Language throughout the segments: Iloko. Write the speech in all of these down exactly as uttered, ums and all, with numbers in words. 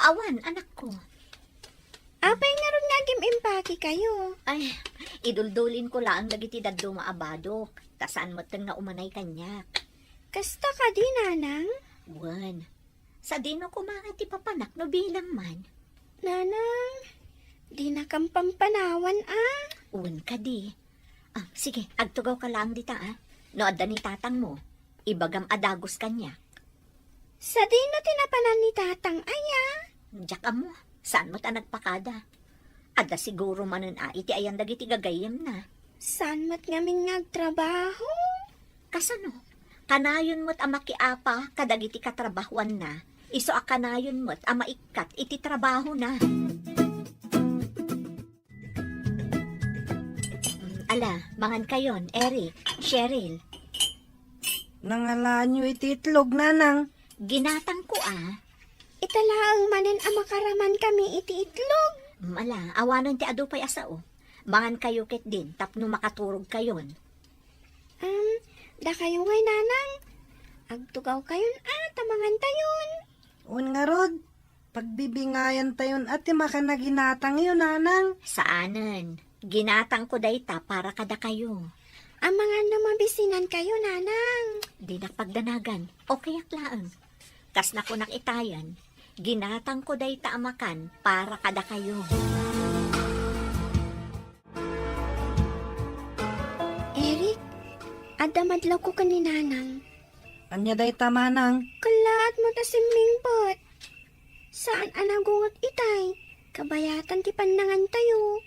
Awan, anakko. Apay ngarud nga agim-impakekayo? Ay, iduldulinko laeng dagiti dadduma a badok, ta saan metten nga umanay kaniak. Kasta kadi, nanang? Wen. Sadino koma nga ti papanak no bilang man? Nanang, dinakam pampanawan a. Wen kadi. Ah, sige, agtugawka laeng dita, ah. No adda ni tatangmo, ibagam a dagus kaniak. Sadino ti napanan ni tatang aya? Diak ammo, saan met a nagpakada. Adda siguro manen a iti ayan dagiti gagayyemna. Saan met ngamin nga agtrabaho? Kasano? Kanayon met a makiapa kadagiti katrabahuanna, isu a kanayon met a maikkat iti trabahona. Ala, mangankayon, Eric, Cheryl. Nangalaanyo iti itlog, nanang? Ginatangko a. Ita laeng manen a makaramankami iti itlog. Mm, ala, awanen ti adu pay a sao. Mangankayo ketdin tapno makaturogkayon. Um, dakayo ngay, nanang. Agtugawkayon a, ta mangantayon. Wen ngarud, pagbibingayantayon a ti makan a ginatangyo, nanang. Saanen. Ginatangko dayta para kadakayo. Amangan no mabisinankayo, nanang. Dinak pagdanagan. Okayak laeng. Kas nakunak itayan, ginatangko dayta a makan para kadakayo. Eric, adda madlawko ken ni nanang. Ania dayta, manang? Kallaat mo ta simmingpet. Saan a nagunget itay. Kabayatan ti pannangantayo.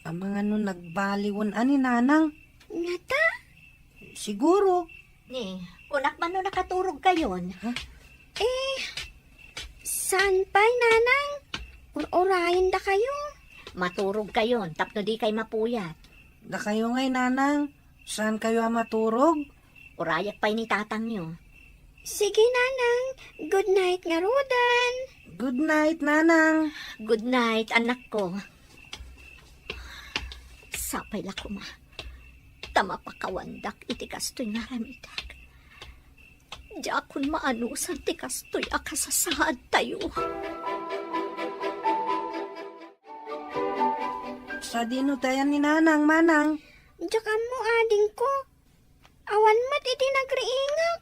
Amangan no nagbaliwen a ni nanang? Ngata? Siguro. Ni, kunak man no nakaturogkayon. Ha? Eh, saan pay, nanang? Ur-urayen dakayo. Maturogkayon, tapno di kay mapuyat. Dakayo ngay, nanang. Saankayo a maturog? Urayak pay ni tatangyo. Sige, nanang. Good night ngaruden. Good night, nanang. Good night, anakko. Sapay la koma ta mapakawandak iti kastoy nga aramidek. Diakon maanusan ti kastoy a kasasaadtayo. Sadino ti ayan ni nanang, manang? Diak ammo, adingko. Awan met iti nagriingak.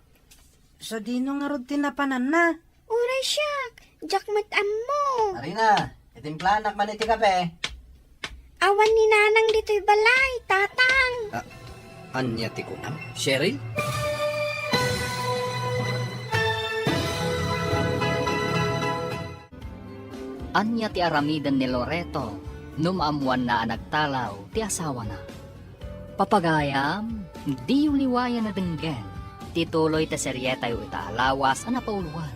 Sadino ngarud ti napananna? Uray siak, diak met ammo. Marina, itimplanak man iti kape. Awan ni nanang ditoy balay, tatang. Ah, ania ti kunam, Cheryl? Ania ti aramiden ni Loreto no maammoanna a nagtalaw ti asawana? Papagayam, diyo liwayan a denggen ti tuloy ti serietayo ita a lawas a napauloan,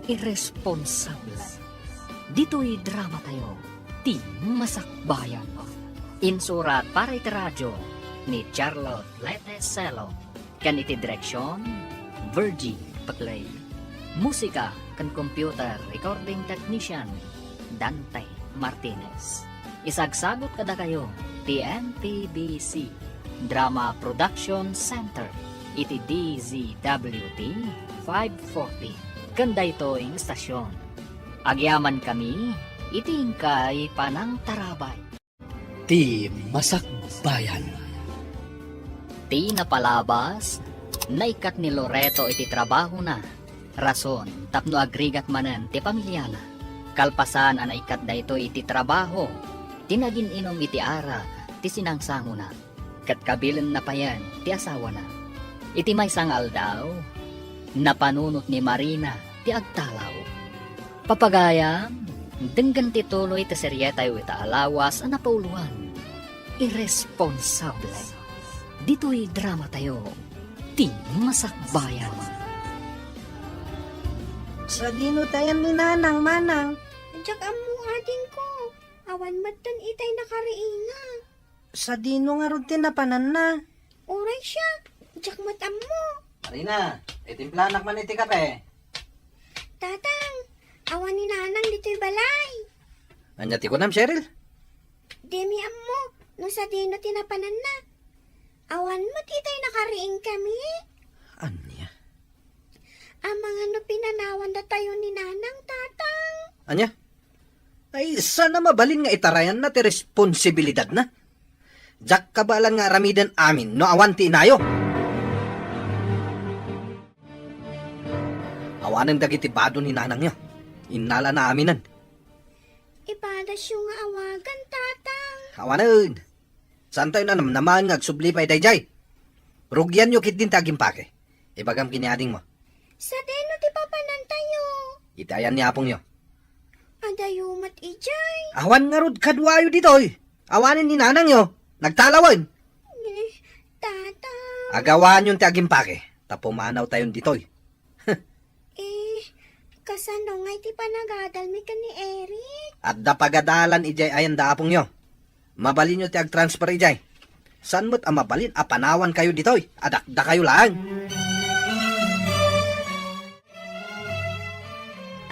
Irresponsable. Ditoy dramatayo, Ti Masakbayan. Insurat para iti radio ni Charlotte Lete Celo. Ken iti direksion, Virgie Paclay. Musika ken computer recording technician, Dante Martinez. Isagsagut kadakayo ti M P B C Drama Production Center iti D Z W T five forty ken daytoy nga estasion. Agyamankami iti inkay panangtarabay. Ti Masakbayan. Ti napalabas, naikkat ni Loreto iti trabahona, rason tapno agrigat manen ti pamiliana. Kalpasan a naikkat daytoy iti trabaho, ti nagin-inum iti arak ti sinangsangona, ket kabilenna payen ti asawana. Iti maysa nga aldaw, napanunot ni Marina ti agtalaw. Papagayam, denggen ti tuloy ti serietayo ita a lawas a napauloan, Irresponsable. Ditoy dramatayo, Ti Masakbayan. Sadino ti ayan ni nanang, manang? Diak ammo, adingko. Awan metten itay nakariinga. Sadino ngarud ti napananna? Uray siak, diak met ammo. Marina, itimplanak man iti kape. Tatang, awan ni nanang ditoy balay. Ania ti kunam, Cheryl? Dimi ammo no sadino ti napananna. Awan met itay nakariingkami. Ania? Amangan no pinanawan datayo ni nanang, tatang. Ania? Ay, saan a mabalin nga itarayanna ti responsibilidadna? Diak kabaelan nga aramiden amin no awan ti inayo. Awanen dagiti bado ni nanangyo. Innalana aminen. Ipadasyo nga awagan, Tatang. Awanen. Saantayo nanamnamaen nga agsubli pay daydiay. Rugianyo ketdin ti agimpake. Ibagam ken ni adingmo. Sadino ti papanantayo? Iti ayan ni apongyo. Adayo met idiay. Awan ngarud kaduayo ditoy. Awanen ni nanangyo. Nagtalawen. Eh, Tatang. Agawaanyon ti agimpake. Ta pumanawtayon ditoy. Eh, kasano ngay ti panagadalmi ken ni Eric? Adda pagadalan idiay ayan da apongyo. Mabalinyo ti agtransfer idiay. Saan met a mabalin a panawankayo ditoy? Adakdakayo laeng.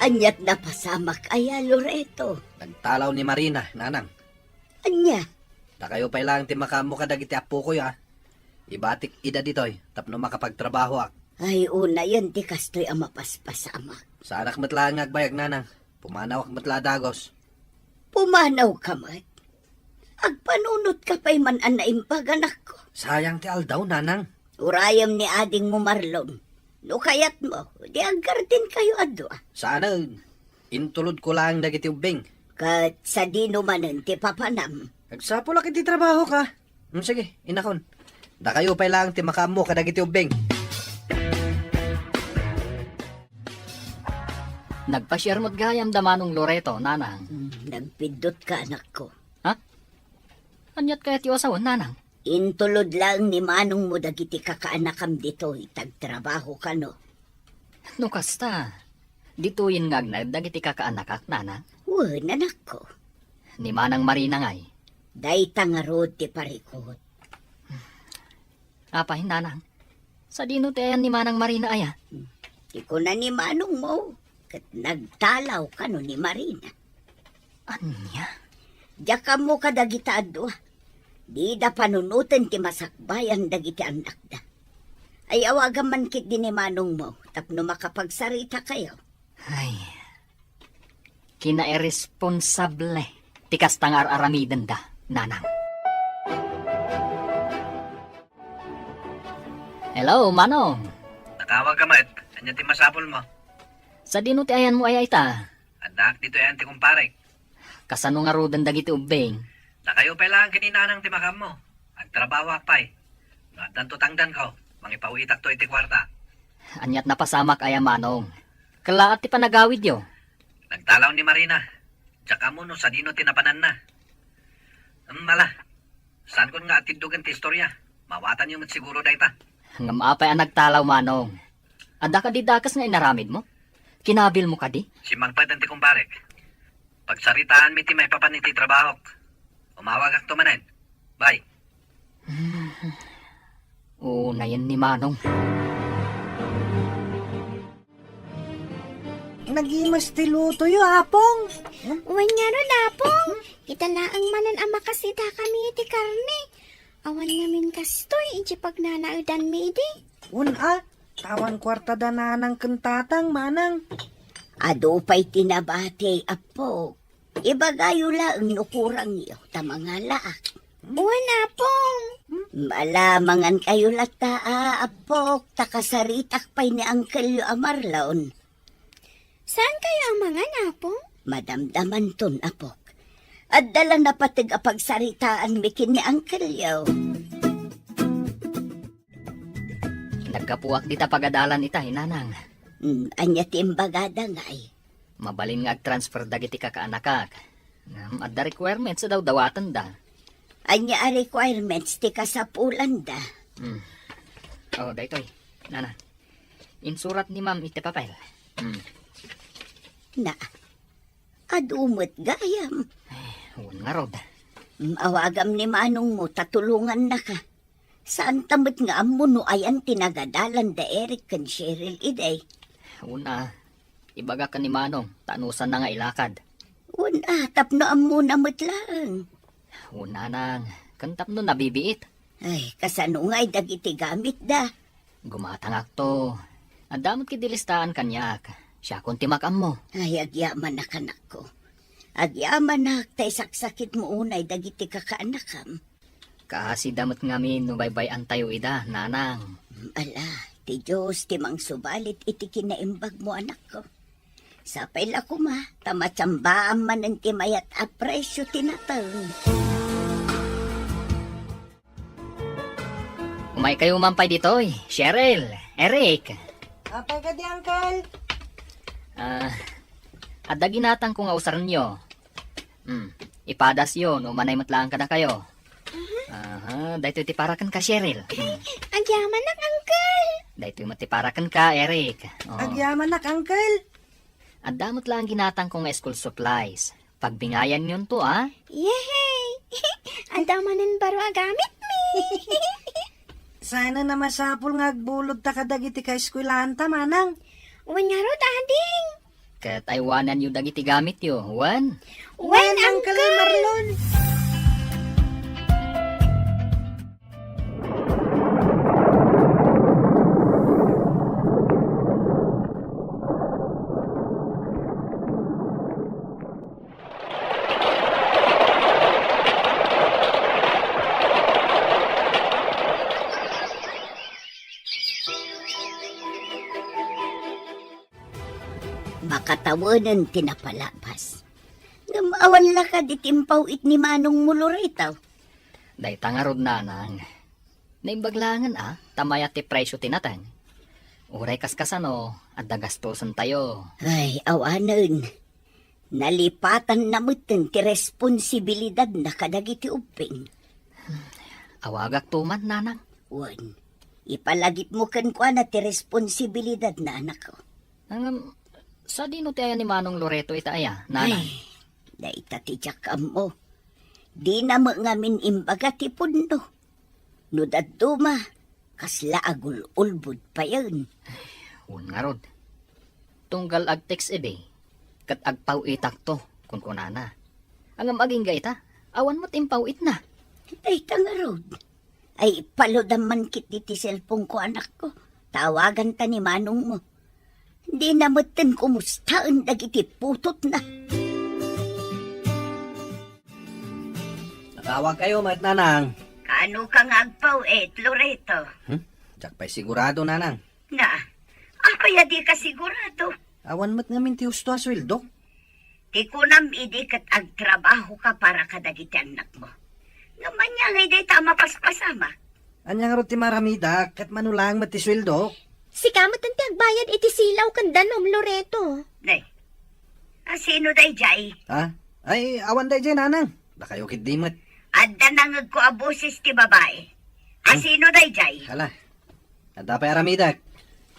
Aniat napasamak aya, Loreto? Nagtalaw ni Marina, nanang. Ania? Dakayo pay laeng ti makaammo kadagiti appokoy, a. Ibatik ida ditoy tapno makapagtrabahoak. Ay, unayen ti kastoy a mapaspasamak. Saanak met laeng nga agbayag, nanang. Pumanawak met la a dagus. Pumanawka met? Agpanunotka pay man a naimbag, anakko. Sayang ti aldaw, nanang. Urayem ni adingmo, Marlon. No kayatmo, di aggardenkayo a dua. Saanen. Intulodko laeng dagiti ubbing. Ket sadino manen ti papanam? Agsapulak iti trabahok. Hmm, sige, inakon. Dakayo pay laeng ti makaammo kadagiti ubbing. Nagpasiar met gayam da Manong Loreto, nanang. Hmm, nagpiddotka, anakko. Ha? Aniat kayat ti usawen, nanang? Intulod laeng ni manongmo dagiti kakaanakam ditoy, ta agtrabaho kano. No kasta, ditoyen nga agnaed dagiti kakaanakak, nanang? Wen, anakko. Ni Manang Marina ngay? Dayta ngarud ti parikut. Apay, nanang? Sadino ti ayan ni Manang Marina aya? Ti kuna ni manongmo, ket nagtalaw kano ni Marina. Ania? Diak ammo kadagita a dua. Dida panunoten ti masakbayan dagiti annakda. Ay, awagam man ketdi ni manongmo tapno makapagsarita kayo. Ay, kinairresponsable ti kasta nga ar-aramidenda, nanang. Hello, manong. Nakawag ka met. Ania ti masapulmo? Sadino ti ayanmo aya ita? Addaak ditoy ayan ti kumparek. Kasano ngaruden dagiti ubbing? Dakayo pay laeng ken ni nanang ti makaammo. Agtrabahoak pay. No addanto tangdanko, mangipawitakto iti kuarta. Aniat napasamak aya, manong? Kellaat ti panagawidyo. Nagtalaw ni Marina. Diak ammo no sadino ti napananna. Em, ala. Saankon nga atiddogen ti istoria. Mawatanyo met siguro dayta. Ngem apay a nagtalaw, manong? Adda kadi dakes nga inaramidmo? Kinabilmo kadi? Simmangpet ti kumparek. Pagsaritaanmi ti maipapan iti trabahok. Umawagakto manen. Bye. Unayen ni manong. Nagimas ti lutoyo, Apong. Wen ngarud, Apong. Ita laeng manen a makasitakami iti karne. Awan ngamin kastoy iti pagnanaedanmi idi. Wen a, tawan kuarta da nanang ken tatang, manang. Adu pay ti nabati, Apok. Ibagayo laeng no kurangyo, ta mangalaak. Wen, Apong. Ala, mangankayo latta, a, Apok, ta kasaritak pay ni angkelyo a Marlon. Saankayo a mangan, Apong? Madamdamanton, Apok. Adda la napateg a pagsaritaanmi ken ni angkelyo. Naggapuak dita pagadalan itay, nanang. Hmm, ania ti imbagada ngay? Mabalin nga ag-transfer dagiti kakaanakak. Ngem adda requirements a dawdawatenda. Ania a requirements ti kasapulanda? Hmm. Oh, daytoy, nanang. Insurat ni ma'am iti papel. Hmm. Na, adu met gayam. Eh, wen ngarud. Mm, awagam ni manongmo ta tulongannaka. Saanta met nga ammo no ayan ti nagadalan da Eric ken Cheryl idi. Wen a, ibagak ken ni manong, ta anusanna nga ilakad. Wen a, tapno ammona met laeng. Wen a, nang, ken tapno nabibiit. Ay, kasano ngay dagiti gamitda? Gumatangakto. Adda met ketdi listaan kaniak. Siakon ti makaammo. Ay, agyamanak, anakko. Agyamanak ta isaksakitmo unay dagiti kakaanakam. Kaasida met ngamin no baybay-antayo ida, nanang. Ala, ti Dios ti mangsubalit iti kinaimbagmo, anakko. Sapay la koma, ta matsamba manen ti mayat a presyo ti nateng. Umaykayo man pay ditoy, Cheryl, Eric. Apay kadi, Uncle? Ah, adda ginatangko nga usarenyo. Hmm, ipadasyo no umanay met laeng kadakayo. Aha, daytoy ti para kenka, Cheryl. Hmm. Agyamanak, Uncle. Daytoy met ti para kenka, Eric. Oh. Agyamanak, Uncle. Adda met laeng ginatangko nga school supplies. Pagbingayanyon to, ah. Yehey! Adda manen baro a gamitmi. Sana a masapul nga agbulodta kadagiti kaeskuelaanta, manang. Wen ngarud, ading. Ket aywananyo dagiti gamityo, wen? Wen, Uncle Marlon. Makatawanen ti napalabas. Ngem awan la kadi ti impaw-it ni manongmo, Loreto? Dayta ngarud, nanang. Naimbag laengen a, ta mayat ti presyo ti nateng. Uray kaskasano, adda gastosentayo. Ay, awanen. Nalipatanna metten ti responsibilidadna kadagiti ubbing. Awagakto man, nanang. Wen, ipalagipmo kenkuana ti responsibilidadna, anakko. Ngem, sadino ti ayan ni Manong Loreto ita aya, nanang? Ay, dayta ti diak ammo. Dina met ngamin imbaga ti pudno. No dadduma, kasla agul-ulbod payen. Wen ngarud. Tunggal agtext idi, ket agpaw-itakto, kunkunana. Ngem agingga ita, awan met impaw-itna. Dayta ngarud. Ay, ipaludam man ketdi ti cellphone-ko, anakko. Tawaganta ni manongmo. Dina metten kumustaen dagiti putotna. Natawagkayo met, nanang. Kaano ka nga agpaw-it, Loreto? Hmm? Diak pay sigurado, nanang. Na, apay a di ka sigurado? Awan met ngamin ti husto a sueldo. Ti kunam idi ket agtrabahoka para kadagiti annakmo. Ngem ania ngay dayta a mapaspasamak? Ania ngarud ti maaramidak ket mano laeng met ti sueldo? Sika met ti agbayad iti silaw ken danom, Loreto. Nay, asino daydiay? Ha? Ay, awan daydiay, nanang. Dakayo ketdi met. Adda nangegko a boses ti babai. Hmm? Asino daydiay? Hala. Adda pay aramidek.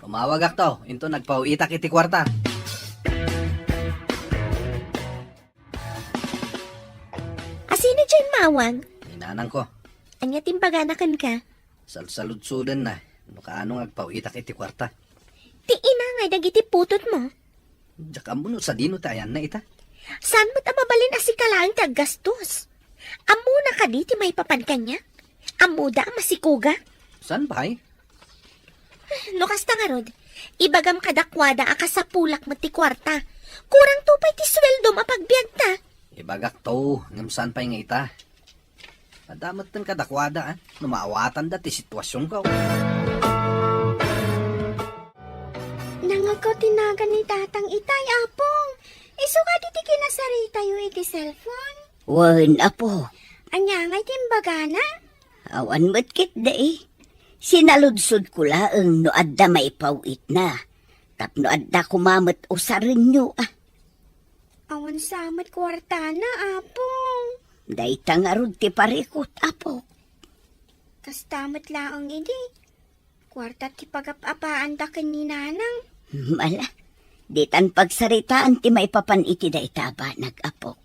Umawagakto, inton agpaw-itak iti kuarta. Asino diay immawag? Ni nanangko. Ania ti imbagana kenka? Salsaludsodenna no kaano nga agpaw-itak iti kuarta. Ti ina ngay dagiti putotmo? Diak ammo no sadino ti ayanna ita. Saan met a mabalin a sika laeng ti aggastos? Ammona kadi ti maipapan kaniak? Ammoda a masikuga? Saan pay? No kasta ngarud, ibagam kadakuada a kasapulak met ti kuarta. Kurangto pay ti sueldom a pagbiagta. Ibagakto, ngem saan pay nga ita. Adda metten kadakuada, ah, no maawatanda ti situasionko. Nangegko ti nagan ni Tatang itay, Apong. Isu kadi ti kinasaritayo iti cellphone? Wen, Apo. Ania ngay ti imbagana? Awan met ketdi. Sinaludsodko laeng no adda maipaw-itna. Tapno adda koma met usarenyo, ah. Awan sa met kuartana, Apong. Dayta ngarud ti parikut, Apok. Kasta met laeng idi. Kuarta ti pagap-apaanda ken ni Nanang. Mala, ditan pagsaritaan ti maipapan iti dayta a banag, Apok.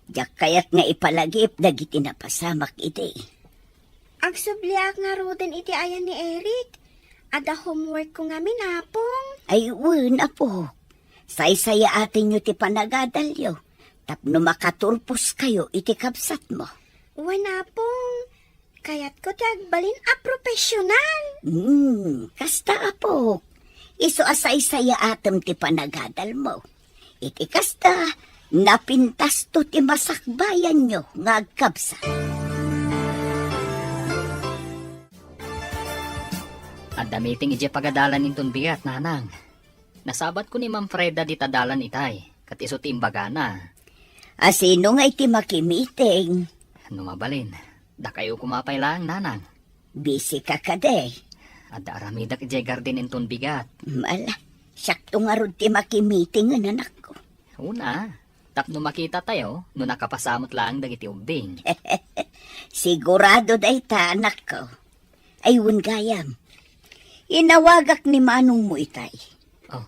Diak kayat nga ipalagip dagiti napasamak idi. Agsubliak ngaruden iti ayan ni Eric. Adda homeworkko ngamin, Apong. Ay, wen, Apok. Saysayaatenyo ti panagadalyo tapno makaturposkayo iti kabsatmo. Wen, Apong. Kayatko ti agbalin a profesional. Hmm, kasta, Apok. Isu a saysayaatem ti panagadalmo. Iti kasta, napintasto ti masakbayanyo nga agkabsat. Adda meeting idiay pagadalan inton bigat, nanang. Nasabatko ni Ma'am Freda dita dalan itay, ket isu ti imbagana. A sino nga iti makimiting? No mabalin, dakayo koma pay laeng, nanang. Busy ka kadi? Adda aramidek idiay garden inton bigat. Ala, siakto ngarud ti makimiting, anakko. Una, tapno makitatayo no nakapasamet laeng dagiti ubbing. Sigurado dayta, anakko. Ay, wen gayam. Inawagak ni manongmo itay. Oh,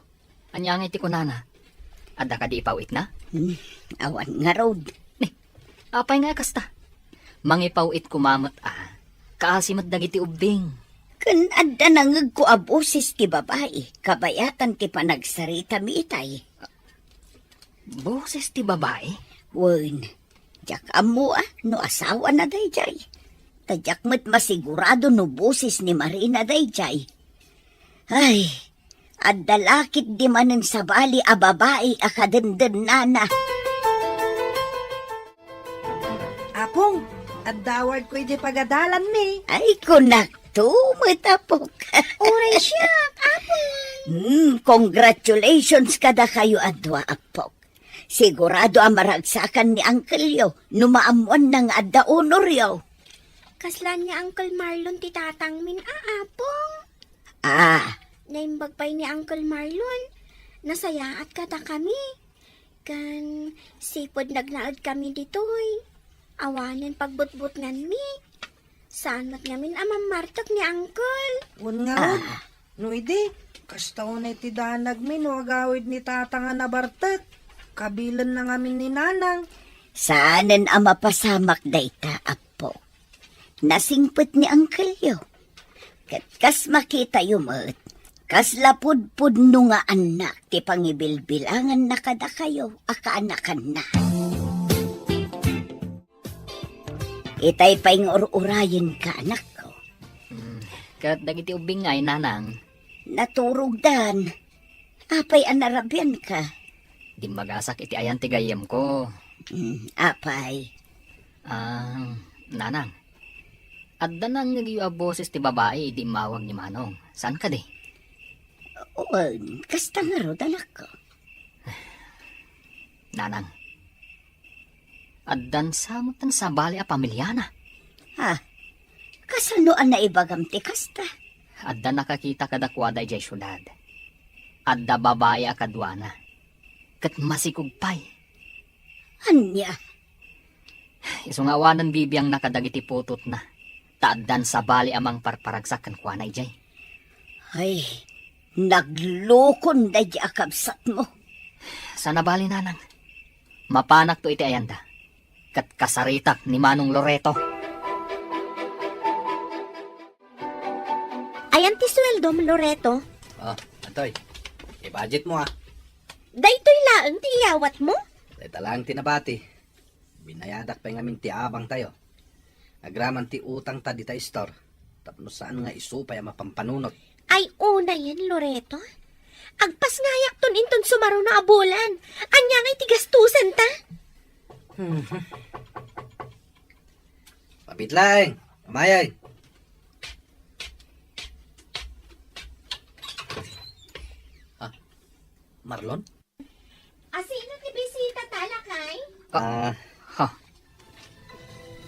ania ngay ti kunana? Adda kadi ipaw-itna? Hmm, awan ngarud. Ni, apay nga kasta? Mangipaw-it koma met a, kaasi met dagiti ubbing. Ken adda nangegko a boses ti babai, kabayatan ti panagsaritami itay. Boses ti babai? Wen, diak ammo a no asawana daydiay. Ta diak met masigurado no boses ni Marina daydiay. Ay, adda la ketdi manen sabali a babai a kadendennana. Apong, adda awardko iti pagadalanmi. Ay, kunakto met, apok. Uray siak, Apong. Hmm, congratulations kadakayo a dua, apok. Sigurado a maragsakan ni angkelyo no maammoanna nga adda honoryo. Kasla ni Uncle Marlon ti tatangmin a, Apong. Ah. Naimbag pay ni Uncle Marlon. Nasayaat kadakami. Ken sipud nagnaedkami ditoy. Awanen pagbutbutnganmi. Saan met ngamin a mammartek ni Uncle. Wen ngarud. Ah. No idi, kasta unay ti danagmi no agawid ni Tata nga nabartek. Kabilenna ngamin ni Nanang. Saanen a mapasamak dayta, Apo. Nasingpet ni angkelyo. Ket kas makitayo met, kasla pudpudno nga annak ti pangibilbilanganna kadakayo a kaanakanna. Itay pay nga ur-urayenka, anakko. Mm, ket dagiti ubbing ngay, Nanang? Naturogdan. Apay a narabianka? Dimmagasak iti ayan ti gayyemko. Mm, apay? Ah, Nanang, adda nangngegyo a boses ti babai idi immawag ni Manong. Saan kadi? Wen, kasta ngarud, anakko. Nanang, addan sa met ti sabali a pamiliana. Ha? Kasano a naibagam ti kasta? Adda nakakita kadakuada idiay siudad. Adda babai a kaduana. Ket masikog pay. Ania? Isu nga awanen bibiangna kadagiti putotna, ta addan sabali a mangparparagsak kenkuana idiay. Ay, naglukon daydi a kabsatmo. Saan a bali, Nanang. Mapanakto iti ayanda, ket kasaritak ni Manong Loreto. Ayan ti sueldom, Loreto. Ah, antoy. I-budget mo, ah. Daytoy laeng ti iyawatmo? Dayta laeng ti nabati. Binayadak pay ngamin ti abangtayo. Agraman ti utangta dita istor, tapno saan nga isu pay a mapampanunot. Ay, unayen, Loreto. Agpasngayakton inton sumaruno a bulan. Ania ngay ti gastusenta? Hmm. Mabit laeng, umayay. Ah, Marlon? Asino ti bisitata, lakay? Ah. Ha?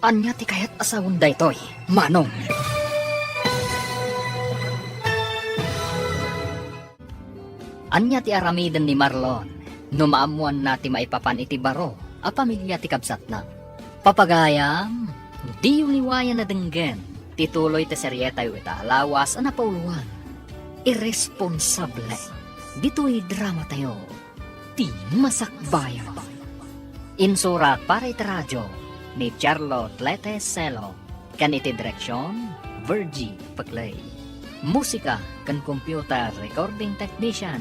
Ania ti kayat a sawen daytoy, Manong? Ania ti aramiden ni Marlon no maammoanna ti maipapan iti baro a pamilia ti kabsatna? Papagayam, diyo liwayan a denggen ti tuloy ti serietayo ita a lawas a napauloan, Irresponsable, ditoy dramatayo, Ti Masakbayan. Insurat para iti radio ni Charlotte Lete Celo, ken iti direksion, Virgie Peclay. Musika ken computer recording technician,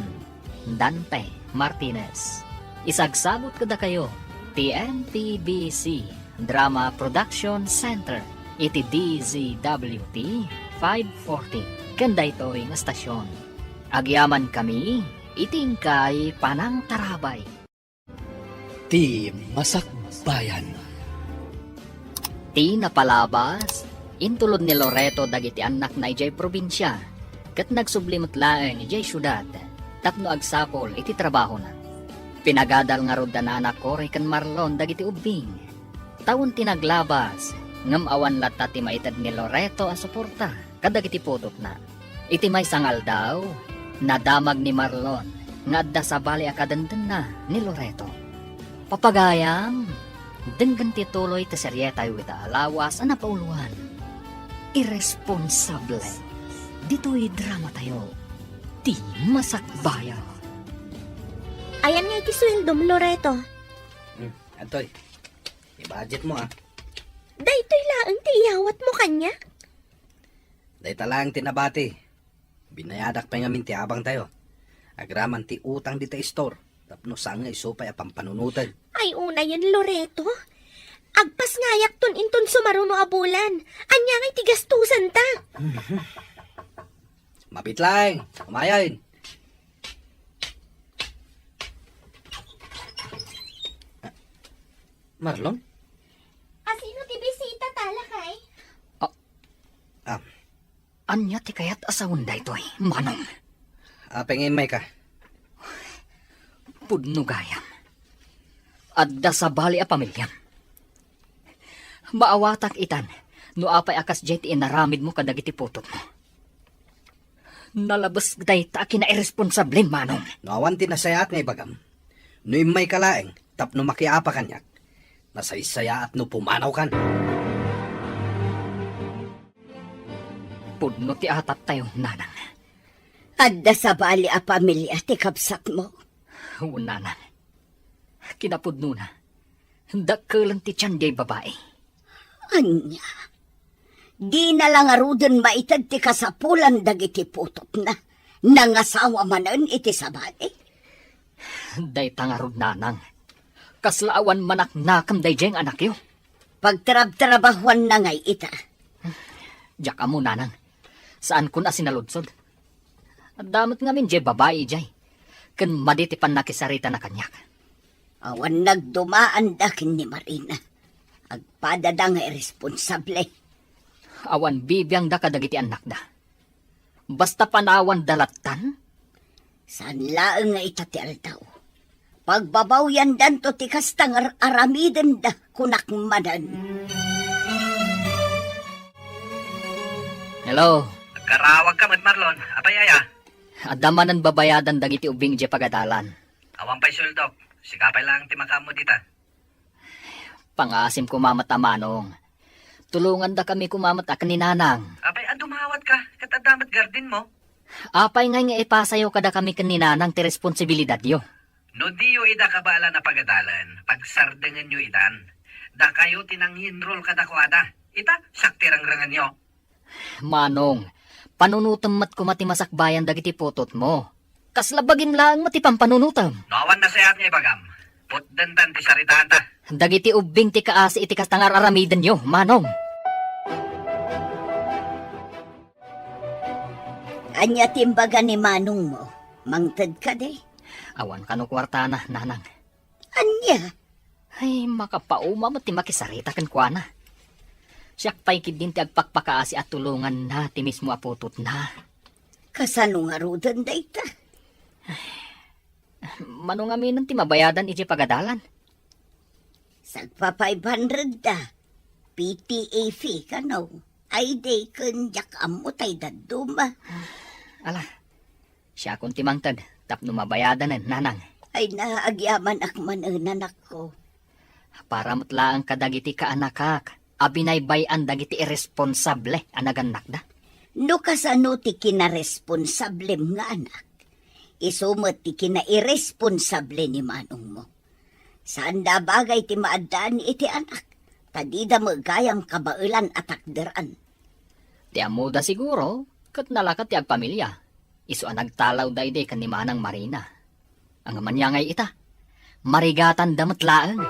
Dante Martinez. Isagsabut kadakayo ti M P B C Drama Production Center iti D Z W T five forty ken daytoy nga stasyon. Agyamankami iti inkay panangtarabay. Ti Masakbayan. Ti napalabas, intulod ni Loreto dagiti annakna idiay probinsia, ket nagsubli met laeng idiay siudad tapno agsapul iti trabahona. Pinagadal ngarud da Nana Cory ken Marlon dagiti ubbing. Tawen ti naglabas, ngem awan latta ti maited ni Loreto a suporta kadagiti putotna. Iti maysa nga aldaw, nadamag ni Marlon nga adda sabali a kadendenna ni Loreto. Papagayam, denggen ti tuloy ti serietayo ita a lawas a napauloan. Irresponsable. Ditoy dramatayo, Ti Masakbayan. Ayan nga iti sueldom, Loreto? Hmm, adtoy. I-budget mo, ah. Daytoy laeng ti iyawatmo kaniak? Dayta laeng ti nabati. Binayadak pay ngamin ti abangtayo. Agraman ti utang dita istor, tapno saan nga isu pay a pampanunoten. Ay, unayen, Loreto. Agpasngayakton inton sumaruno a bulan. Ania ngay ti gastosanta? Mabit laeng. Umayen. Marlon? Asino ti bisita ta, lakay? Ah. Ah. Ania ti kayat a sawen daytoy, Manong? Apay nga immayka? Pudno gayam. Adda sabali a pamiliam. Maawatak itan no apay a kasdiay ti inaramidmo kadagiti putotmo. Nalabes dayta a kinairresponsable, Manong. No awan ti nasayaat nga ibagam, no immayka laeng tapno makiapa kaniak, nasaysayaat no pumanawkan. Pudno ti atattayo, Nanang. Adda sabali a pamilia ti kabsatmo? Wen, Nanang. Kinapudnona, dakkelen ti tian diay babai. Ania? Dina la ngaruden maited ti kasapulan dagiti putotna? Nangasawa manen iti sabali? Dayta ngarud, Nanang. Kasla awan manaknakam daydiay nga anakyo. Pagtrabtrabahuanna ngay ita? Diak ammo, Nanang. Saankon a sinaludsod. Adda met ngamin diay babai idiay, ken madi ti pannakisaritana kaniak. Awan nagdumaanda ken ni Marina. Agpadada nga irresponsable. Awan bibiangda kadagiti annakda. Basta panawanda lattan? Saan laeng nga ita ti aldaw. Pagbabawyandanto ti kasta nga ar-, aramidenda, kunak manen. Hello. Agkarawagka met, Marlon. Apay aya? Adda manen babayadan dagiti ubbing idiay pagadalan. Awan pay sueldok. Sika pay laeng ti makaammo dita. Pangaasim koma met a Manong. Tulongandakami koma met a ken ni Nanang. Apay a dumawatka, ket adda met gardenmo? Apay ngay nga ipasayo kadakami ken ni Nanang ti responsibilidadyo? No diyo ida kabaelan a pagadalen, pagsardengenyo idan. Dakayo ti nanginrol kadakuada. Ita, siak ti rengrengenyo. Manong, panunotem met koma ti masakbayan dagiti putotmo. Kasla bagim laeng met ti pampanunotem. No awan nasayaat nga ibagam, putdentan ti saritaanta. Dagiti ubbing ti kaasi iti kasta nga ar-aramidenyo, Manong. Ania ti imbaga ni Manongmo? Mangted kadi? Awan kano kuartana, Nanang. Ania? Ay, makapauma met ti makisarita kenkuana. Siak pay ketdin ti agpakpakaasi a tulonganna ti mismo a putotna. Kasano ngaruden dayta? Mano ngamin ti mabayadan idiay pagadalan? Sagpa five hundred da. P T A fee kano? Ay, di ken diak ammo tay dadduma. Ala, siakon ti mangted tapno mabayadanen, Nanang. Ay, naagyamanak manen, anakko. Para met laeng kadagiti kaanakak a binaybay-an dagiti irresponsable a nagannakda. No kasano ti kinaresponsablem nga anak, isu met ti kinairresponsable ni manongmo. Saanda a bagay ti maaddaan iti anak, ta dida met gayam kabaelan a takderan. Ti ammoda siguro, ket nalakat ti agpamilia. Isu a nagtalawda idi ken ni Manang Marina. Ngem ania ngay ita? Marigatanda met laeng.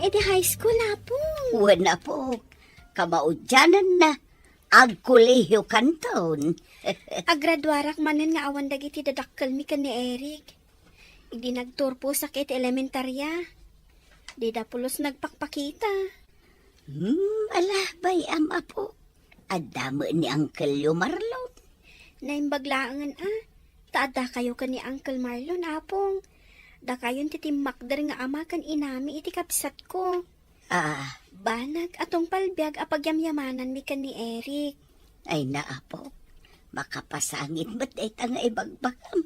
Ti high school, Apong. Wen, Apo. Kamaudiananna, agkolehiyokanton. Agraduarak manen nga awan dagiti dadakkelmi ken ni Eric. Idi nagturposak iti elementaria, dida pulos nagpakpakita. Hmm, ala, bay-am, Apo. Adda met ni Uncle-yo Marlon. Naimbag laengen a, ta addakayo ken ni Uncle Marlon, Apong. Dakayon ti timmakder nga ama ken inami iti kabsatko. Ah. Banag a tungpal biag a pagyamyamananmi ken ni Eric. Ay na, Apo. Makapasangit met dayta nga ibagbagam.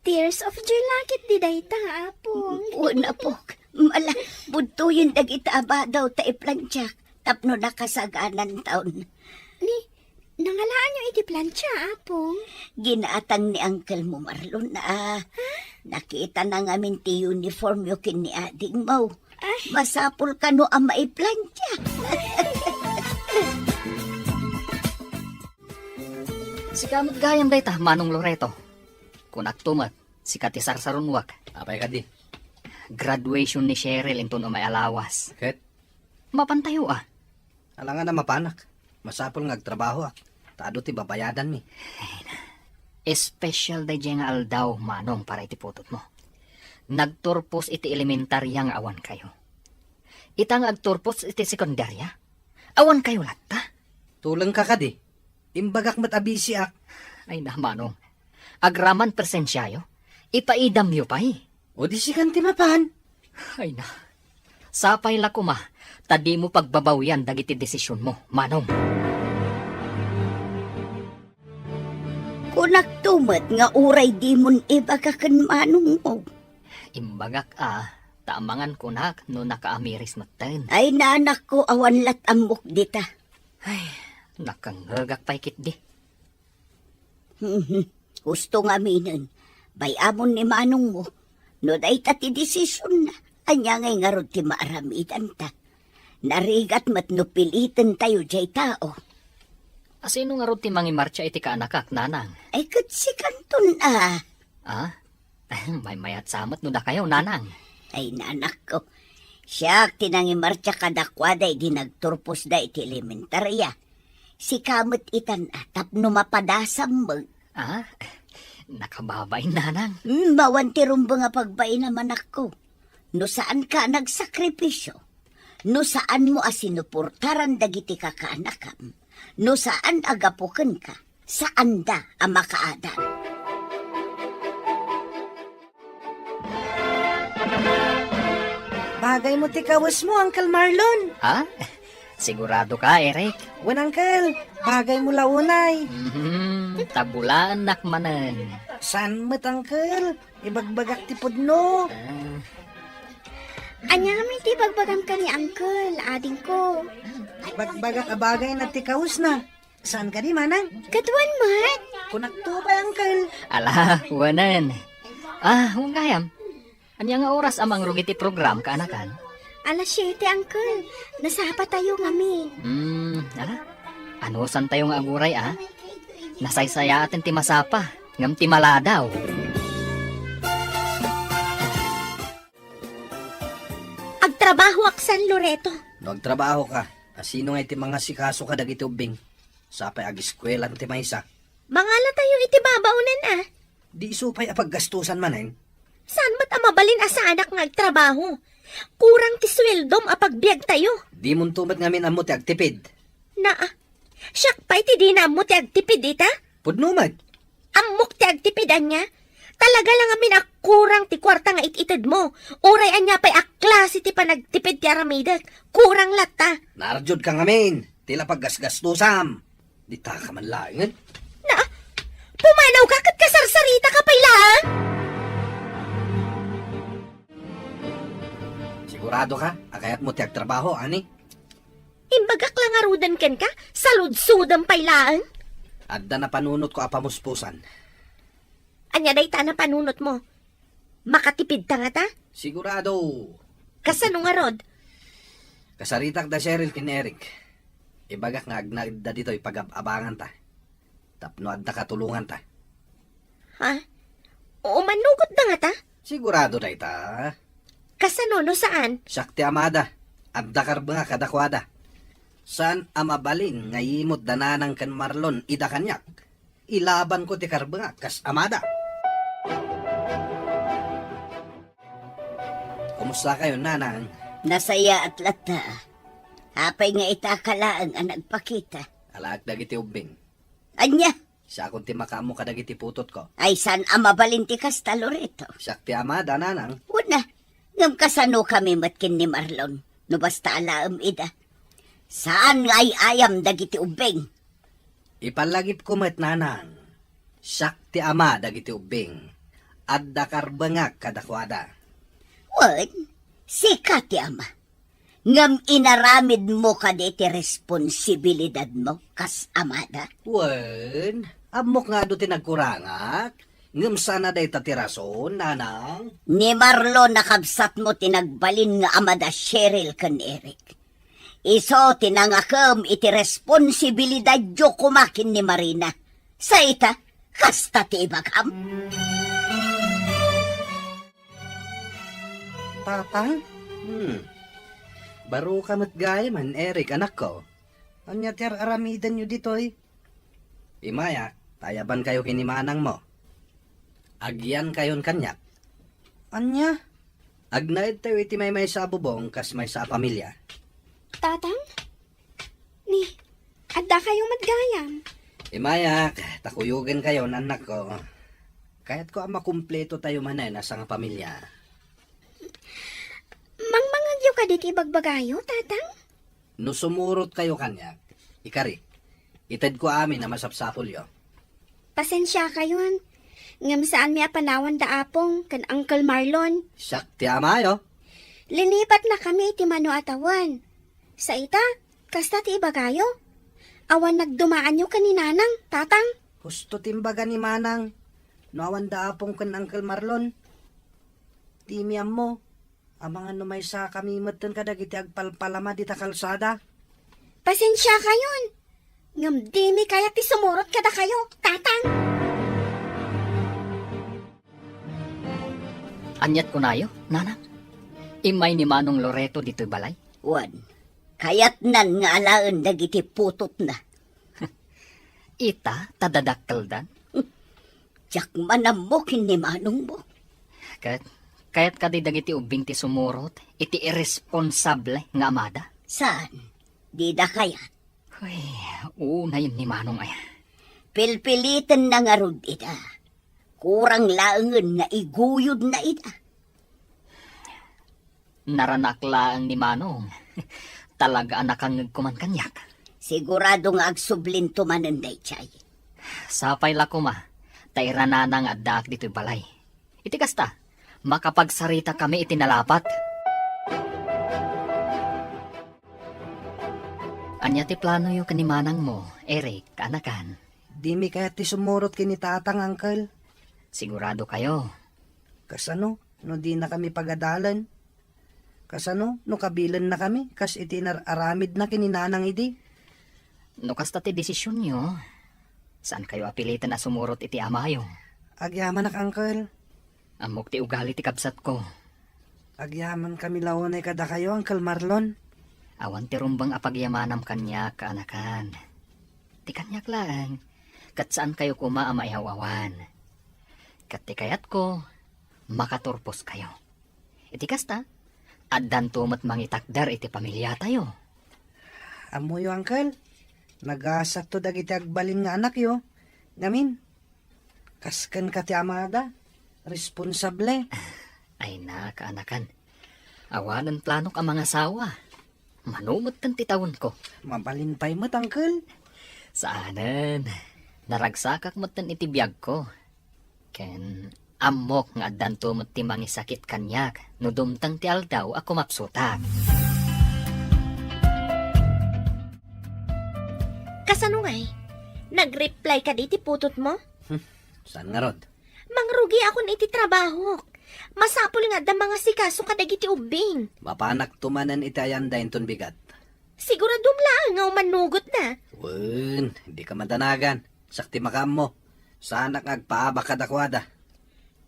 Tears of joy la ketdi dayta, Apong. Wen, Apo. Mala, budtoyen dagita a badaw ta iplantiak tapno nakasagananton. Ni, nangalaanyo iti plantia, Apong? Ginatang ni Uncle-mo Marlon a. Ha? Nakitana ngamin ti uniformyo ken ni adingmo. Ay. Masapul kano a maiplantia. Sika met gayam dayta, Manong Loreto. Kunakto met, sika ti sarsarunwak. Apay kadi? Graduation ni Cheryl inton umay a lawas. Ket? Mapantayo a. Alangan a mapanak. Masapul nga agtrabahoak, ta adu ti babayadanmi. Ay na. Espesyal daydiay nga aldaw, Manong, para iti putotmo. Nagturpos iti elementaria nga awan kayo. Ita nga agturpos iti sekundaria, awan kayo latta. Tulengka kadi? Imbagak met a bisiak. Ay na, Manong. Agraman presensiayo, ipaidamyo pay. O di sikan ti mapan? Ay na. Sapay la koma, ta dimo pagbabawian dagiti desisionmo, Manong. Kunakto met nga uray dimon ibaga ken manongmo. Imbagak a, ta amangan kunak no nakaamiris metten. Ay, nanakko, awan lat ammok dita. Ay, nakangngegak pay ketdi. Husto nga aminen, bay-amon ni manongmo, no dayta ti desisionna, ania ngay ngarud ti maaramidanta? Narigat met no pilitentayo diay tao. A, sino ngarud ti mangimartsa iti kaanakak, nanang? Ay, ket sikanton a. Ah? Maymayat sa met no dakayo, nanang. Ay, nanakko. Siak ti nangimartsa kadakuada idi nagturposda iti elementaria. Sika met itan a tapno mapadasam met. Ah? Nakababain, nanang. Hmm, awan ti rumbeng a pagbainam, anakko. No saanka a nagsakripisio, no saanmo a sinuportaran dagiti kakaanakam, no saan a gapu kenka, saanda a makaadal. Bagaymo ti kawesmo, Uncle Marlon. Ha? Sigurado ka, Eric? Wen, Uncle. Bagaymo la unay. Mhm, tabulaennak manen. Saan met, Uncle? Ibagbagak ti pudno. Ah. Ania ngamin ti ibagbagam ken ni Uncle, adingko? Ibagbagak a bagayna ti kawesna. Saan kadi, manang? Ket wen met? Kunakto pay, Uncle. Ala, wenen. Ah, wen gayam. Ania nga oras a mangrugi ti program, kaanakan? Alas siete, Uncle. Nasapatayo ngamin. Hmm, ala. Anusantayo nga aguray, a? Nasaysayaaten ti masapa, ngem ti maladaw. Agtrabahoak, San Loreto. No agtrabahoka, a sino ngay ti mangasikaso kadagiti ubbing? Sapay agiskuelan ti maysa. Mangalatayo iti babaonan, a. Di isu pay a paggastusan manen? Saan met a mabalin a saanak nga agtrabaho? Kurang ti sueldom a pagbiagtayo. Dimonto met ngamin ammo ti agtipid. Naa, siak pay ti dina ammo ti agtipid ita? Pudno met. Ammok ti agtipid ania? Talaga la ngamin a kurang ti kuarta nga it-itedmo. Uray ania pay a klase ti panagtipid ti aramidek, kurang latta. Naarjudka ngamin, ti la paggasgastusam. Dita ka man laengen. Na, pumanawka ket kasarsarita ka pay laeng? Sigurado ka a kayatmo ti agtrabaho, ani? Imbagak la ngaruden kenka, saludsodem pay laeng. Adda napanunotko a pamuspusan. Ania dayta a napanunotmo? Makatipidta ngata? Sigurado. Kasano ngarud? Kasaritak da Cheryl ken Eric. Ibagak nga agnaedda ditoy pagab-abanganta. Tapno adda katulonganta. Ha? Umannogotda ngata? Sigurado dayta. Kasano no saan? Siak ti amada. Adda karbengak kadakuada. Saan a mabalin nga yimut da Nanang ken Marlon ida kaniak. Ilabanko ti karbengak kas amada. Kumusta kayo, Nanang? Nasayaat latta. Apay nga ita ka laeng a nagpakita? Alaak dagiti ubbing. Ania? Siakon ti makaammo kadagiti putotko. Ay, saan a mabalin ti kasta, Loreto? Siak ti amada, Nanang. Una, ngem kasano kami met ken ni Marlon? No basta alaem ida. Saan nga ay-ayam dagiti ubbing? Ipalagipko met, Nanang. Siak ti ama dagiti ubbing. Adda karbengak kadakuada. Wen, sika ti ama. Ngem inaramidmo kadi ti responsibilidadmo kas amada? Wen, ammok nga adu ti nagkurangak. Ngem saan a dayta ti rason, Nanang. Ni Marlon a kabsatmo ti nagbalin nga ama da Cheryl ken Eric. Isu ti nangakem iti responsibilidadyo koma ken ni Marina. Sa ita, kasta ti ibagam? Tatang? Hmm. Baro ka met gayamen, Eric, anakko. Ania ti ar-aramidenyo ditoy? Imayak, ta ayabankayo ken ni manangmo. Agyankayon kaniak. Ania? Agnaedtayo iti maymaysa a bubong kas maysa a pamilia. Tatang? Ni, adda kayo met gayam? Imayak, ta kuyogenkayon, annakko. Kayatko a makumpleto tayo manen a sangapamilia. Mangmangegyo kadi ti ibagbagayo, Tatang? No sumurot kayo kaniak, ikari, itedko amin a masapsapulyo. Pasensiakayon, ngem saanmi a panawan da Apong ken Uncle Marlon. Siak ti amayo. Linipatnakami iti mano a tawen. Sa ita, kasta ti ibagayo? Awan nagdumaanyo ken ni Nanang, Tatang? Husto ti imbaga ni Manang. No awan da Apong ken Uncle Marlon, dimi ammo. Amangan no maysakami metten kadagiti agpalpalama dita kalsada. Pasensiakayon, ngem dimi kayat ti sumurot kadakayo, Tatang. Aniat kunayo, Nanang? Immay ni Manong Loreto ditoy balay? Wen, kayatnan nga alaen dagiti putotna. Ita, ta dadakkeldan. Diak man ammo ken ni manongmo. Ket, kayat kadi dagiti ubbing ti sumurot iti irresponsable nga amada? Saan? Dida kayat? Uy, unayen ni manong aya. Pilpilitenna ngarud ida. Kurang laengen nga iguyodna ida. Naranak laeng ni Manong. Talaga a nakangngegko man kaniak. Sigurado nga agsublinto manen daydiay. Sapay la koma, ta iranana nga addaak ditoy balay. Iti kasta, makapagsaritakami iti nalapat. Ania ti planoyo ken ni manangmo, Eric, kaanakan? Dimi kayat ti sumurot ken ni Tatang, Uncle. Sigurado kayo? Kasano no dinakami pagadalen? Kasano no kabilennakami kas iti inar-aramidna ken ni Nanang idi? No kasta ti desisionyo, saankayo a piliten a sumurot iti amayo. Agyamanak, Uncle. Ammok ti ugali ti kabsatko. Agyamankami la unay kadakayo, Uncle Marlon. Awan ti rumbeng a pagyamanam kaniak, kaanakan. Ti kaniak laeng, ket saankayo koma a maiaw-awan. Ket ti kayatko, makaturposkayo. Iti kasta, addanto met mangitakder iti pamiliatayo. Ammoyo, Uncle, nagasatto dagiti agbalin nga anakyo. Ngamin, kas kenka ti amada, responsable. Ay na, kaanakan. Awanen planok a mangasawa. Mano metten ti tawenko? Mabalin pay met, Uncle. Saanen. Naragsakak metten iti biagko. Ken ammok nga addanto met ti mangisakit kaniak no dumteng ti aldaw a kumapsutak. Kasano ngay? Nag-reply kadi ti putotmo? Hmm, saan ngarud? Mangrugikon iti trabahok. Masapul nga adda mangasikaso kadagiti ubbing. Mapanakto manen iti ayanda inton bigat. Siguradom laeng nga umannugotna. Wen, dika madanagan. Siak ti makaammo. Saanak nga agpaabak kadakuada.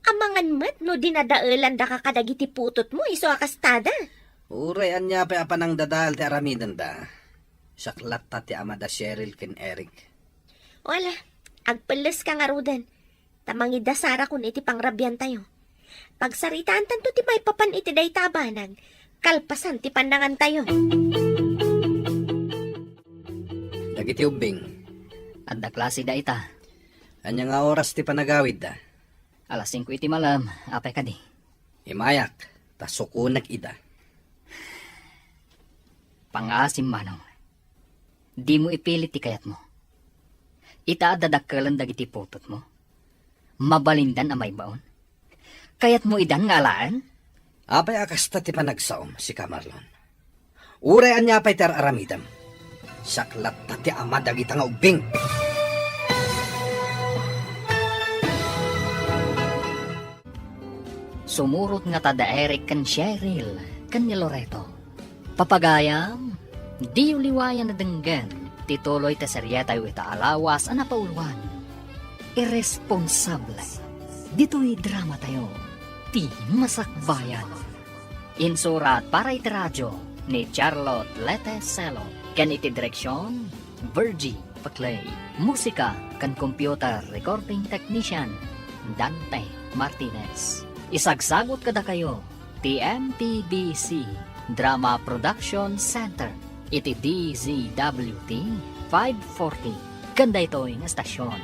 Amangan met no dinadaelandaka kadagiti putotmo isu a kastada. Uray ania pay a panangdadael ti aramidenda, siak latta ti ama da Cheryl ken Eric. Wala, agpelleska ngaruden, ta mangidasarakon iti pangrabiantayo. Pagsaritaantanto ti maipapan iti dayta a banag, kalpasan ti pannangantayo. Dagiti ubbing. Adda klase dayta. Ania nga oras ti panagawidda? Alas singko iti malem, apay kadi? Imayak, ta sukonek ida. Pangaasim, Manong. Dimo ipilit ti kayatmo. Ita a dadakkelen dagiti putotmo. Mabalindan a maibaon. Kayatmo idan nga alaen? Apay a kasta ti panagsaom, sika Marlon? Uray ania pay ti ar-aramidem, siak latta ti ama dagita nga ubbing. Sumurot ngata da Eric ken Cheryl ken ni Loreto. Papagayam, diyo liwayan a denggen ti tuloy ti serietayo ita a lawas a napauluan. Irresponsable. Ditoy dramatayo, ti Masakbayan. Insurat para iti radyo ni Charlotte Lete Celo ken iti direksion, Virgie Paclay. Musika ken computer recording technician, Dante Martinez. Isagsagut kadakayo ti M P B C Drama Production Center iti D Z W T five forty ken daytoy nga estasion.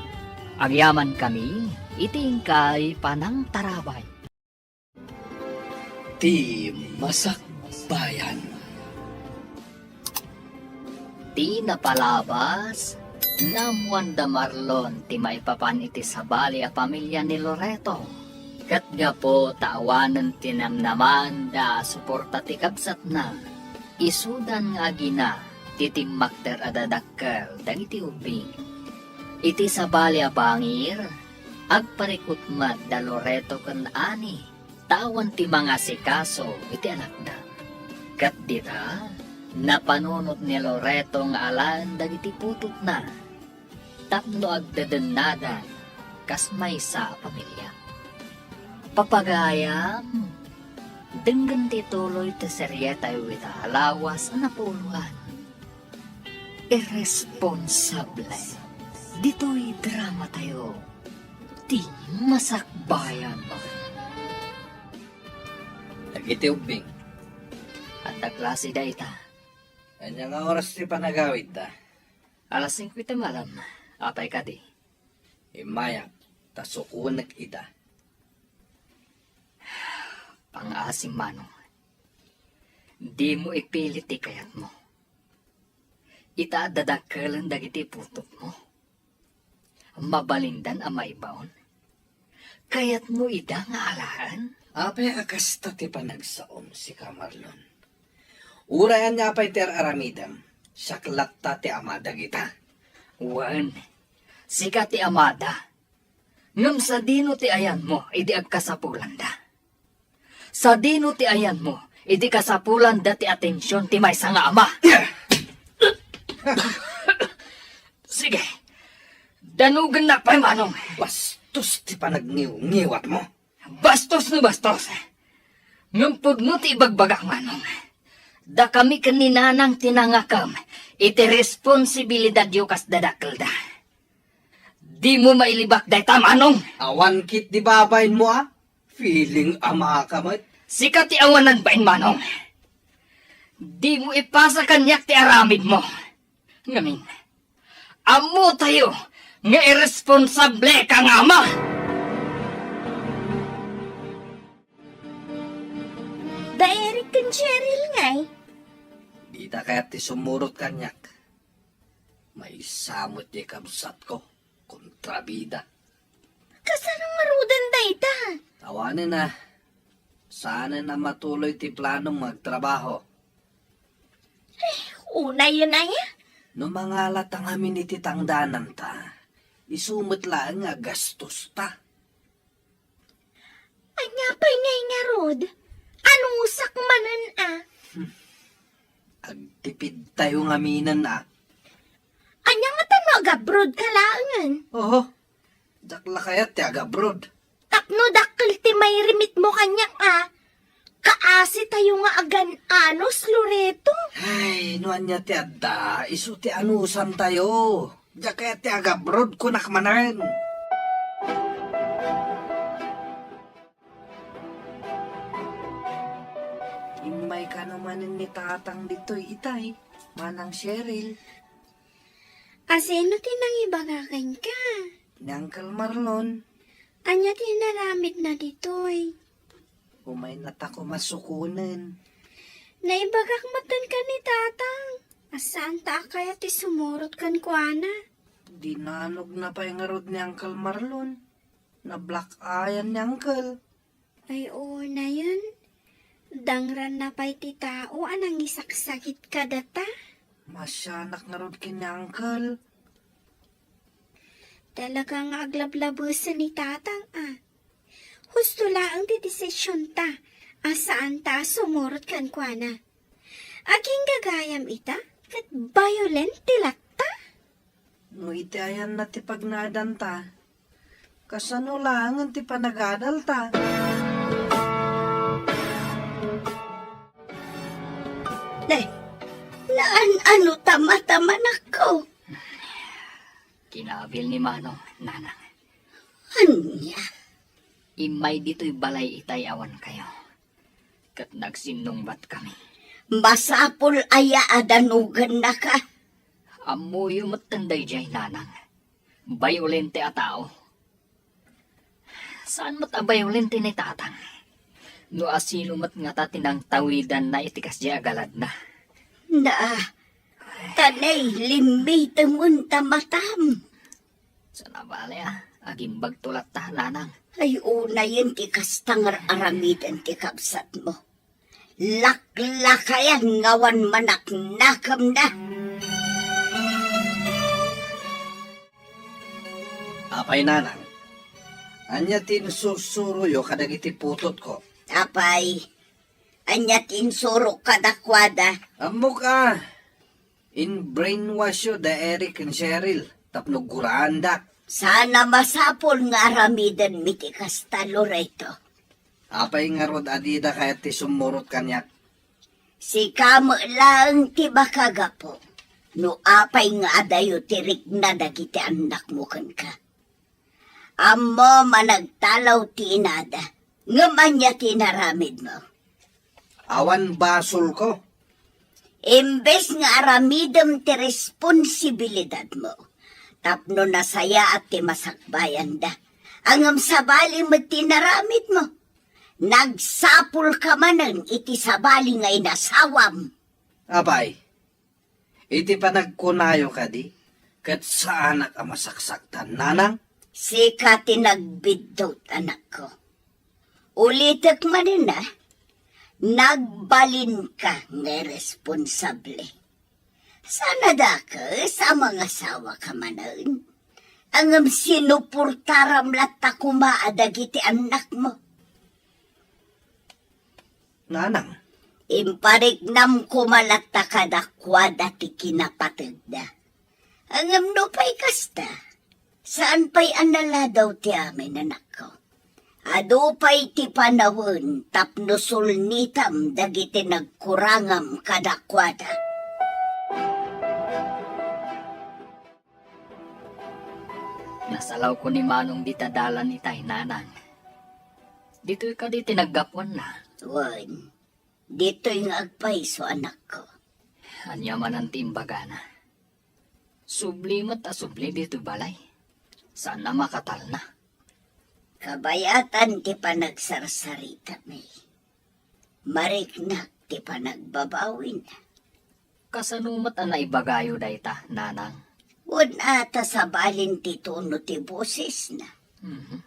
Agyamankami iti inkay panangtarabay. Ti Masakbayan. Ti napalabas, naammoan da Marlon ti maipapan iti sabali a pamilia ni Loreto. Ket gapu ta awanen ti namnamanda a suporta ti kabsatna, isudan nga agina ti timmakder a dadakkel dagiti ubbing. Iti sabali a bangir, agparikut met da Loreto ken Ani ta awan ti mangasikaso iti anakda. Ket dita, napanunot ni Loreto nga alaen dagiti putotna tapno agdedennadan kas maysa a pamilia. Papagayam, denggen ti tuloy ti serietayo ita a lawas a napuloan. Irresponsable. Ditoy dramatayo, ti Masakbayan. Dagiti ubbing. Adda klase dayta. Ania nga oras ti panagawidda? Alas singko iti malem. Apay kadi? Immayak, ta sukonek ida. Pangaasim, Manong. Dimo ipilit ti kayatmo. Ita a dadakkelen dagiti putotmo. Mabalindan a maibaon. Kayatmo ida nga alaen? Apay a kasta ti panagsaom, sika Marlon? Uray ania pay ti ar-aramidem, siak latta ti ama dagita. Wen, sika ti amada. Ngem sadino ti ayanmo idi agkasapulanda? Sadino ti ayanmo idi kasapulanda ti atension ti maysa nga ama? Sige, danugennak pay, Manong. Bastos ti panagngiwngiwatmo. Bastos no bastos. Ngem pudno ti ibagbagak, Manong. Dakami ken ni Nanang ti nangakem iti responsibilidadyo kas dadakkelda. Dimo mailibak dayta, Manong. Awan ketdi babainmo a? Feeling ama ka met. Sika ti awanan bain, Manong. Dimo ipasa kaniak ti aramidmo. Ngamin, ammotayo nga irresponsable ka nga ama. Da Eric ken Cheryl ngay? Dita kayat ti sumurot kaniak. Maysa met diay kabsatko, kontrabida. Kasano ngaruden dayta? Awanen a. Saanen a matuloy ti planom nga agtrabaho. Eh, unayen aya? No mangalata ngamin iti tangdananta, isu met laeng nga gastosta. Ania pay ngay ngarud? Anusak manen a? Agtipidtayo ngaminen a. Ania ngata no agabroad ka laengen? Oho. Diak la kayat ti agabroad. Ta no dakkel ti mairimitmo kaniak a. Kaasitayo nga agan-anos, Loreto. Ay, no ania ti adda, isu ti anusantayo. Diak kayat ti agabroad, kunak manen. Immay kano manen ni Tatang ditoy itay, Manang Cheryl. Asino ti nangibaga kenka? Ni Uncle Marlon. Ania ti inaramidna ditoy? Umayna ta koma sukonen. Naibagak met kenka ni Tatang. A, saanta a kayat ti sumurot kenkuana. Dinanogna pay ngarud ni Uncle Marlon. Na-black-eyan ni Uncle. Ay, unayen. Dangranna pay ti tao a nangisaksakit kadata. Maasianak ngarud ken ni Uncle. Talaga nga aglablabesen ni Tatang, a. Husto laeng ti desisionta, a saanta a sumurot kenkuana. Agingga gayam ita, ket violent ti latta. No iti ayanna ti pagnaedanta, kasano laengen ti panagadalta? Ne, naan-ano ta mata, manakko? Kinabil ni Manong, Nanang. Ania? Immay ditoy balay itay awan kayo. Ket nagsinnungbat kami. Masapul aya a danogennaka? Ammoyo metten daydiay, Nanang. Violente a tao. Saan met a violente ni Tatang? No asino met ngata ti nangtawidanna iti kasdiay a galadna? Na, tanay, limmitemen ta matam. Saan a bale a, agimbagto latta, Nanang. Ay, unayen ti kasta nga ar-aramiden ti kabsatmo. Laklakayan nga awan manaknakemna. Apay, Nanang, ania ti insursuroyo kadagiti putotko? Apay, ania ti insurok kadakuada? Ammok a, in-brainwashyo da Eric ken Cheryl tapno guraandak. Saan a masapul nga aramidenmi ti kasta, Loreto. Apay ngarud a dida kayat ti summurot kaniak? Sika met laeng ti makagapu no apay nga adayo ti rikna dagiti annakmo kenka. Ammom a nagtalaw ti inada, ngem ania ti inaramidmo? Awan basolko. Imbes nga aramidem ti responsibilidadmo, tapno nasayaat ti masakbayanda, ngem sabali met ti inaramidmo. Nagsapulka manen iti sabali nga inasawam. Apay, iti panagkunayo kadi, ket saanak a masaksaktan, Nanang? Sika ti nagbiddut, anakko. Ulitek manen a, nagbalinka nga irresponsable. Saan a dakes a mangasawaka manen, ngem sinuportaram latta koma a dagiti annakmo. Nanang. Impariknam koma latta kadakuada ti kinapategda. Ngem nupay kasta, saan pay a naladaw ti amin, anakko. Adu pay ti panawen tapno sulnitam dagiti nagkurangam kadakuada. Nasalawko ni Manong dita dalan itay, Nanang. Ditoy kadi ti naggapuanna? Wen, ditoy nga agpayso, anakko. Ania manen ti imbagana? Subli met a subli ditoy balay. Saan a makatalna. Kabayatan ti panagsarsaritami. Mariknak ti panagbabawina. Kasano met a naibagayo dayta, Nanang? Wen a ta sabalin ti tono ti bosesna. Mhm.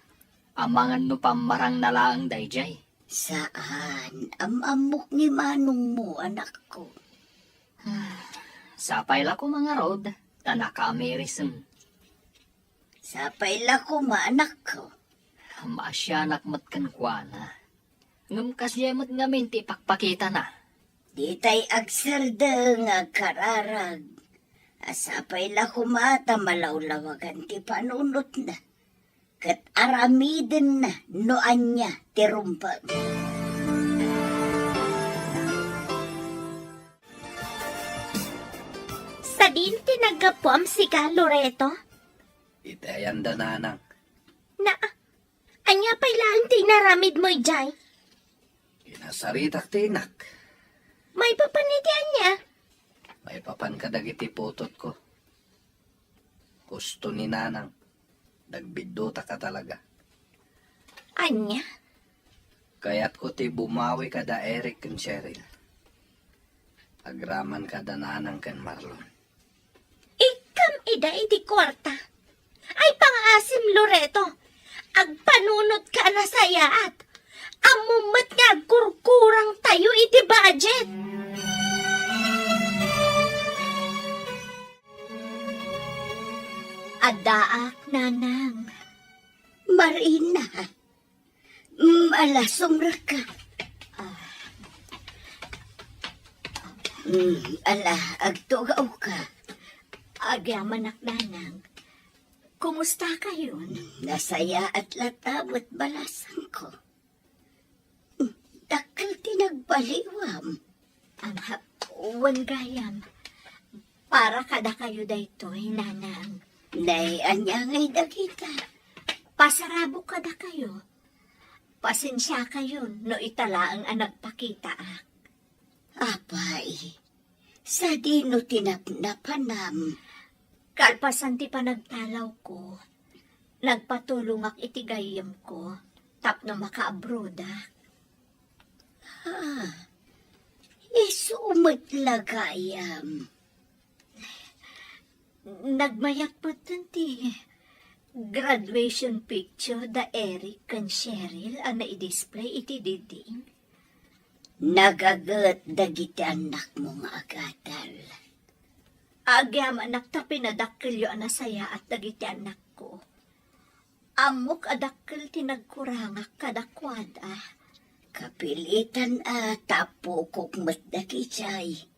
Amangan no pammarangna laeng daydiay. Saan, am-ammok ni manongmo, anakko. Sapay la koma ngarud, ta nakaamirisem. Sapay la koma, anakko. Maasianak met kenkuana. Ngem kasdiay met ngamin ti ipakpakitana. Ditay agsardeng nga agkararag a sapay la koma ta malawlawagan ti panunotna. ket aramidenna no ania ti rumbeng. Sadino ti naggapuam sika, Loreto? Itay anda, nanang. Na, ania pay laeng ti inaramidmo idiay? Kinasaritak ti inak. Maipapan iti ania? Maipapan kadagiti putotko. Husto ni nanang, nagbiddutaka talaga. Ania? Kayatko ti bumawi kada Eric ken Cheryl. Agraman kada nanang ken Marlon. Ikkam ida iti kuarta. Ay, pangaasim, Loreto. Agpanunotka a nasayaat. Ammom met nga agkurkurangtayo iti budget. Addaak, nanang. Marina. Mm, ala, sumrekka. Ah. Mm, ala, agtugawka. Agyamanak, nanang. Kumusta kayon? Nasayaat latta met balasangko. Dakkel ti nagbaliwam. Ang ha-, wen gayam. Para kadakayo daytoy, nanang. Nay, ania ngay dagita? Pasarabok kadakayo. Pasensiakayon no ita laeng a nagpakitaak. Apay, sadino ti napnapanam? Kalpasan ti panagtalawko, nagpatulongak iti gayyemko tapno makaabrodak. Ah, isu met la gayam. Nagmayat metten ti graduation picture da Eric ken Cheryl a naidisplay iti diding. Nagaget dagiti annakmo nga agadal. Agyamanak ta pinadakkelyo a nasayaat dagiti annakko. Ammok a dakkel ti nagkurangak kadakuada. Kapilitan a tapukok met dagijay.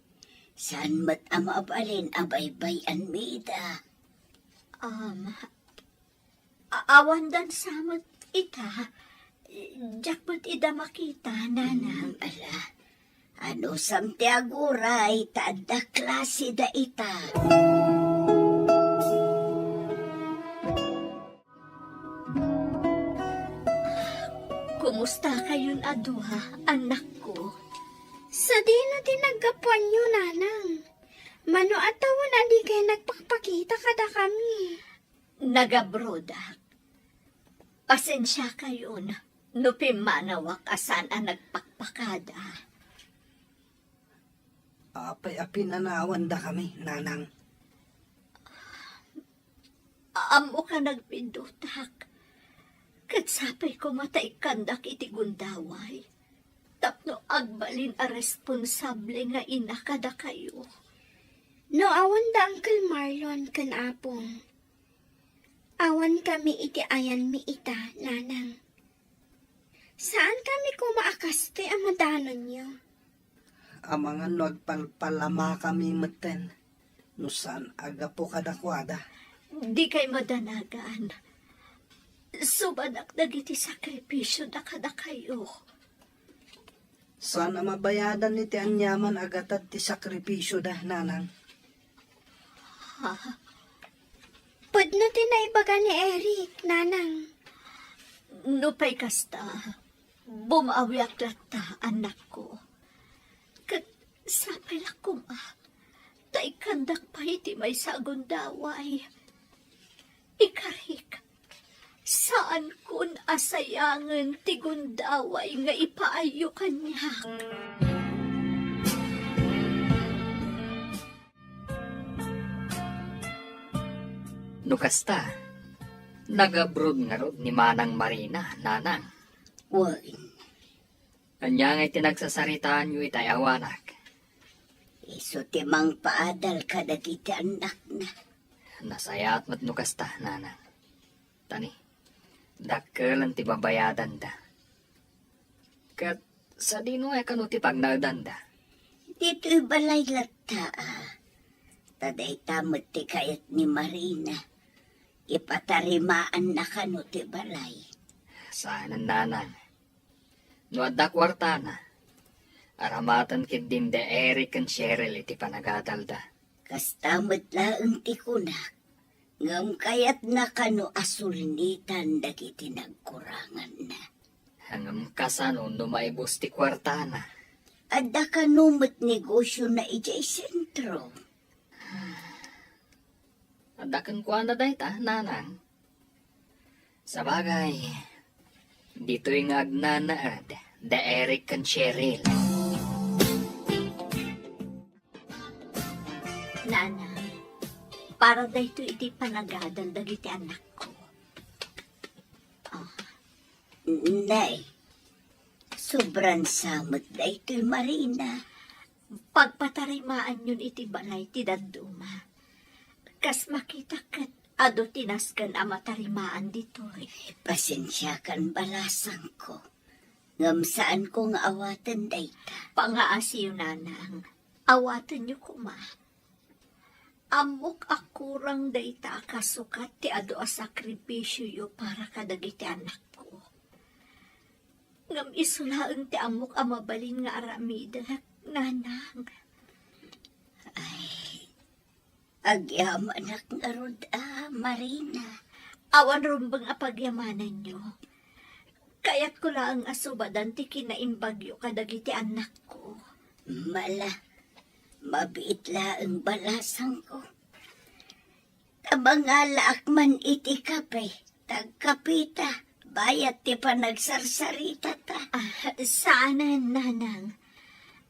Saan met a mabalin a baybay-anmi ida. Um, a-, awan dansa met ita. Diak met ida makita, nanang. Mm, ala. Anusam ti aguray ta adda klase da ita. Kumusta kayon a dua, annakko? Sadino ti naggapuanyo, nanang? Mano a tawen a di kayo nagpakpakita kadakami? Nagabrodak. Pasensiakayon no pimmanawak a saan a nagpakpakada. Apay a pinanawandakami, nanang? Ammok a nagbiddutak, ket sapay koma ta ikkandak iti gundaway tapno agbalin a responsable nga ina kadakayo. No awan da Uncle Marlon ken Apong, awan kami iti ayanmi ita, nanang. Saan kami koma a kastoy a madanonyo. Amangan no agpalpalamakami metten no saan a gapu kadakuada. Dikay madanagan. Subanak dagiti sakripisio da kadakayo. Saan a mabayadan iti aniaman a gatad ti sakripisio da, nanang. Ha? Pudno ti naibaga ni Eric, nanang. Nupay kasta, bumawiak latta, annakko. Ket sapay la koma ta ikkandak pay iti maysa a gundaway. Ikarik, saankon a sayangen ti gundaway nga ipaayyo kaniak. No kasta, nag-abroad ngarud ni Manang Marina, nanang. Wen. Ania ngay ti nagsasaritaanyo itay awanak? Isu ti mangpaadal kadagiti annakna. Nasayaat met no kasta, nanang. Tani, dakkelen ti babayadanda. Ket sadino ngay kano ti pagnaedanda? Ditoy balay latta, a. Ta dayta met ti kayat ni Marina. Ipatarimaanna kano ti balay? Saanen, nanang. No adda kuartana, aramaten ketdin da Eric ken Cheryl iti panagadalda. Kasta met laeng ti kunak, ngem kayatna kano a sulnitan dagiti nagkuranganna. Ngem kasano no maibus ti kuartana? Adda kano met negosiona idiay sentro? Adda kenkuana dayta, nanang. Sabagay, ditoy nga agnanaed da Eric ken Cheryl. Nanang, para daytoy iti panagadal dagiti anakko. Ah, nay, sobran sa met daytoy, Marina. Pagpatarimaanyon iti balay ti dadduma. Kas makita ket adu ti nasken a matarimaan ditoy. Pasensiakan, balasangko. Ngem saanko nga awaten dayta. Pangaasiyo, nanang. Awatenyo koma. Ammok a kurang dayta a kasukat ti adu a sakripisioyo para kadagiti anakko. Ngem isu laeng ti ammok a mabalin nga aramidek, nanang. Ay, agyamanak ngarud a, Marina. Awan rumbeng a pagyamananyo. Kayatko laeng a subadan ti kinaimbagyo kadagiti annakko. Mala, mabiit laeng, balasangko. Ta mangalaak man iti kape, ta agkapeta, bayat ti panagsarsaritata. Ah, saanen, nanang.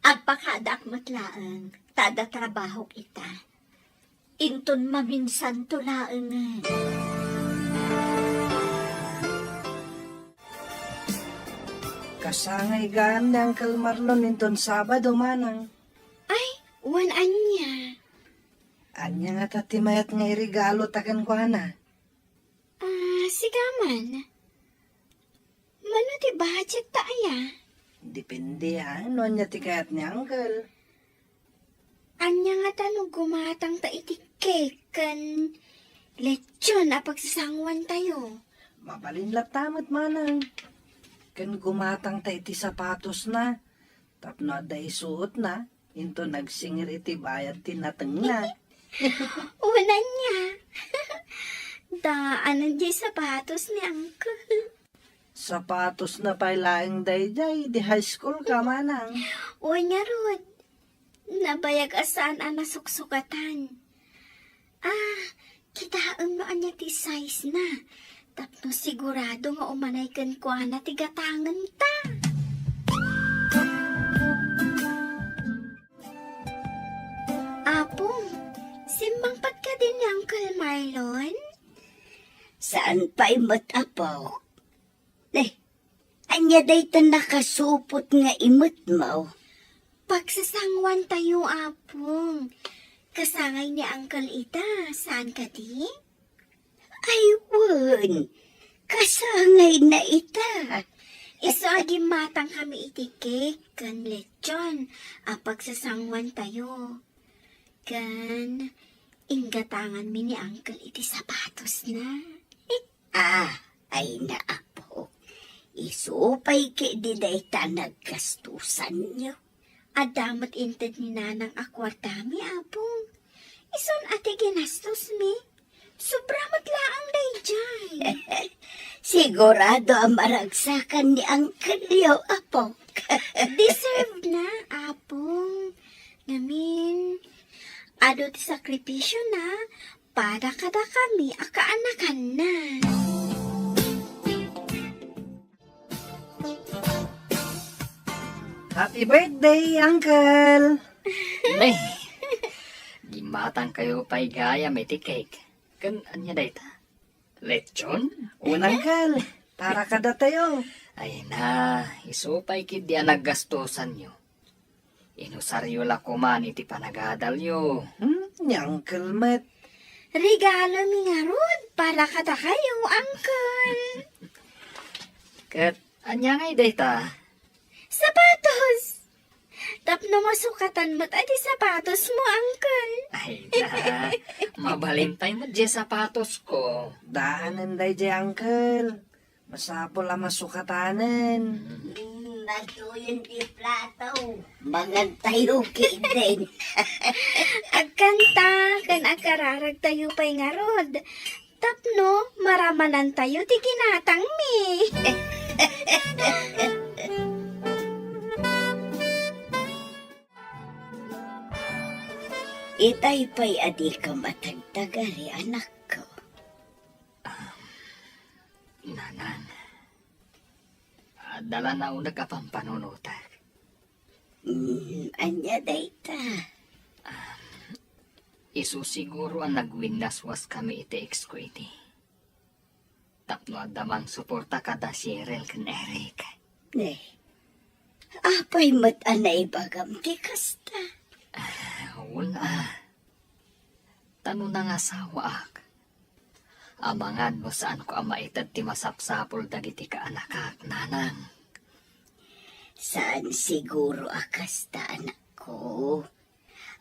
Agpakadaak met laeng, ta adda trabahok ita. Inton maminsanto laengen. Kasangay gayam ni Uncle Marlon inton Sabado, manang. Ay, wen ania? Ania ngata ti mayat nga iregalo ta kenkuana? Ah, sika man. Mano ti budget ta aya? Depende, a, no ania ti kayat ni Uncle. Ania ngata no gumatang ta iti cake ken lechon a pagsasanguan tayo? Mabalin latta met, manang. Ken gumatang ta iti sapatosna. Tapno adda isuotna, inton agsingir iti bayad ti natengna. Wen ania? Ta, ania diay sapatos ni Uncle? Sapatosna pay laeng daydiay, idi high school ka, manang. Wen ngarud, nabayag a saan a nasuksukatan. Ah, kitaem no ania ti size na. Tapno sigurado nga umanay kenkuana ti gatangenta. Apong, simmangpet kadi ni Uncle Marlon? Saan pay met, Apo. Eh, ania dayta nakasupot nga imetmo? Pagsasanguan tayo, Apong. Kasangay ni Uncle ita, saan kadi? Ay, wen. Kasangay na ita. Isu a gimmatang kami iti cake ken lechon a pagsasanguan tayo. Ken inggatanganmi ni Uncle iti sapatosna. Ah, ay na, Apo. Isu pay ketdi dayta naggastusanyo. Adda met inted ni Nanang a kuartami, Apong. Isun a ti ginastosmi. Sobra met laeng daydiay. Sigurado a maragsakan ni Uncle-yo, Apo. Deserve na, Apong. Ngamin, adu ti sakripisio na, pada kadakami a kaanakanna. Happy birthday, Uncle! Nay, gimmatangkayo pay gayam iti cake. Ken ania dayta? Lechon? Wen, Uncle, para kadatayo. Ay na, isu pay ketdi a naggastusanyo. Inusaryo la koman iti panagadalyo. Hmm, ni Uncle met. Regalomi ngarud para kadakayo, Uncle. Ket ania ngay dayta? Sapatos! Tapno masukatan met a ti sapatosmo, Uncle. Ay, na, mabalin pay met diay sapatosko. Daanen daydiay, Uncle. Masapul a masukatanen. Mm, natuyen ti plato. Mangantayo ketdin. Agkanta ken agkararagtayo pay ngarud. Tapno maramanantayo ti ginatangmi. Itay pay a dikam a tagtagari, anakko. Nanang, adda la naunek a pampanunotek. Mm, ania dayta? Isu siguro a nagwinnaswaskami iti ex ko idi. Tapno adda mangsuporta kada Cheryl ken Eric. Ne, apay met a naibagam ti kasta? Ah, wen a. Ta no nangasawaak, amangan no saanko a maited ti masapsapul dagiti kaanakak, nanang. Saan siguro a kasta, anakko.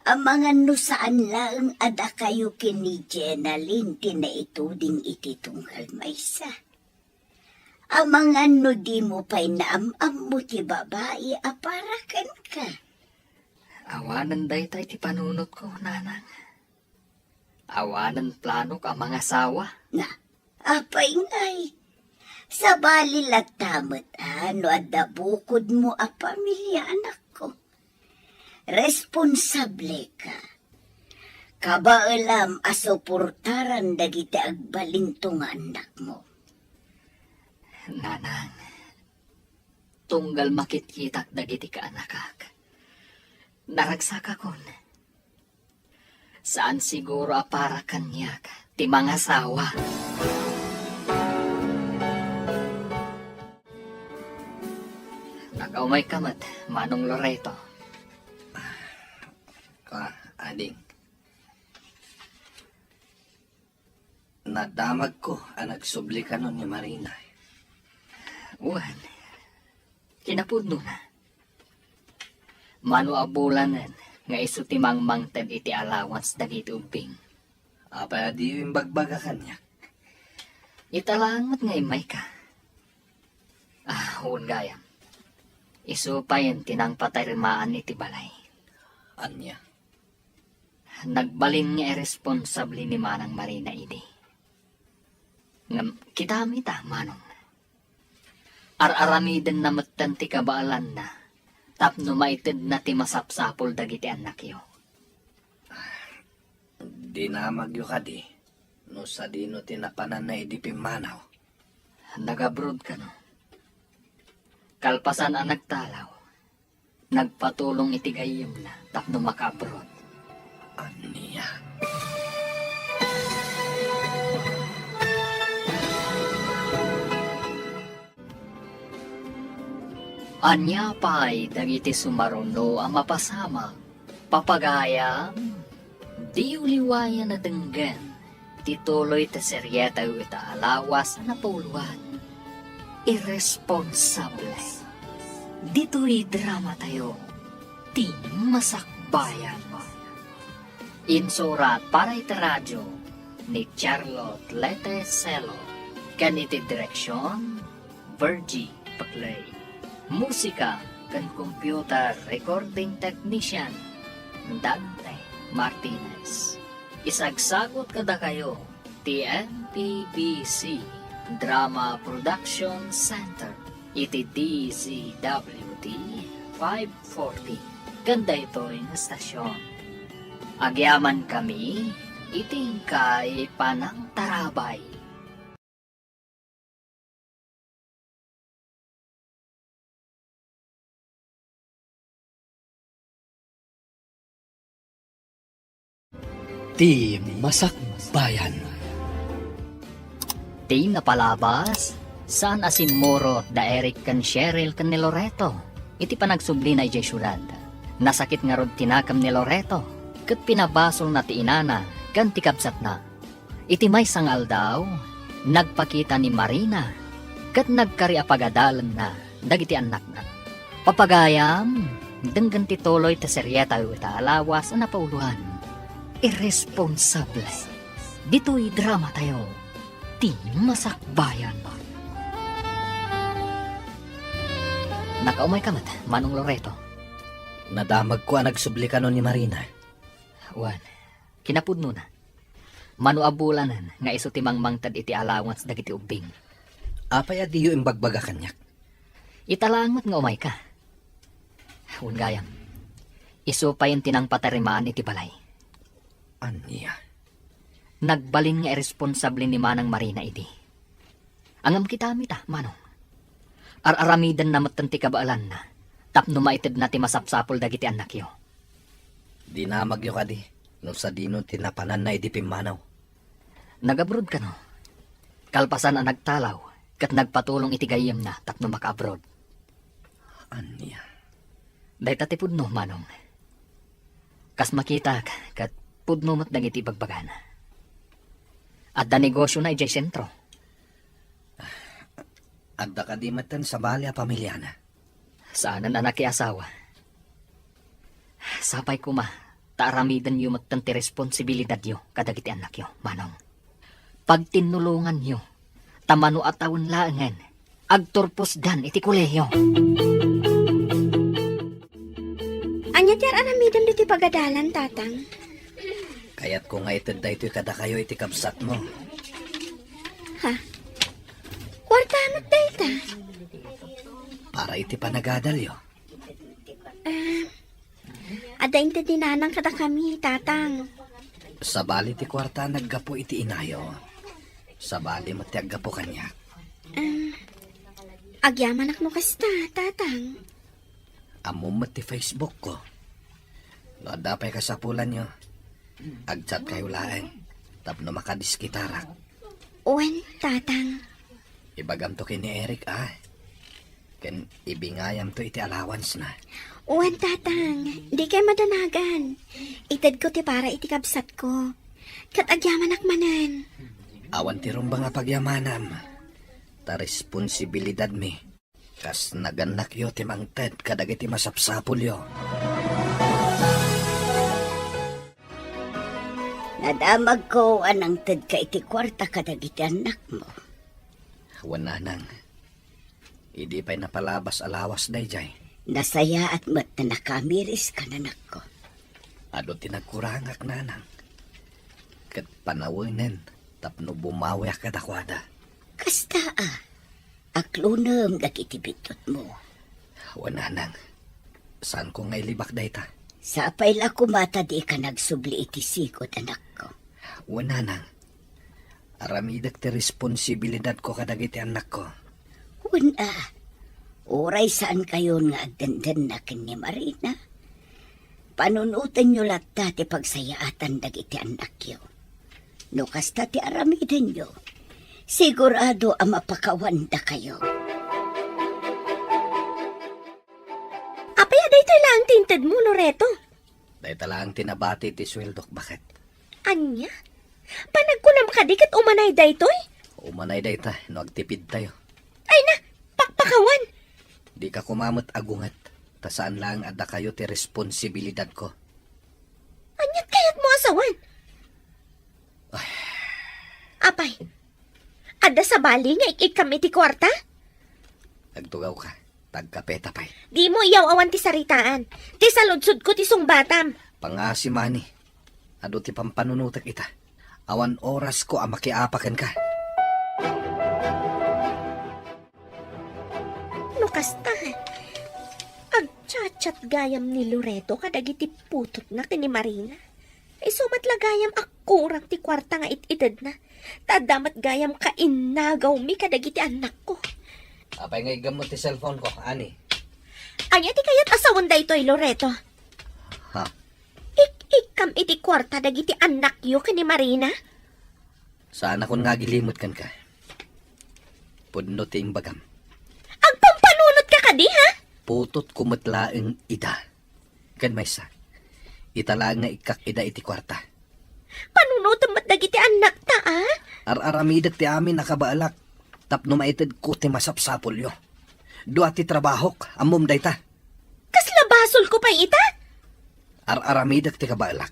Amangan no saan laeng a dakayo ken ni Jenalyn ti naituding iti tunggal maysa. Amangan no dimo pay naam-ammo ti babai a para kenka. Awanen dayta iti panunotko, nanang. Awanen planok a mangasawa. Na, apay ngay? Sabali latta met a no adda bukodmo a pamilia, anakko. Responsableka. Kabaelam a suportaran dagiti agbalinto nga annakmo. Nanang, tunggal makitkitak dagiti kaanakak, naragsakakon. Saan siguro a para kaniak ti mangasawa. Nagaumayka met, Manong Loreto. Ah, ading. Nadamagko a nagsubli kano ni Marina. Wen, kinapudnona. Mano a bulanen nga isu ti mangmangted iti allowance dagiti ubbing. Apay a diyo imbagbaga kaniak? Ita laeng met nga immayka. Ah, wen gayam. Isu payen ti nangpatarimaan iti balay. Ania? Nagbalin nga irresponsable ni Manang Marina idi. Ngem, kitaem ita, Manong. Ar-aramidenna metten ti kabaelanna tapno maitedna ti masapsapul dagiti annakyo. Dinamagyo kadi no sadino ti napananna idi pimmanaw? Nag-abroad kano. Kalpasan a nagtalaw, nagpatulong iti gayyemna tapno maka-abroad. Ania? Ania pay dagiti sumaruno a mapasamak? Papagayam, diyo liwayan a denggen ti tuloy ti serietayo ita a lawas a napuloan. Irresponsable. Ditoy dramatayo, ti Masakbayan. Insurat para iti radyo ni Charlotte Lete Celo, ken iti direksion, Virgie Paclay. Musika ken computer recording technician, Dante Martinez. Isagsagut kadakayo ti M P B C Drama Production Center iti D Z W T five forty ken daytoy nga stasyon. Agyamankami iti inkay panangtarabay. Ti Masakbayan. Ti napalabas, saan a simmurot da Eric ken Cheryl ken ni Loreto iti panagsublina idiay siudad. Nasakit ngarud ti nakem ni Loreto, ket pinabasolna ti inana ken ti kabsatna. Iti maysa nga aldaw, nagpakita ni Marina ket nagkari a pagadalenna dagiti annakna. Papagayam, Denggen ti tuloy ti serietayo ita a lawas a napauloan, Irresponsable. Ditoy dramatayo, ti Masakbayan. Nakaumayka met, Manong Loreto. Nadamagko a nagsubli kano ni Marina. Wen, kinapudnona. Mano a bulanen nga isu ti mangmangted iti allowance dagiti ubbing. Apay a diyo imbagbaga kaniak? Ita laeng met nga umayka. Wen gayam, isu payen ti nangpatarimaan iti balay. Ania? Nagbalin nga irresponsable ni Manang Marina idi. Ngem kitami ta, Manong. Ar-aramidenna metten ti kabaelanna tapno maitedna ti masapsapul dagiti annakyo. Dinamagyo kadi no sadino ti napananna idi pimmanaw. Nag-abroad kano. Kalpasan a nagtalaw ket nagpatulong iti gayyemna tapno maka-abroad. Ania? Dayta ti pudno, Manong. Kas makitak, ket pudno met dagiti ibagbagana. Adda negosiona idiay sentro. Adda kadi metten sabali a pamiliana? Saanen a nakiasawa. Sapay koma ta aramidenyo metten ti responsibilidadyo kadagiti annakyo, Manong. Pagtinnulonganyo, ta mano a tawen laengen, agturposdan iti kolehiyo. Ania ti ar-aramidem ditoy pagadalan, Tatang? Kayatko nga ited daytoy kadakayo iti kabsatmo. Ha? Kuarta met dayta? Para iti panagadalyo. Ah, adda inted ni Nanang kadakami, Tatang. Sabali ti kuarta naggapu iti inayo. Sabali met ti aggapu kaniak. Ah, agyamanak no kasta, Tatang. Ammom met ti Facebook ko. No adda pay kasapulanyo, agchat kayo laeng tapno makadiskitarak. Wen, Tatang. Ibagamto ken ni Eric, a. Ken ibingayamto iti allowance na. Wen, Tatang, dikay madanagan. Itedko ti para iti kabsatko. Ket agyamanak manen. Awan ti rumbeng a pagyamanam. Ta responsibilidadmi. Kas nagannakyo ti mangted kadagiti masapsapulyo. Nadamagko a nangtedka iti kuarta kadagiti annakmo. Wen, Nanang. Idi pay napalabas a lawas daydiay. Nasayaat met ta nakamiris ka, nanakko. Adu ti nagkurangak, Nanang. Ket panawenen tapno bumawiak kadakuada. Kasta a, aklonem dagiti biddutmo. Wen, Nanang. Saanko nga ilibak dayta. Sapay la koma ta dika nagsubli iti sigud, anakko. Wen, Nanang. Aramidek ti responsibilidadko kadagiti annakko. Wen a, uray saankayon nga agdendenna ken ni Marina, panunotenyo latta ti pagsayaatan dagiti annakyo. No kasta ti aramidenyo, sigurado a mapakawandakayo. Apay a daytoy laeng ti intedmo, Loreto? Dayta laeng ti nabati ti sueldok, baket. Ania? Panagkunam kadi ket umanay daytoy? Umanay dayta no agtipidtayo. Ay na, pakpakawan! Dika koma met agunget, ta saan laeng a dakayo ti responsibilidadko. Aniat kayatmo a sawen? Ay. Apay, adda sabali nga ik-ikkam iti kuarta? Agtugawka. Tagkapeta pay. Dimo iyaw-awan ti saritaan. Ti saludsodko ti sungbatam. Pangasi, Mani. Adu ti pampanunotek ita. Awan orasko a makiapa kenka. No kasta, agchat-chat gayam ni Loreto kadagiti putotna ken ni Marina. Isu met la gayam a kurang ti kuarta nga it-itedna. Ta adda met gayam kainnagawmi kadagiti annakko. Apay nga iggammo ti cellphone ko, Ani? Ania ti kayat a sawen daytoy, Loreto? Ha? Ik-ikkam iti kuarta dagiti annakyo ken ni Marina? Saanakon nga agilimut kenka. Pudno ti imbagam. Agpampanunotka kadi, ha? Putotko met laeng ida. Ken maysa, ita laeng nga ikkak ida iti kuarta. Panunotem met dagiti annakta, a? Ar-aramidek ti amin a kabaelak tapno maitedko ti masapsapulyo. Dua ti trabahok, ammom dayta. Kasla Sulko pay ita? Ar-aramidek ti kabaelak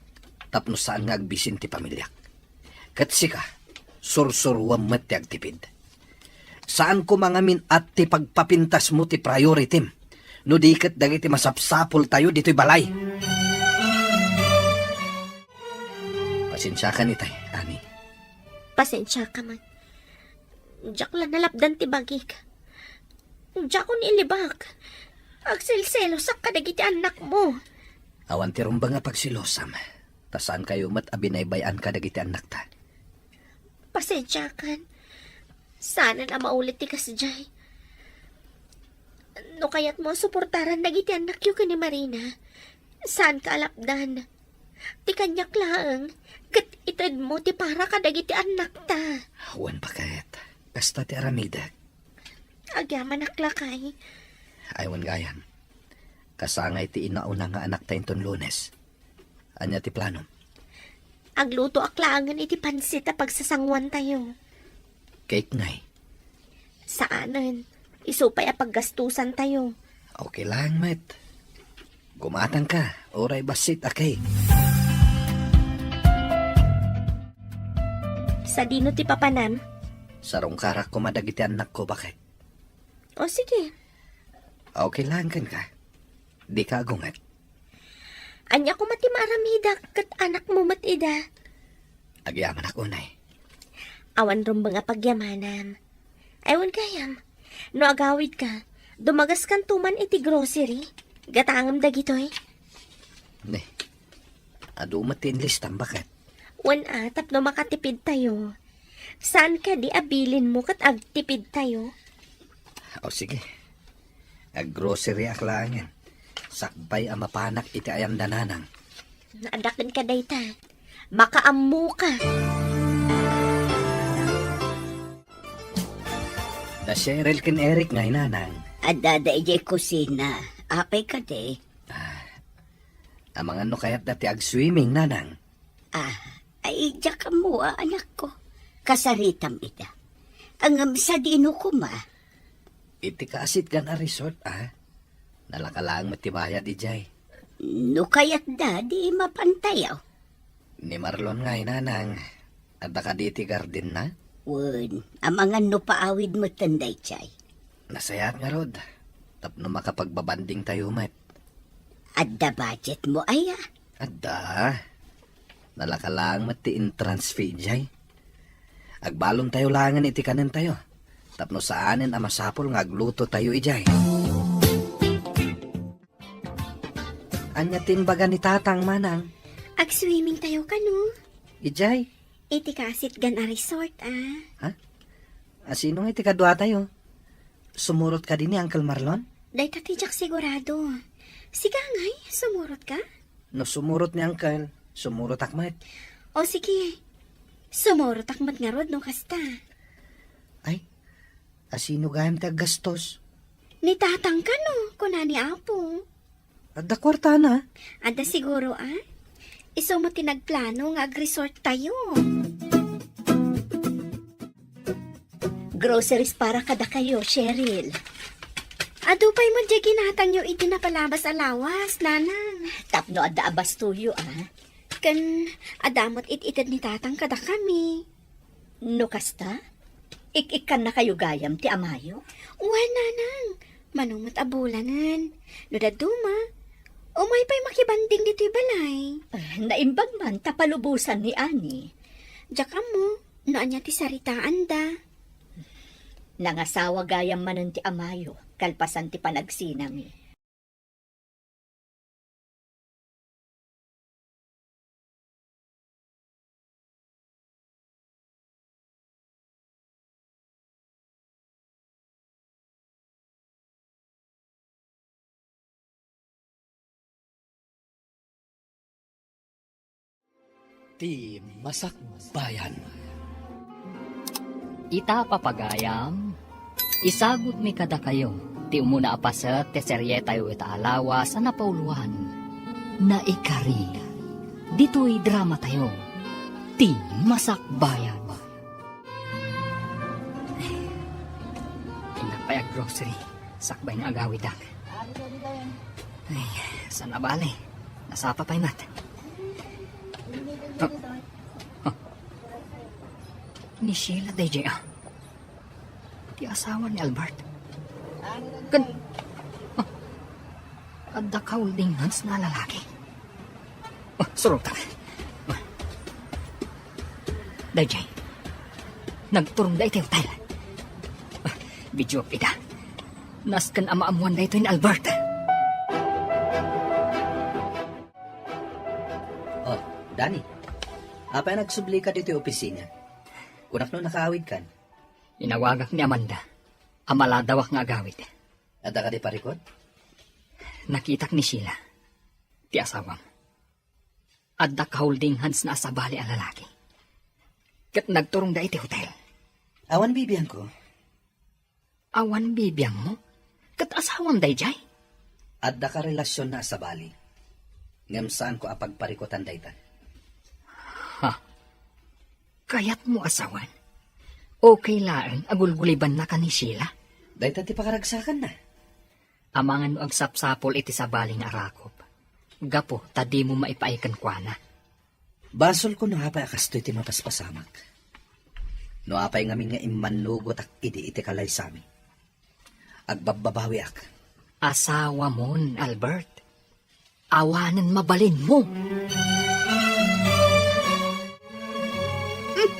tapno saan nga agbisin ti pamiliak. Ket sika, sursuruam met ti agtipid. Saan koma ngamin a ti pagpapintasmo ti prioritim, no di ket dagiti masapsapultayo ditoy balay. Pasensiakan itay, Ani. Pasensiaka man. Diak la nalapdan ti bagik. Diakon ilibak. Agselselosak kadagiti annakmo. Awan ti rumbeng a pagselosam, ta saankayo met a binaybay-an kadagiti annakta. Pasensiakan. Saanen a maulit ti kasdiay. No kayatmo a suportaran dagiti annakyo ken ni Marina, saanka a lapdan. Ti kaniak laeng, ket itedmo ti para kadagiti annakta. Wen, baket. Kasta ti aramidek. Agyamanak lakay. Ay, wen gayam. Kasangay ti inauna nga anakta inton Lunes. Ania ti planom? Aglutoak laengen iti pansit a pagsasanguantayo. Cake ngay? Saanen. Isu pay a paggastusantayo. Okay lang, met. Gumatangka, uray bassit a cake. Sadino ti papanam? Sarungkarak koma dagiti annakko, baket. O, sige. Okay lang kenka. Dika agunget. Ania koma ti maaramidak ket anakmo met ida? Agyamanak unay. Awan rumbeng a pagyamanam. Ay, wen gayam. No agawidka, dumagaskanto man iti grocery. Gatangem dagitoy. Ne. Adu met ti inlistam, baket. Wen a, tapno makatipidtayo. Saan kadi a bilinmo ket agtipidtayo? O, sige. Aggroceryak laengen. Sakbay a mapanak iti ayan da Nanang. Adda kenka dayta. Makaammoka. Da Cheryl ken Eric ngay, Nanang. Addada idiay kusina. Apay kadi? Ah, amangan no kayatda ti agswimming, Nanang. Ah, ay, diak ammo a, anakko. Kasaritam ida. Ngem sadino koma? Iti kaasitgan a resort, a. Nalaka laeng met ti bayad idiay. No kayatda, di mapantayo. Ni Marlon ngay, Nanang. Adda kadi iti gardenna? Wen, amangan no paawid metten daydiay. Nasayaat ngarud, tapno makapagbabandingtayo met. Adda budgetmo aya? Adda. Nalaka laeng met ti entrance fee idiay. Agbalontayo laengen iti kanentayo, tapno saanen a masapul nga aglutotayo idiay. Ania ti imbaga ni Tatang, Manang? Agswimmingtayo kano? Idiay? Iti kaasitgan a resort, a. Ha? Asino nga iti kaduatayo? Sumurot kadi ni Uncle Marlon? Dayta ti diak sigurado. Sika ngay, sumurotka? No sumurot ni Uncle, sumurotak met. O sige, sumurotak met ngarud no kasta. Ay, asino gayam ti aggastos? Ni Tatang kano, kuna ni Apo. Adda kuartana? Adda siguro, a. Isu met ti nagplano nga agresorttayo. Groceries para kadakayo, Cheryl. Adu pay met diay ginatangyo iti napalabas a lawas, Nanang. Tapno adda a bastoyo, a. Ken adda met it-ited ni Tatang kadakami. No kasta, ik-ikkannakayo gayam ti amayo? Wen, Nanang. Mano met a bulanen. No dadduma, umay pay makibanding ditoy balay. Ah, naimbag man ta palubosan ni Ani. Diak ammo no ania ti saritaanda. Nangasawa gayam manen ti amayo kalpasan ti panagsinami. Ti Masakbayan. Ita, papagayam, isagutmi kadakayo ti umuna a paset ti serietayo ita a lawas a napauloan, Naikari. Ditoy dramatayo, Ti Masakbayan. Innak pay aggrocery, sakbay nga agawidak. Ay, Saan a bale? Nasapa pay met. Ah. Ah. Ni Sheila daydiay, ah. Ti asawa ni Albert. Ken, ah, adda ka holding hands na lalaki. Ah, surotak. Ah. Daydiay. Nagturongda iti hotel. Ah, video ida. Nasken a maammoan daytoy ni Albert. Oh, Danny. Apay a nagsublika ditoy opisina? Kunak no nakaawidkan. Inawagak ni Amanda. Amaladawak nga agawid. Adda kadi parikut? Nakitak ni Sheila, ti asawam. Adda ka holding hands na a sabali a lalaki. Ket nagturongda iti hotel. Awan bibiangko. Awan bibiangmo? Ket asawam daydiay? Adda ka relasyon na a sabali. Ngem saanko a pagparikutan dayta. Ha? Kayatmo a sawen? Okay laeng a gulgulibannaka ni Sheila? Dayta ti pakaragsakanna. Amangan no agsapsapul iti sabali nga arakop, gapu ta dimo maipaay kenkuana. Basolko no apay a kastoy ti mapaspasamak. No apay ngamin nga immannugotak idi iti kalaysami. Agbabbabawiak. Asawamon, Albert. Awanen mabalinmo. Hmm,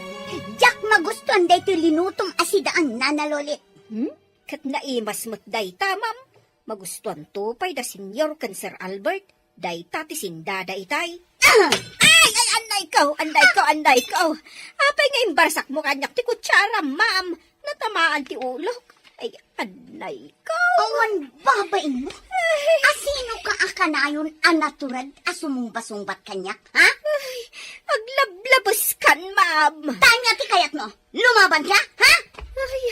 diak magustuan daytoy linutom a sidaan, Nana Lolit. Hmm? Ket naimas met dayta, ma'am. Magustuanto pay da Senyor ken Sir Albert. Dayta ti sindada itay. Ah! Ay, ay, anday ko, anday ko, anday ko. Apay nga imbarsakmo kaniak ti kutsara, ma'am? Natamaan ti ulok. Ay, anday ko. Awan babain mo? Ay. Asino ka a kanayon a natured a sumumbasungbat kaniak, ha? Ay, aglablabeskan, ma'am. Tanya ti kayatmo. Lumaban ka, ha? Ay,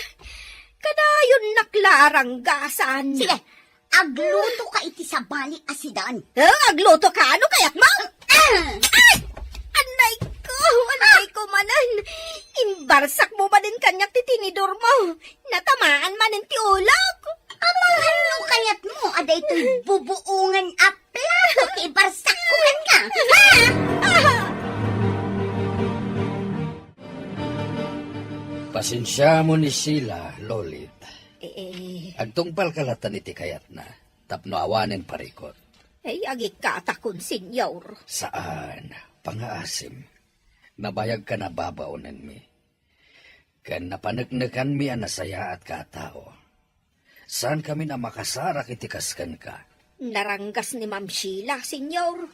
kanayon naklaranggasan. Sige, agluto ka iti sabali a sidaan. Eh, agluto ka? Ano kayat mo? Ah! Ay! Anday ko! Anday ko manen! Imbarsak mo manen kaniak ti tinidor mo! Natamaan manen ti ulok! Amangan no kayat mo, adda itoy bubuongan a plato ti ibarsak ko kenka! Ha? Ah! Pasensiamon ni Sheila, Lolit. Eh, eh. Agtungpalka latta iti kayatna, tapno awanen parikut. Ay, agikkatakon, Senyor. Saan, pangaasim. Nabayagkan a babaonenmi. Ken napaneknekanmi a nasayaatka a tao. Saankamin a makasarak iti kas kenka. Naranggas ni Ma'am Sheila, Senyor.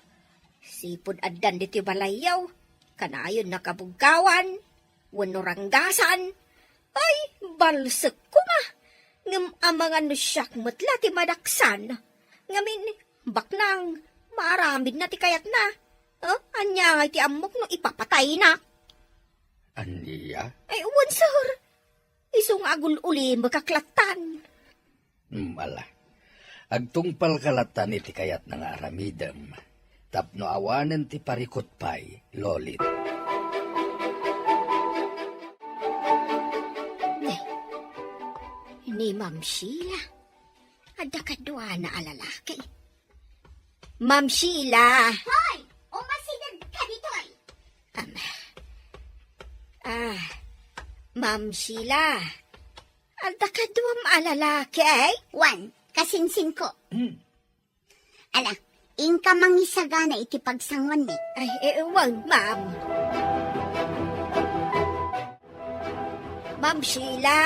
Sipud addan ditoy balayyo, kanayon nakabuggawan, wenno ranggasan. Ay, balsek koma. Ngem amangan no siak met la ti madaksan. Ngamin, baknang, maaramidna ti kayatna. Eh, ania ngay ti ammok no ipapataynak? Ania? Ay, wen, sir. Isu nga agul-ulimekak lattan. Hmm, ala. Agtungpalka lattan iti kayatna nga aramidem, tapno awanen ti parikut pay, Lolit. Nay, ni Ma'am Sheila. Adda kaduana a lalaki. Ma'am Sheila! Hoy! Umasideg ka ditoy! Am, ah, Ma'am Sheila, adda kaduam a lalaki, eh? Wen, kasinsinko. Hmm. Ala, inka mangisagana iti pagsanguanmi. Ay, eh, wen, ma'am. Ma'am Sheila!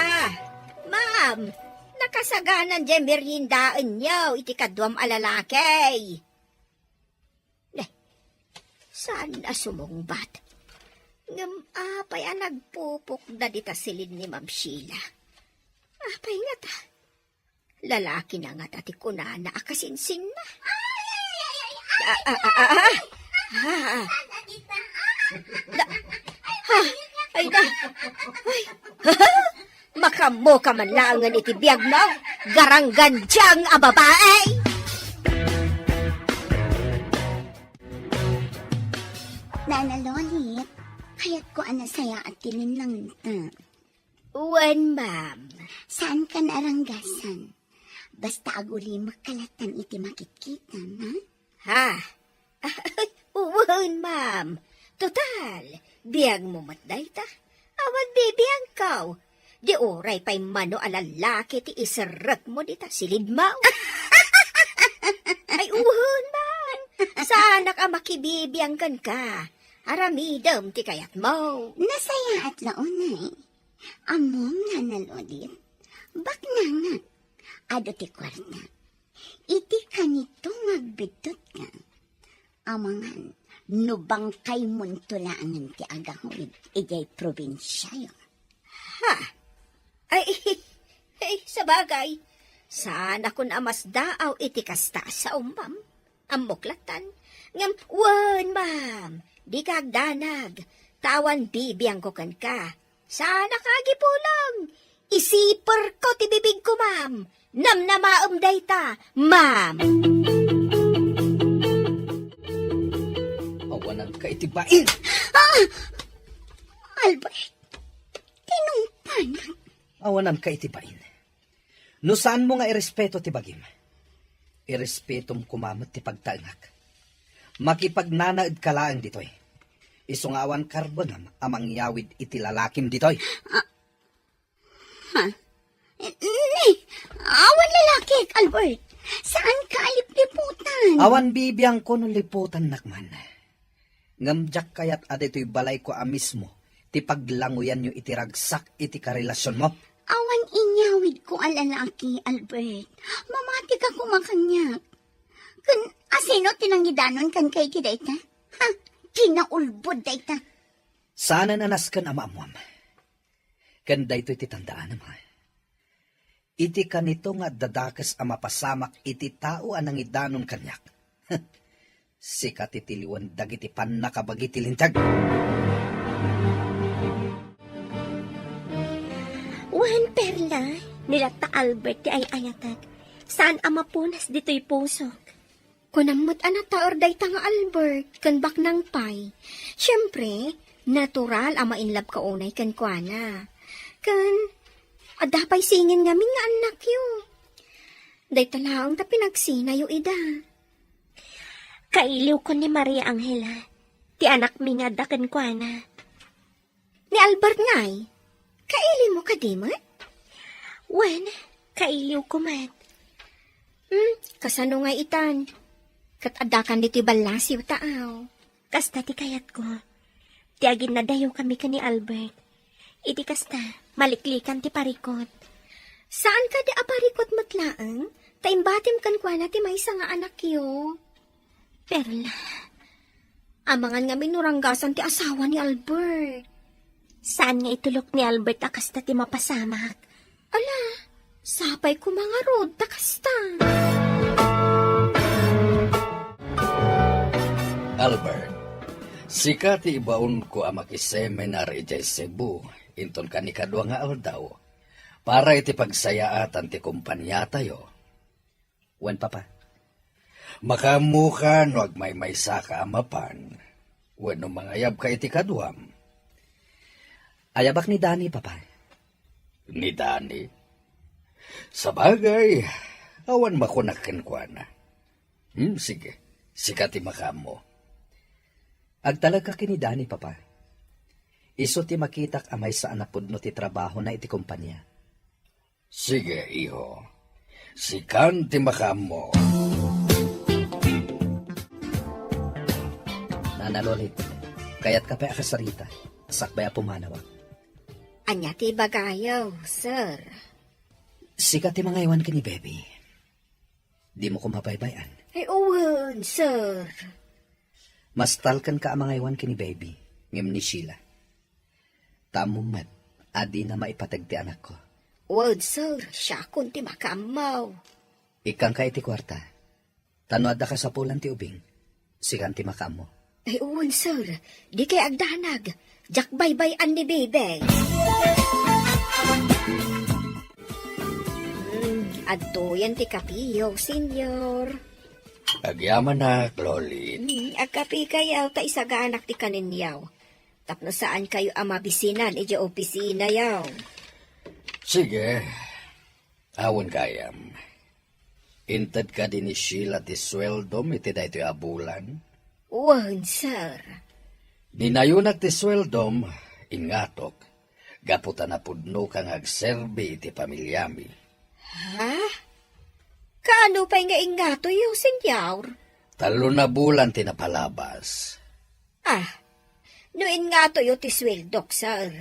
Ma'am! Nakasaganan diay meriendaenyo iti kaduam a lalaki. Eh, saan a sumungbat? Ngem apay a nagpupukda dita silin ni Ma'am Sheila? Apay ngata? Lalaki na ngata ti kunana a kasinsinna. Ah, ah, ah, ah, ah. Ah, ah. Da, ha, ay da. Ay. Makammo ka man laengen iti biagmo, garanggandiang a babae. Nana Lolit, kayatko a nasayaat ti linlangen ta. Wen, ma'am. Saankan a ranggasan. Basta agulimekka latta iti makitkita, ha? Ha? Wen, ma'am. Total, biagmo met dayta. Awan bibiagko. Di uray pay mano a lalaki ti iserrekmo dita silidmo. Ay, wen, ma'am. Saanak a makibibiang kenka. Aramidem ti kayatmo. Nasayaat la unay. Ammom, Nana Lolit, baknangak. Adu ti kuarta. Iti kanito nga agbiddutka, amangan no bangkaymonto laengen ti agawid idiay probinsiayo. Ha? Ay, ay, sabagay, saanakon a masdaaw iti kasta a sao, ma'am. Ammok lattan. Ngem, wen, ma'am, dika agdanag. Ta awan bibiangko kenka. Saanaka agipulong. Isiperko ti bibigko, ma'am. Namnamaem dayta, ma'am. Awananka iti bain! Ah! Albert, tinungpanak. Awananka iti bain. No saanmo nga irespeto ti bagim, irespetom koma met ti pagtaengak. Makipagnanaedka laeng ditoy. Isu nga awan karbengam a mangyawid iti lalakim ditoy. Ah, ha? Ni, awan lalakik, Albert. Saanka a lipliputan. Awan bibiangko no liputannak man. Ngem diak kayat a ditoy balayko a mismo ti paglanguyanyo iti ragsak iti karelasionmo. Awan inyawidko a lalaki, Albert. Mamatika koma kaniak. Ken asino ti nangidanon kenka iti dayta? Ha? Kinaulbod dayta. Saanen a nasken a maammoam. Ken daytoy ti tandaanem, ha? Iti kanito nga addadakes a mapasamak iti tao a nangidanon kaniak, sika ti tiliwen dagiti pannakabagi ti Linteg. Wen, Perla, ni latta Albert ti ay-ayatek. Saan a mapunas ditoy pusok. Kunam met a nataer dayta nga Albert ken baknang pay. Siempre, natural a ma-in love ka unay kenkuana. Ken, adda pay singin ngamin nga annakyo. Dayta laeng ta pinagsinayo ida. Kailiwko ni Maria Angela, ti anakmi nga adda kenkuana. Ni Albert ngay, kailimo kadi met? Wen, kailiwko met. Hmm, kasano ngay itan? Ket addakan ditoy ballasiw ta aw. Kasta ti kayatko. Ti aginnadayokami ken ni Albert. Iti kasta, maliklikan ti parikut. Saan kadi a parikut met laeng? Ta imbatim kenkuana ti maysa nga anakyo. Perla, amangan ngamin no ranggasan ti asawa ni Albert. Saan nga itulok ni Albert a kasta ti mapasamak? Ala, sapay koma ngarud ta kasta. Albert, sika ti ibaonko a makiseminar idiay Cebu inton kanikadua nga aldaw para iti pagsayaatan ti kompaniatayo. Wen, Papa. Makaammoka no agmaymaysaka a mapan, wenno mangayabka iti kaduam. Ayabak ni Dani, Papa. Ni Dani? Sabagay, awan makunak kenkuana. Hmm, sige, sika ti makaammo. Agtalekka ken ni Dani, Papa. Isu ti makitak a maysa a napudno ti trabahona iti kompania. Sige, iho. Sikan ti makaammo. Nana Lolit, kayatka pay a kasarita, sakbay a pumanawak. Ania ti ibagayo, sir? Sika ti mangaywan ken ni Baby. Dimo koma baybay-an. Ay, wen, sir. Mastalkenka a mangaywan ken ni Baby, ngem ni Sheila. Ta ammom met a dina maipateg ti anakko. Wen, sir, siakon ti makaammo. Ikkanka iti kuarta. Ta no adda kasapulan ti ubing, sikan ti makaammo. Ay, wen, sir. Dikay agdanag. Diak baybay-an ni Baby. Hmm, adtoyen ti kapiyo, Senyor. Agyamanak, Lolit. Hmm, agkapikayo, ta isaganak ti kaninyo. Tapno saankayo a mabisinan idiay opisinayo. Sige. Awan gayam. Inted kadi ni Sheila ti sueldom iti daytoy a bulan? Wen, sir. Dinayonak ti sueldom, ingatok, gapu ta napudnoka nga agserbi iti pamiliami. Ha? Kaano pay nga ingatoyo, senyor? Tallo a bulan ti napalabas. Ah, no ingatoyo ti sueldok, sir,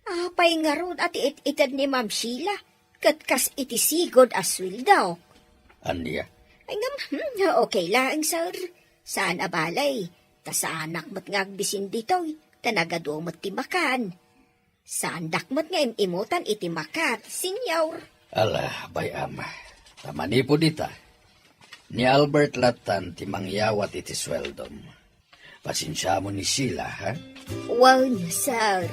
apay ngarud a ti it-ited ni Ma'am Sheila ket kas iti sigud a sueldok? Ania? Ay, ngem, hmm, okay laeng, sir. Saan a balay, ta saanak met nga agbisin ditoy, ta nagadu met ti makan. Saandak met nga im-imutan iti makat, senyor. Ala, bay-am. Ta manipud ita, ni Albert latan ti mangyawat iti sueldom. Pasensiamon ni Sheila, ha? Wen, sir.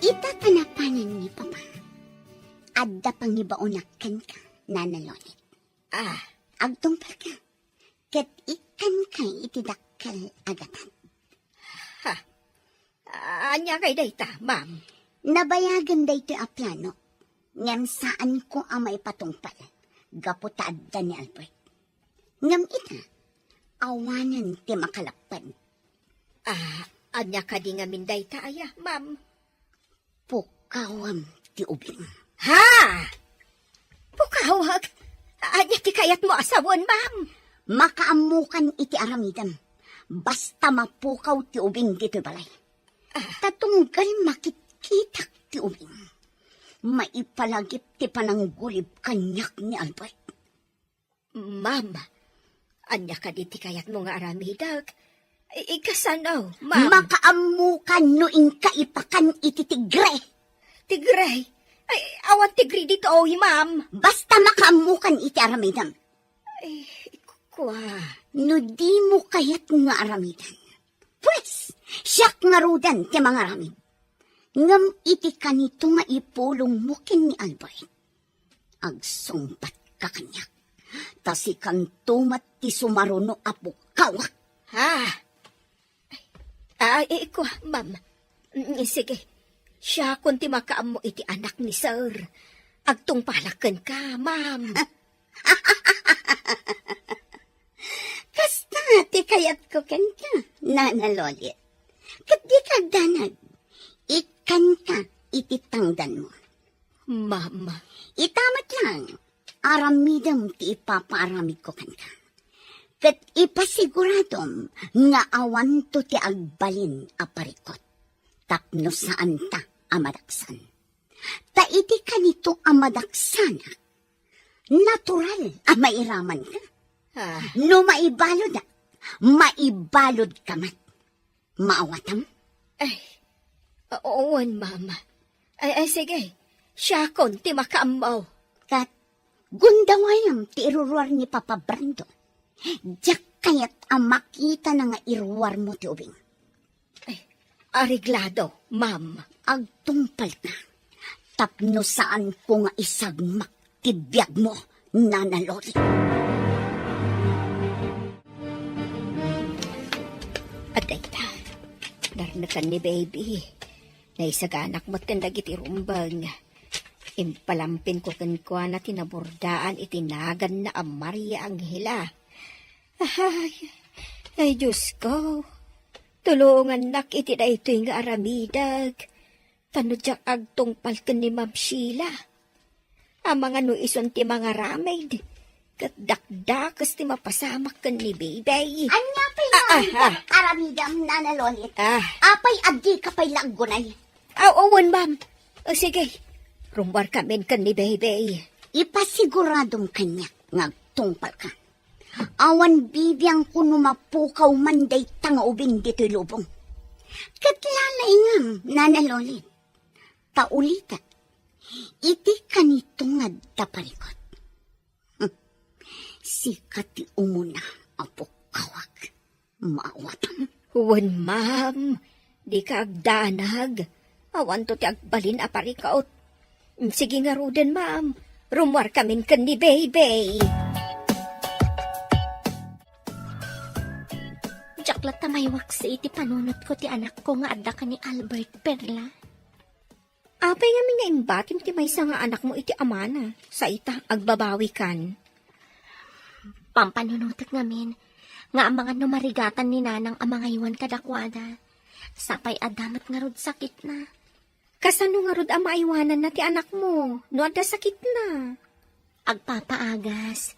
Ita ta napanen ni Papa, adda pangibaonak kenka, Nana Lolit. Ah. Agtungpalka, ket ikkanka iti dakkel a gatad. Ha? Ania kay dayta, ma'am? Nabayagen daytoy a plano, ngem saanko a maipatungpal gapu ta adda ni Albert. Ngem ita, awanen ti makalapped. Ah, ania kadi ngamin dayta aya, ma'am? Pukawem ti ubing. Ha? Pukawek? Ania ti kayatmo a sawen, ma'am? Makaammokan iti aramidem. Basta mapukaw ti ubing ditoy balay. Ah. Ta tunggal makitkitak ti ubing, maipalagip ti pananggulib kaniak ni Albert. Ma'am, ania kadi ti kayatmo nga aramidek? I-, ikasano, ma'am? Makaammokan no inka ipakan iti tigre. Tigre? Ay, awan tigre ditoy, ma'am. Basta makaammokan iti aramidem. Ay, kua. No dimo kayat nga aramidan, pues, siak ngaruden ti mangaramid. Ngem iti kanito nga ipulongmo ken ni Albert, agsungbatka kaniak, ta sikanto met ti sumaruno a pukawak. Ha? Ah, eh, kua, ma'am. Mm, sige. Siakon ti makaammo iti anak ni sir. Agtungpalak kenka, ma'am. Kasta ti kayatko kenka, Nana Lolit. Ket dika agdanag. Ikkanka iti tangdanmo. Ma'am. Ita met laeng, aramidem ti ipapaaramidko kenka. Ket ipasiguradom nga awanto ti agbalin a parikut tapno saanta a madaksan. Ta iti kanito a madaksanak, natural a mairamanka. Ah. No maibaludak, maibaludka met. Maawatam? Ay, o-, wen, ma'am. Ay, ay, sige. Siakon ti makaammo. Ket gundawayam ti iruruar ni Papa Brando. Diak kayat a makitana nga iruarmo ti ubing. Ay, areglado, ma'am. Agtungpalka tapno saanko nga isagmak ti biagmo, Nana Loli. Adda ita, narnekan ni Baby. Naisaganak met ken dagiti rumbeng. Impalampinko kenkuana ti nabordaan iti naganna a Maria Angela. Ay, ay, Diosko, tulongannak iti daytoy nga aramidek. Ta no diak agtungpal ken ni Ma'am Sheila, amangan no isun ti mangaramid, ket dakdakes ti mapasamak ken ni Baby. Ania pay nga aramidem, Nana Lolit? Ah. Apay a dika pay la aggunay? Aw, wen, ma'am. O, sige. Rummuarkamin ken ni Baby. Ipasiguradom kaniak nga agtungpalka. Awan bibiangko no mapukaw man dayta nga ubing ditoy lubong. Ket lalaingam, Nana Lolit. Ta ulitek, iti kanito nga adda parikut. Hm. Sika ti umuna a pukkawak. Maawatam. Wen, ma'am. Dika agdanag. Awanto ti agbalin a parikut. Sige ngaruden, ma'am. Rummuarkamin ken ni Baby. Diak latta maiwaksi iti panunotko ti anakko nga adda ken ni Albert, Perla. Apay ngamin nga imbatim ti maysa nga anakmo iti amana? Sa ita, agbabawikan. Pampanunotek ngamin, nga amangan no marigatan ni Nanang a mangaywan kadakuada. Sapay adda met ngarud sakitna. Kasano ngarud a maaywananna ti anakmo no adda sakitna? Agpapaagas.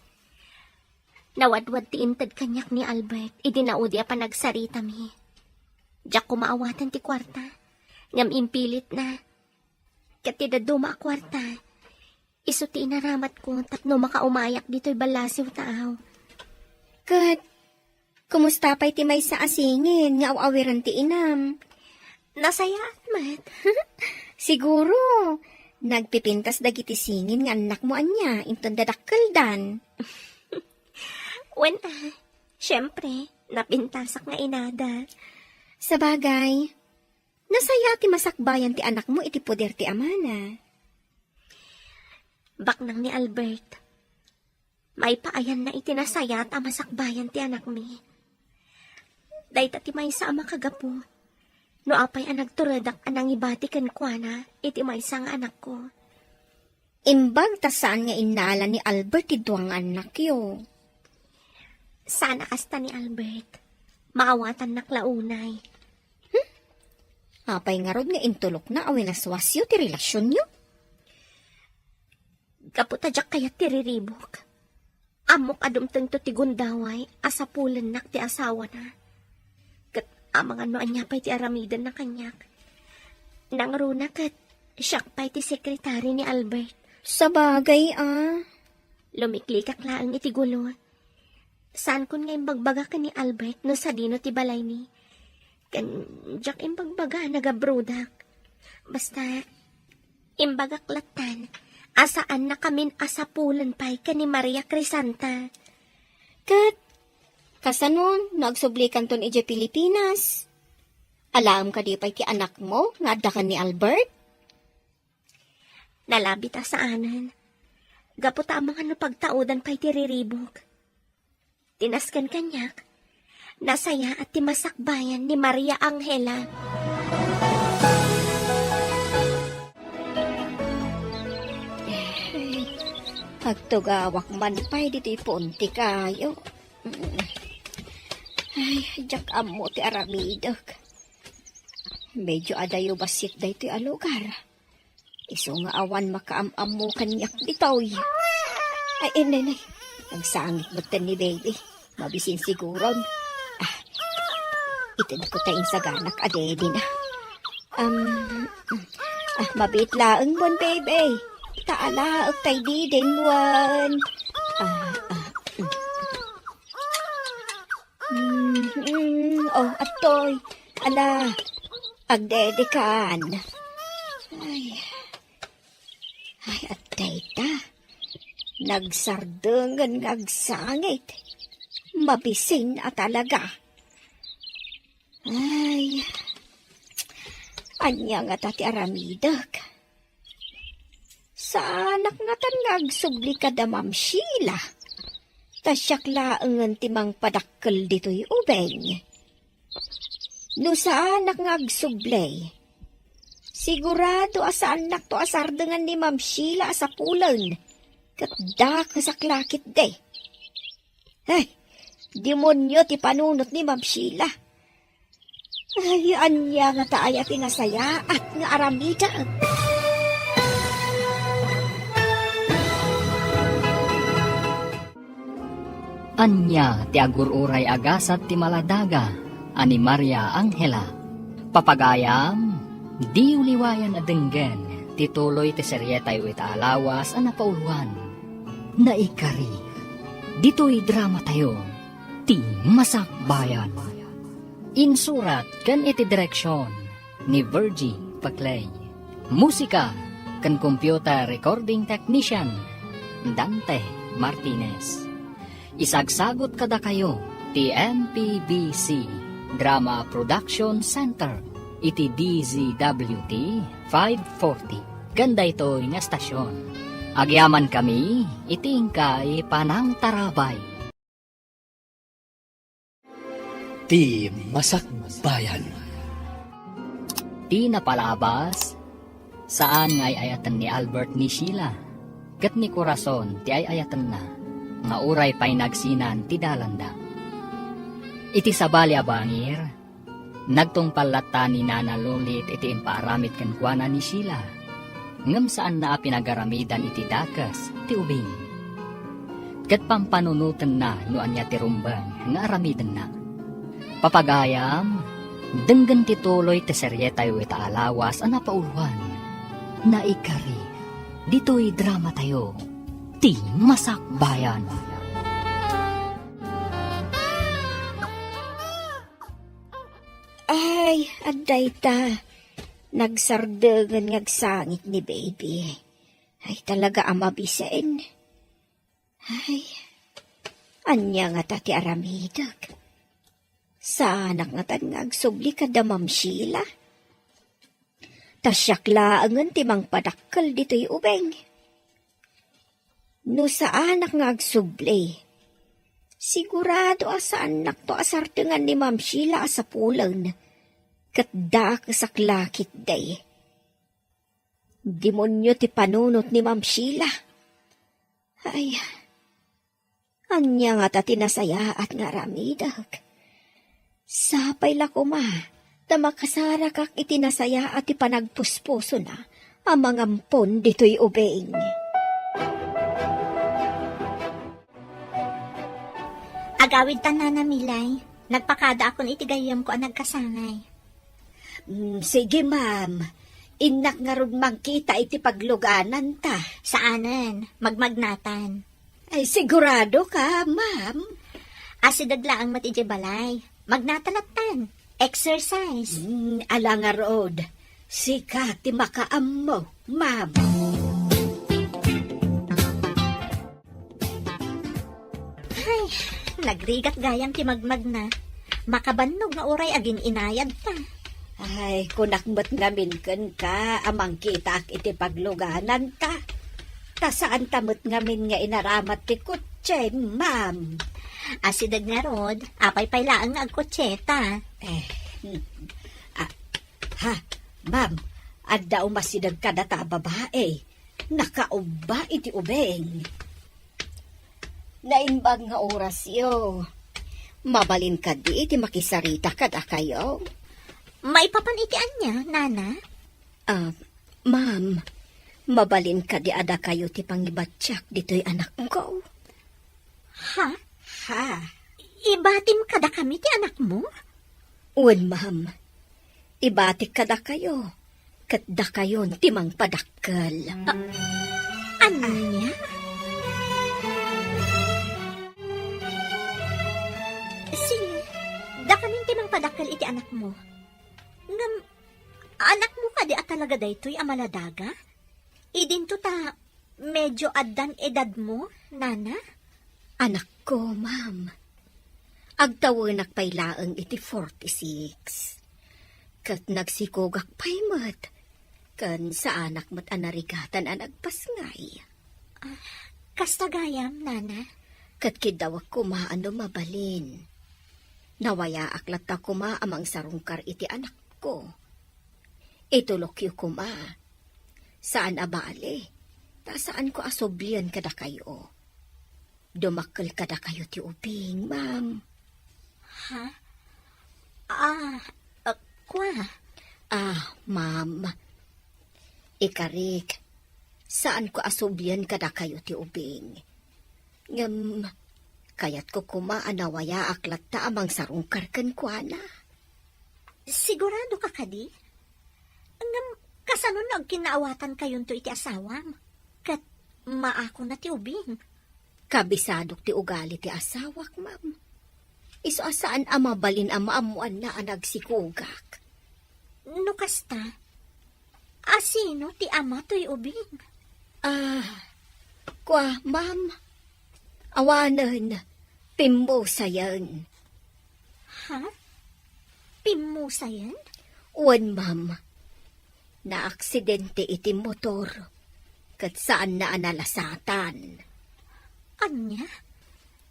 Nawadwad ti inted kaniak ni Albert idi naudi a panagsaritami. Diak koma awaten ti kuarta, ngem impilitna. Ket ti dadduma a kuarta, isu ti inaramatko tapno makaumayak ditoy ballasiw taaw. Ket, kumusta pay ti maysa a singin nga aw-awiren ti inam? Nasayaat met. Siguro, nagpipintas dagiti singin nga annakmo ania inton dadakkeldan. Wen, ah, siempre, napintasak nga inada. Sabagay, nasayaat ti masakbayan ti anakmo iti poder ti amana. Baknang ni Albert, maipaayanna iti nasayaat a masakbayan ti anakmi. Dayta ti maysa a makagapu no apay a nagturedak a nangibati kenkuana iti maysa nga anakko. Imbag ta saan nga innala ni Albert ti dua nga annakyo. Saan a kasta ni Albert. Maawatannak la unay. Hmm? Apay ngarud nga intulokna a winaswasyo ti relasionyo? Gapu ta diak kayat ti riribuk. Ammok a dumtengto ti gundaway a sapulennak ti asawana. Ket amangan no ania pay ti aramidenna kaniak. Nangruna ket siak pay ti sekretari ni Albert. Sabagay, ah. Lumiklikak laeng iti gulo. Saankon nga imbagbaga ken ni Albert no sadino ti balaymi. Ken diak imbagbaga a nagabrodak. Basta, imbagak lattan a saannakamin a sapulen pay ken ni Maria Crisanta. Ket, kasano no agsublikanton idiay Pilipinas? Alaem kadi pay ti anakmo nga adda ken ni Albert? Nalabit a saanen. Gapu ta amangan no pagtaudan pay ti riribuk. Ti nasken kaniak, nasayaat ti masakbayan ni Maria Angela. Ay, agtugawak man pay ditoy puon ti kayo. Ay, diak ammo ti aramidek. Medyo adayo bassit daytoy a lugar. Isu nga awan makaam-ammo kaniak ditoy. Ay, inay, nay. Nagsangit metten ni baby. Mabisin siguron. Ah, itedko ta insaganak a daddy na. Um, ah, mabiit laeng mon, baby. Ta alaek tay didin wen. Ah, ah, mm. Mm, mm, oh, atoy. Ala, agdedikan. Ay. Ay, adda ita. Nagsardengen nga agsangit. Mabisin a talaga. Ay, ania ngata ti aramidek? Saanak ngatan nga agsubli kada Ma'am Sheila. Ta siak laengen ti mangpadakkel ditoy ubing. No saanak nga agsubli, sigurado a saannakto a sardengan ni Ma'am Sheila a sapulen, ket dakesak la ketdi. Ay, demonio ti panunot ni Ma'am Sheila. Ay, ania ngata aya ti nasayaat nga aramidek? Ania ti agur-uray a gasat ti maladaga a ni Maria Angela? Papagayam, diyo liwayan a denggen ti tuloy ti serietayo ita a lawas a napauluan. Naikari, ditoy dramatayo, Ti Masakbayan. Insurat ken iti direksion ni Virgie Paclay. Musika ken computer recording technician, Dante Martinez. Isagsagut kadakayo ti M P B C Drama Production Center iti D Z W T five forty ken daytoy nga estasion. Agyamankami iti inkay panangtarabay. Ti Masakbayan. Ti napalabas, Saan nga ay-ayaten ni Albert ni Sheila, ket ni Corazon ti ay-ayatenna, nga uray pay nagsinan ti dalanda. Iti sabali a bangir, nagtungpal latta ni Nana Lolit iti impaaramid kenkuana ni Sheila, ngem saanna a pinagaramidan iti dakes ti ubing. Ket pampanunotenna no ania ti rumbeng nga aramidenna. Papagayam, denggen ti tuloy ti serietayo ita a lawas a napauloan. Naikari, ditoy dramatayo, ti Masakbayan. Ay, adda ita. Nagsardengen nga agsangit ni baby. Ay, talaga a mabisen. Ay, ania ngata ti aramidek? Saanak ngatan nga agsubli kada Ma'am Sheila? Ta siak laengen ti mangpadakkel ditoy ubing. No saanak nga agsubli, sigurado a saannakto a sardengan ni Ma'am Sheila a sapulen, ket dakesak la ketdi. Demonio ti panunot ni Ma'am Sheila. Ay, ania ngata ti nasayaat nga aramidek? Sapay la koma ta makasarakak iti nasayaat ti panagpuspusona a mangampon ditoy ubing. Agawidtan, Nana Milay. Nagpakadaakon iti gayyemko a nagkasangay. Mm, sige, ma'am. Innak ngarud mangkita iti paglugananta. Saanen, magmagnatan. Ay, sigurado ka, ma'am? Asideg laeng met idiay balay. Magnata lattan. Exercise. Mm, ala ngarud. Sika ti makaammo, ma'am. Ay, nagrigat gayam ti magmagna. Makabannog nga uray agin-inayadta. Ay, kunak met ngamin kenka a mangkitaak iti paglugananta. Ta saanta met ngamin nga inaramat ti kotse, ma'am. Asideg ngarud, apay pay laeng nga agkotseta? Eh, hmm. Ah, ha, ma'am, adda umasideg kadata a babae. Nakaubba iti ubing. Naimbag nga orasyo. Mabalin kadi ti makisarita kadakayo? Maipapan iti ania, Nana? Ah, ma'am, mabalin kadi a dakayo ti pangibatiak ditoy anakko? Ha? Ha? Ibatim kadakami ti anakmo? Wen, ma'am. Ibatik kadakayo, ket dakayon ti mangpadakkel. A-, ania? Sige, dakamin ti mangpadakkel iti anakmo. Ngem, anakmo kadi a talaga daytoy a maladaga? Idinto ta medyo addan edadmo, Nana? Anakko, ma'am. Agtawenak pay laeng iti forty-six. Ket nagsikogak pay met, ken saanak met a narigatan a nagpasngay. Ah, kasta gayam, Nana? Ket kiddawek koma a no mabalin. Nawayaak latta koma a mangsarungkar iti anakko. Itulokyo koma. Saan a bale, ta saanko a sublien kadakayo. Dumakkel kadakayo ti ubing, ma'am. Ha? Ah, ah, kua? Ah, ma'am. Ikarik, saanko a sublien kadakayo ti ubing. Ngem, kayatko koma a nawayaak latta a mangsarungkar kenkuana. Sigurado ka kadi? Ngem, kasano no agkinnaawatankayon iti asawam? Ket maakona ti ubing? Kabisadok ti ugali ti asawak, ma'am. Isu a saan a mabalin a maammoanna a nagsikogak. No kasta, asino ti ama toy ubing? Ah, kua, ma'am. Awanen, pimmusayen. Ha? Pimmusayen? Wen, ma'am. Naaksidente iti motor, ket saanna a nalasatan. Ania?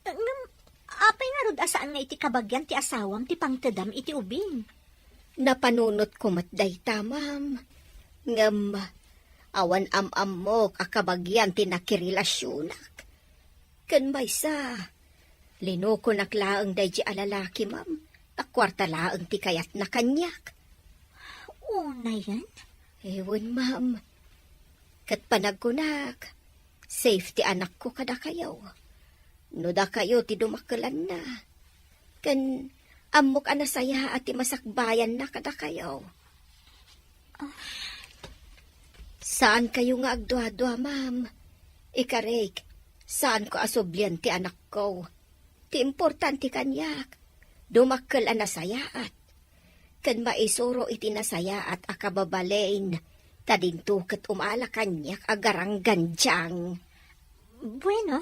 Ngem, apay ngarud a saan nga iti kabagian ti asawam ti pangtedam iti ubing? Napanunotko met dayta, ma'am. Ngem, Awan am-ammok a kabagian ti nakirelasionak. Ken maysa, linukonak laeng daydi a lalaki, ma'am, ta kuarta laeng ti kayatna kaniak. Unayen? Ewan, ma'am. Ket panagkunak, safe ti anakko kadakayo. No dakayo ti dumakkelanna, ken ammok a nasayaat ti masakbayanna kadakayo. Saan kayo nga agduadua, ma'am. Ikarik, saanko a sublian ti anakko. Ti importante kaniak, dumakkel a nasayaat. Ken maisuro iti nasayaat a kababalin, ta dinto ket umala kaniak a garanggandiang. Bueno,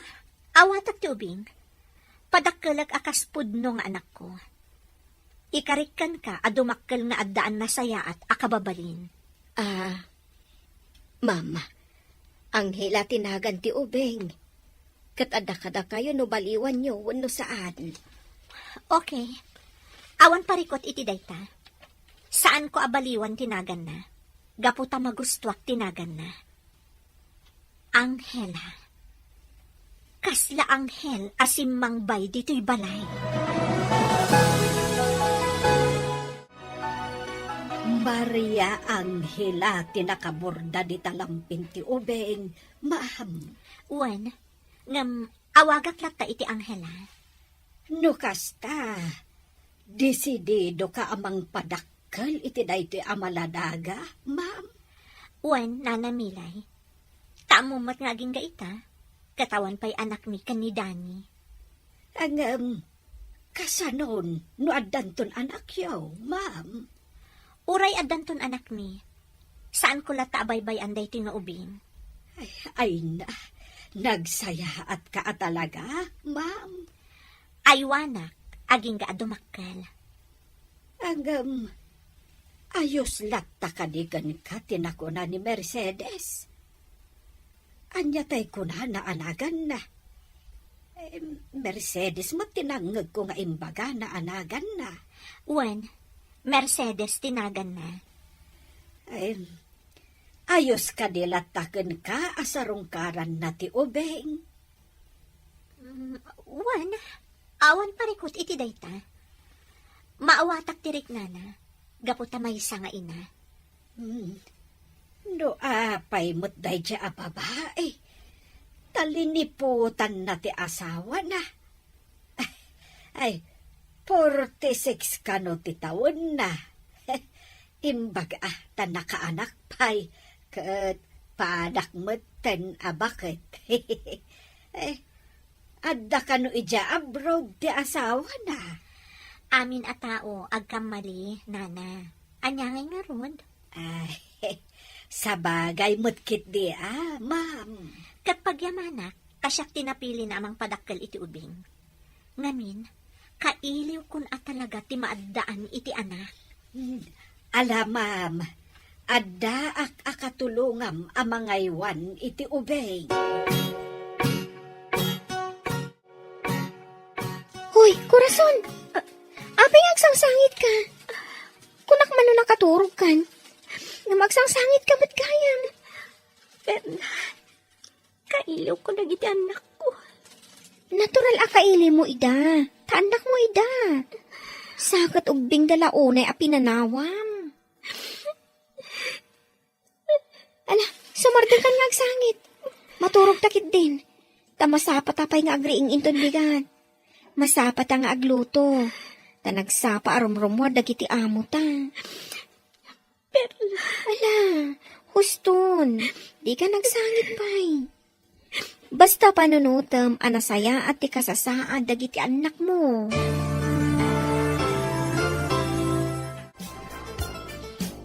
awatak ti ubing. Padakkelek a kas pudno nga anakko. Ikarik kenka a dumakkel nga addaan nasayaat a kababalin. Ah, ma'am, Angela ti nagan ti ubing. Ket adda kadakayo no baliwanyo wenno saan. Okay. Awan parikut iti dayta. Saanko a baliwan ti naganna. Gapu ta magustuak ti naganna. Angela. Kasla anghel a simmangbay ditoy balay. Maria Angela ti nakaborda dita lampin ti ubing, ma'am. Wen, ngem awagak latta iti Angela. No kasta, desididoka a mangpadakkel iti daytoy a maladaga, ma'am? Wen, Nana Milay. Ta ammom met nga agingga ita, ket awan pay anakmi ken ni Dani. Ngem, kasanon no addanton anakyo, ma'am? Uray addanton anakmi, saanko latta a baybay-an daytoy nga ubing. Ay, ay na, nagsayaatka a talaga, ma'am. Aywanak, agingga a dumakkel. Ngem, ayos latta kadi kenka ti nakuna ni Mercedes? Ania tay kunana a naganna? Em, Mercedes met ti nangngegko nga imbagana a naganna. Wen, Mercedes ti naganna. Em, ayos kadi latta kenka a sarungkaranna ti ubing? Mm, wen, awan parikut iti dayta. Maawatak ti riknana, gapu ta maysa nga ina. Hmm. No apay met daydi a babai, ta liniputanna ti asawana. Ay, forty-six kano ti tawenna. Imbag a ta nakaanak pay, ket padak metten a baket. Eh, adda kano idiay abroad ti asawana? Amin a tao agkammali, Nana. Ania ngay ngarud? Ay, sabagay met ketdi a, ma'am. Ket pagyamanak, ta siak ti napilina a mangpadakkel iti ubing. Ngamin, kailiwkon a talaga ti maaddaan iti anak. Hmm. Ala, ma'am, addaak a katulongam a mangaywan iti ubing. Hoy, Corazon! A-, apay nga agsangsangitka? Kunak man no nakaturogkan. Ngem agsangsangitka met gayam. Perla, kailiwko dagiti annakko. Natural a kailimo ida. Ta annakmo ida. Sa ket ubbingda la unay a pinanawam. Ala, sumardokan nga agsangit. Maturogta ketdin. Ta masapata pay nga agriing inton bigat. Masapata nga agluto. Ta nagsapa a rumrumuar dagiti amota. Perla. Ala, huston. Dika nagsangit pay. Basta panunotem a nasayaat ti kasasaad dagiti annakmo.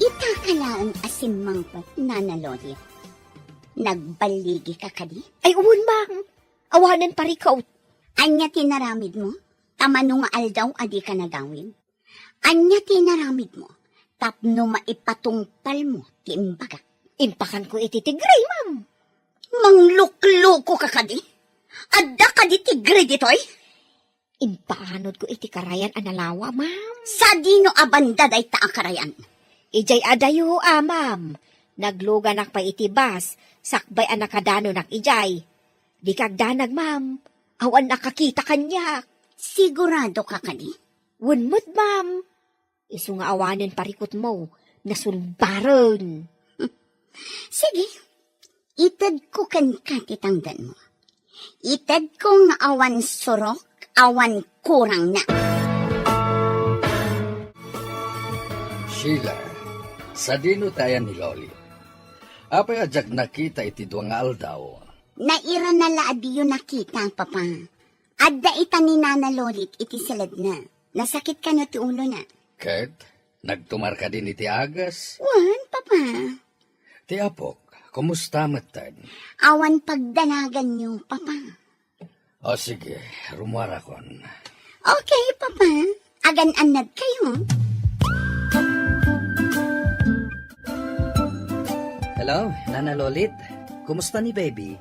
Ita ka laeng a simmangpet, Nana Lolit. Nagballigika kadi? Ay, wen, ma'am. Awanen parikut. Ania ti naramidmo? Ta mano nga aldaw a dika nagawid? Ania ti inaramidmo tapno maipatungpalmo ti imbagak? Impakanko iti tigre, ma'am. Mangluklokoka kadi? Adda kadi tigre ditoy? Impaanodko iti karayan a nalawa, ma'am. Sadino a banda dayta a karayan? Idiay adayo a, ma'am. Nagluganak pay iti bus, sakbay a nakadanunak idiay. Dika agdanag, ma'am. Awan nakakita kaniak. Sigurado ka kadi? Wen met, ma'am. Isu nga awanen parikutmo, nasulbaren. Sige, itedko kenka ti tangdanmo. Itedko nga awan surok, awan kurangna. Sheila, sadino ti ayan ni Lolit? Apay a diak nakita iti dua nga aldaw? Nairana la a diyo nakita, Papa. Adda ita ni Nana Lolit iti siledna. Nasakit kano ti ulona. Ket nagtumar kadin iti agas? Wen, Papa. Ti apok, kumusta metten? Awan pagdanaganyo, Papa. O sige, rumuarakon. Okay, Papa. Agan-annad kayo. Hello, Nana Lolit. Kumusta ni baby?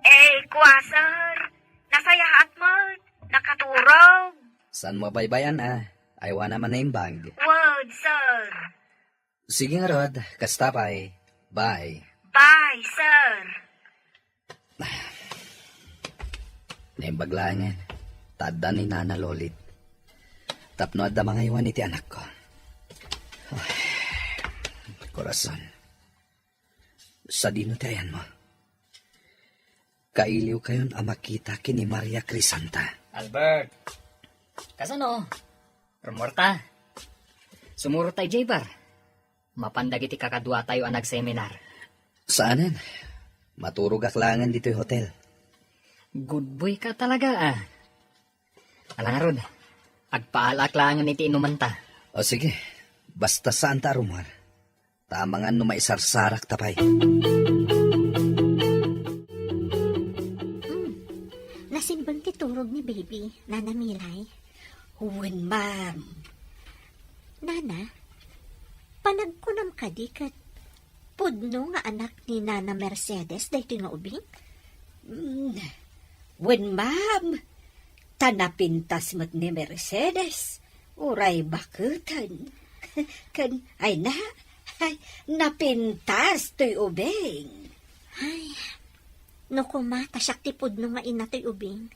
Eh, kua, sir. Nasayaat met. Nakaturog. Saan mo baybay-an a? Aywana man naimbag. Word, sir. Sige ngarud, kasta pay. Bye. Bye, sir. Naimbag laengen. Ta adda ni Nana Lolit. Tapno adda mangaywan iti anakko. Ay, korason. Sadino ti ayanmo? Kailiwkayon a makita ken ni Maria Crisanta. Albert! Kasano? Rumorta? Sumurot ta idiay bar. Mapan dagiti kakaduatayo a nagseminar. Saanen. Maturogak laengen ditoy hotel. Good boy ka talaga, ah. Ala ngarud, agpaalaak laengen iti inumanta. O sige, basta saanta a rumor. Ta amangan no maisarsarakta pay. Hmm. Nasimbeng ti turog ni baby, Nana Milay. Wen, ma'am. Nana, panagkunam kadi ket pudno nga anak ni Nana Mercedes daytoy nga ubing? Hmm. Wen, ma'am. Ta napintas met ni Mercedes. Uray baketen. Ken, ay na, ay, napintas toy ubing. Ay, no koma ta siak ti pudno nga ina toy ubing,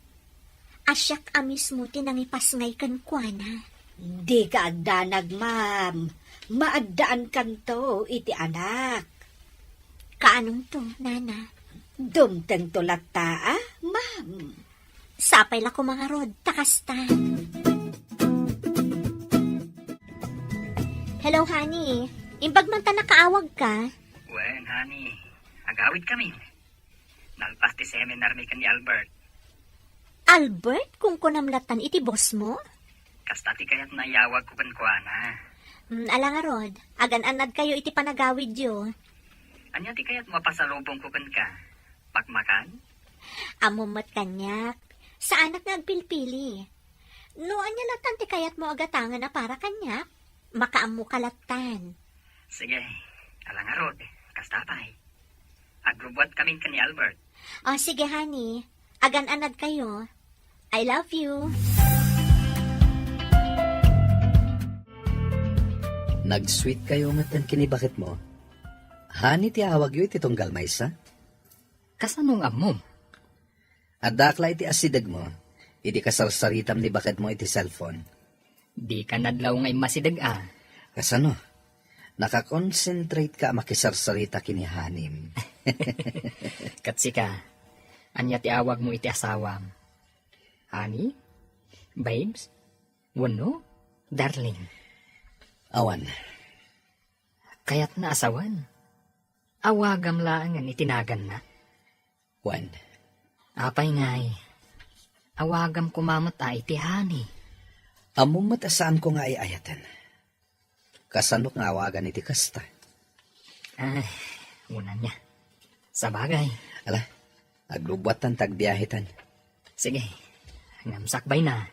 a siak a mismo ti nangipasngay kenkuana. Dika agdanag, ma'am. Maaddaankanto iti anak. Kaanonto, Nana? Dumtengto latta, a, ma'am. Sapay la koma ngarud, ta kasta. Hello, honey. Imbag man ta nakaawagka? Wen, honey. Agawidkami. Nalpas ti seminarmi ken ni Albert. Albert, kunkunam lattan iti bossmo? Kasta ti kayatna a iyawagko kenkuana. Hmm, ala ngarud, agan-annadkayo iti panagawidyo. Ania ti kayatmo a pasalubongko kenka? Pakmakan? Ammom met kaniak. Saanak nga agpilpili. No ania lattan ti kayatmo a gatangen a para kaniak, makaammoka lattan. Sige, ala ngarud, kasta pay. Agrubbuatkamin ken ni Albert. O, sige, honey. Agan-annadkayo. I love you. Nag-sweet kayo metten ken ni baketmo. Honey ti awagyo iti tunggal maysa? Kasano nga ammom? Addaak la iti asidegmo, idi kasarsaritam ni baketmo iti cellphone. Dika nadlaw nga immasideg a. Kasano? Nakakonsentrate ka a makisarsarita ken ni honey. Ket sika, ania ti awagmo iti asawam? Honey? Babes? Wenno? Darling? Awan. Kayatna a sawen. Awagam laengen iti naganna. Wen. Apay ngay, awagam koma met a iti honey. Ammom met a saanko nga ay-ayaten. Kasanok nga awagan iti kasta? Ay, unanna. Sabagay. Ala, agrubbuattan ta agbiahetan. Sige, ngem sakbayna.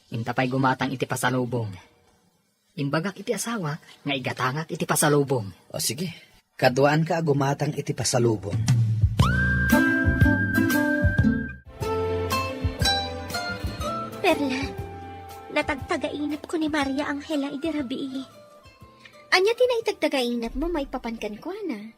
Inta pay gumatang iti pasalubong. Imbagak iti asawak nga igatangak iti pasalubong. O sige, kaduaanka a gumatang iti pasalubong. Perla, natagtagainepko ni Maria Angela idi rabii. Ania ti naitagtagainatmo maipapan kenkuana?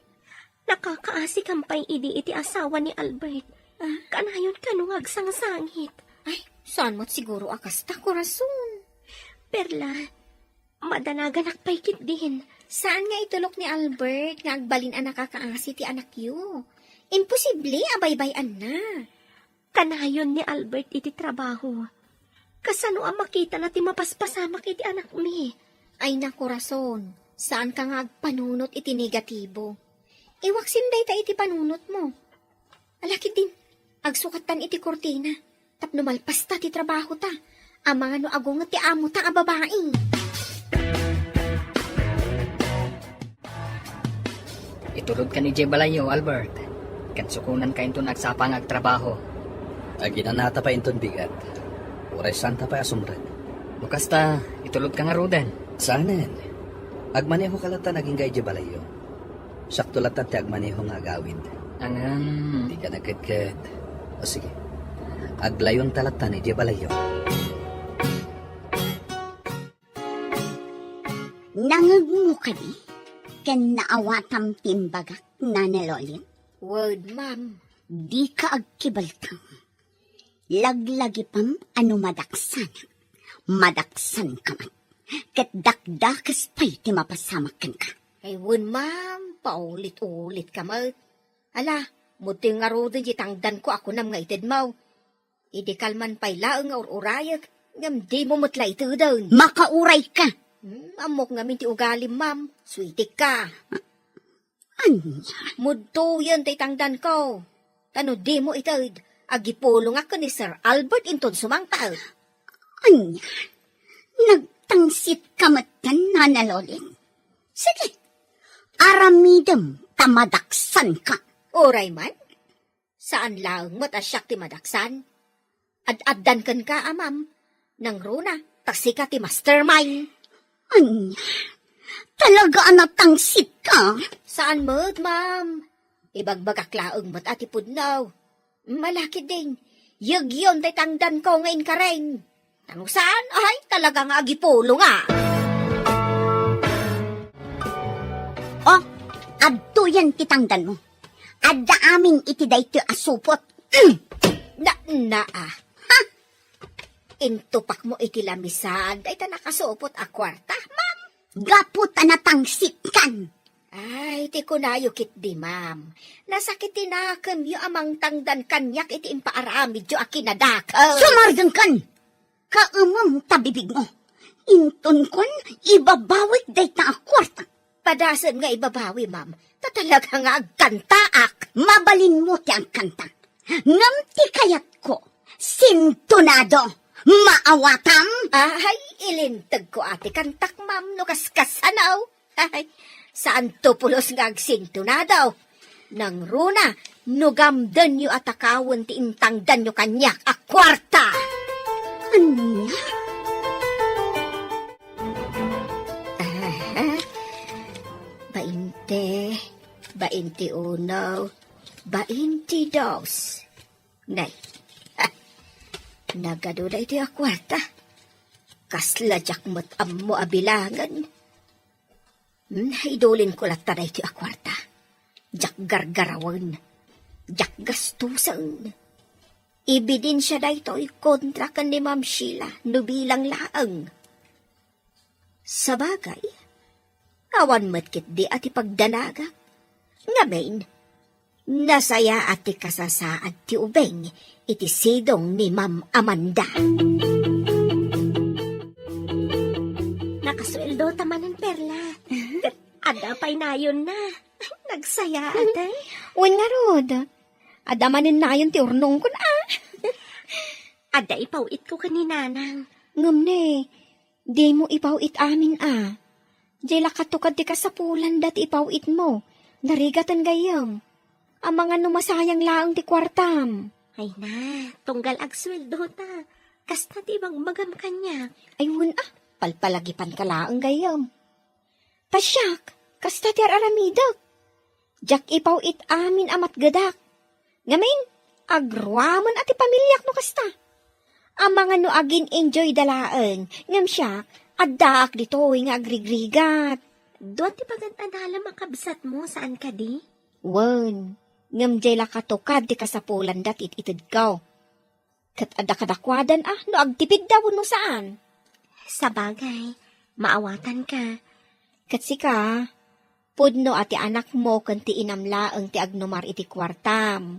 Nakakaasikam pay idi iti asawa ni Albert. Ah? Kanayon kano nga agsangsangit. Ay, saan met siguro a kasta, korason. Perla, madanaganak pay ketdin. Saan nga itulok ni Albert nga agbalin a nakakaasi ti anakyo? Imposible a baybay-anna. Kanayon ni Albert iti trabaho. Kasano a makitana ti mapaspasamak iti anakmi? Ay, nakorason, saanka nga agpanunot iti negatibo. Iwaksim dayta iti panunotmo. Ala ketdin, agsukattan iti kurtina tapno malpasta ti trabahota. Amangan no agunget ti amota a babai. Itulodkan idiay balayyo, Albert. Ket sukonanka inton agsapa nga agtrabaho. Aginanata pay inton bigat. Uray saanta pay a sumrek. No kasta, itulodka ngaruden. Saanen. Agmanehoka latta agingga idiay balayyo. Siakto latta ti agmaneho nga agawid. Ngem. Dika nagkedked. O sige. Aglayonta latta idiay balayyo. Nangngegmo kadi ken naawatam ti imbagak, Nana Lolit? Wen, ma'am. Dika agkibeltang. Laglagipem a no madaksanak, madaksanka met. Ket dakdakes pay ti mapasamak kenka. Ay, wen, ma'am, paulit-ulitka met. Ala, mudtoy ngaruden ti tangdanko a kunam nga itedmo. Idi kalman pay laeng nga ur-urayek, ngem dimo met la iteden. Makaurayka! Hmm, ammok ngamin ti ugalim, ma'am. Suitikka. Ania? Mudtoyen ti tangdanko. Ta no dimo ited, agipulongak ken ni Sir Albert inton sumangpet. Ania? Nagtangsitka metten, Nana Lolit? Sige, aramidem ta madaksanka. Uray man, saan laeng met a siak ti madaksan. Ad-addan kenka, a, ma'am. Nangruna, ta sika ti mastermind. Ania? Talaga a natangsitka? Saan met, ma'am. Ibagbagak laeng met a ti pudno. Malakid din. Yegyon tay tangdanko nga inkareng. Ta no saan, ay, talaga nga agipulongak. Oh, adtoyen ti tangdanmo. Adda amin iti daytoy a supot. Na, na, ah. Ha? Intupakmo iti lamisaan dayta nakasupot a kuarta, ma'am? Gapu ta natangsitkan. Ay, ti kunayo ketdi, ma'am. Nasakit ti nakemyo a mangtangdan kaniak iti impaaramidyo a kinadakel. Sumardengkan! Kaemem ta bibigmo. Intonkon, ibabawik dayta a kuarta. Padasem nga ibabawi, ma'am. Ta talaga nga agkantaak. Mabalinmo ti agkanta. Ngem ti kayatko, sintonado, maawatam? Ay, ilintegko a ti kantak, ma'am, no kaskasano. Ay, saanto pulos nga agsintonado. Nangruna, no gamdenyo a takawen ti intangdanyo kaniak a kuarta. Ania? Aha. Bainte, bainte uno, bainte dos. Nay, ha, nagadu daytoy a kuarta. Kasla diak met ammo a bilangen. Hmm, idulinko latta daytoy a kuarta. Diak gargarawen. Diak gastusen. Ebidensia daytoy kontra ken ni Ma'am Sheila no bilang laeng. Sabagay, awan met ketdi a ti pagdanagak. Ngamin, nasayaat ti kasasaad ti ubing iti sidong ni Ma'am Amanda. Nakasueldo ta manen, Perla. Ket adda pay nayonna. Nagsayaat, ay. Wen ngarud. Adda manen nayon ti urnongkon, a. Adda ipaw-itko ken ni Nanang. Ngem ne, dimo ipaw-it amin, a. Diay la katukad ti kasapulanda ti ipaw-itmo. Narigaten gayyem. Amangan no masayang laeng ti kuartam. Ay na, tunggal agsueldo ta. Kasta ti ibagbagam kaniak. Ay, wen, a, palpalagipanka laeng gayyem. Ta siak, kasta ti ar-aramidek. Diak ipaw-it amin a matgedak. Ngamin, agraman a ti pamiliak no kasta. Amangan no agin-enjoyda laeng, ngem siak, addaak ditoy nga agrigrigat. Dua ti pagad-adalem a kabsatmo, saan kadi? Wen, ngem diay la katukad ti kasapulanda ti it-itedko. Ket adda kadakuadan a no agtipidda wenno saan. Sabagay, maawatanka. Ket sika, pudno a ti anakmo ken ti inam laeng ti agnumar iti kuartam.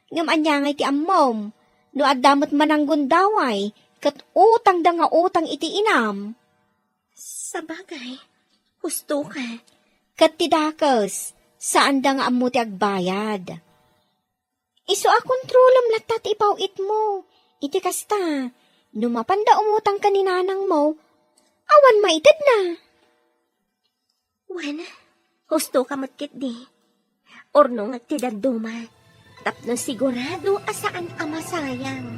Ngem ania ngay ti ammom, no adda met mananggundaway, ket utangda nga utang iti inam? Sabagay, husto ka. Ket ti dakes, saanda nga ammo ti agbayad. Isu a kontrolem latta ti ipaw-itmo. Iti kasta, no mapanda umutang ka ni nanangmo, awan maitedna. Wen, husto ka met ketdi. Urnongek ti dadduma, tapno sigurado a saan a masayang.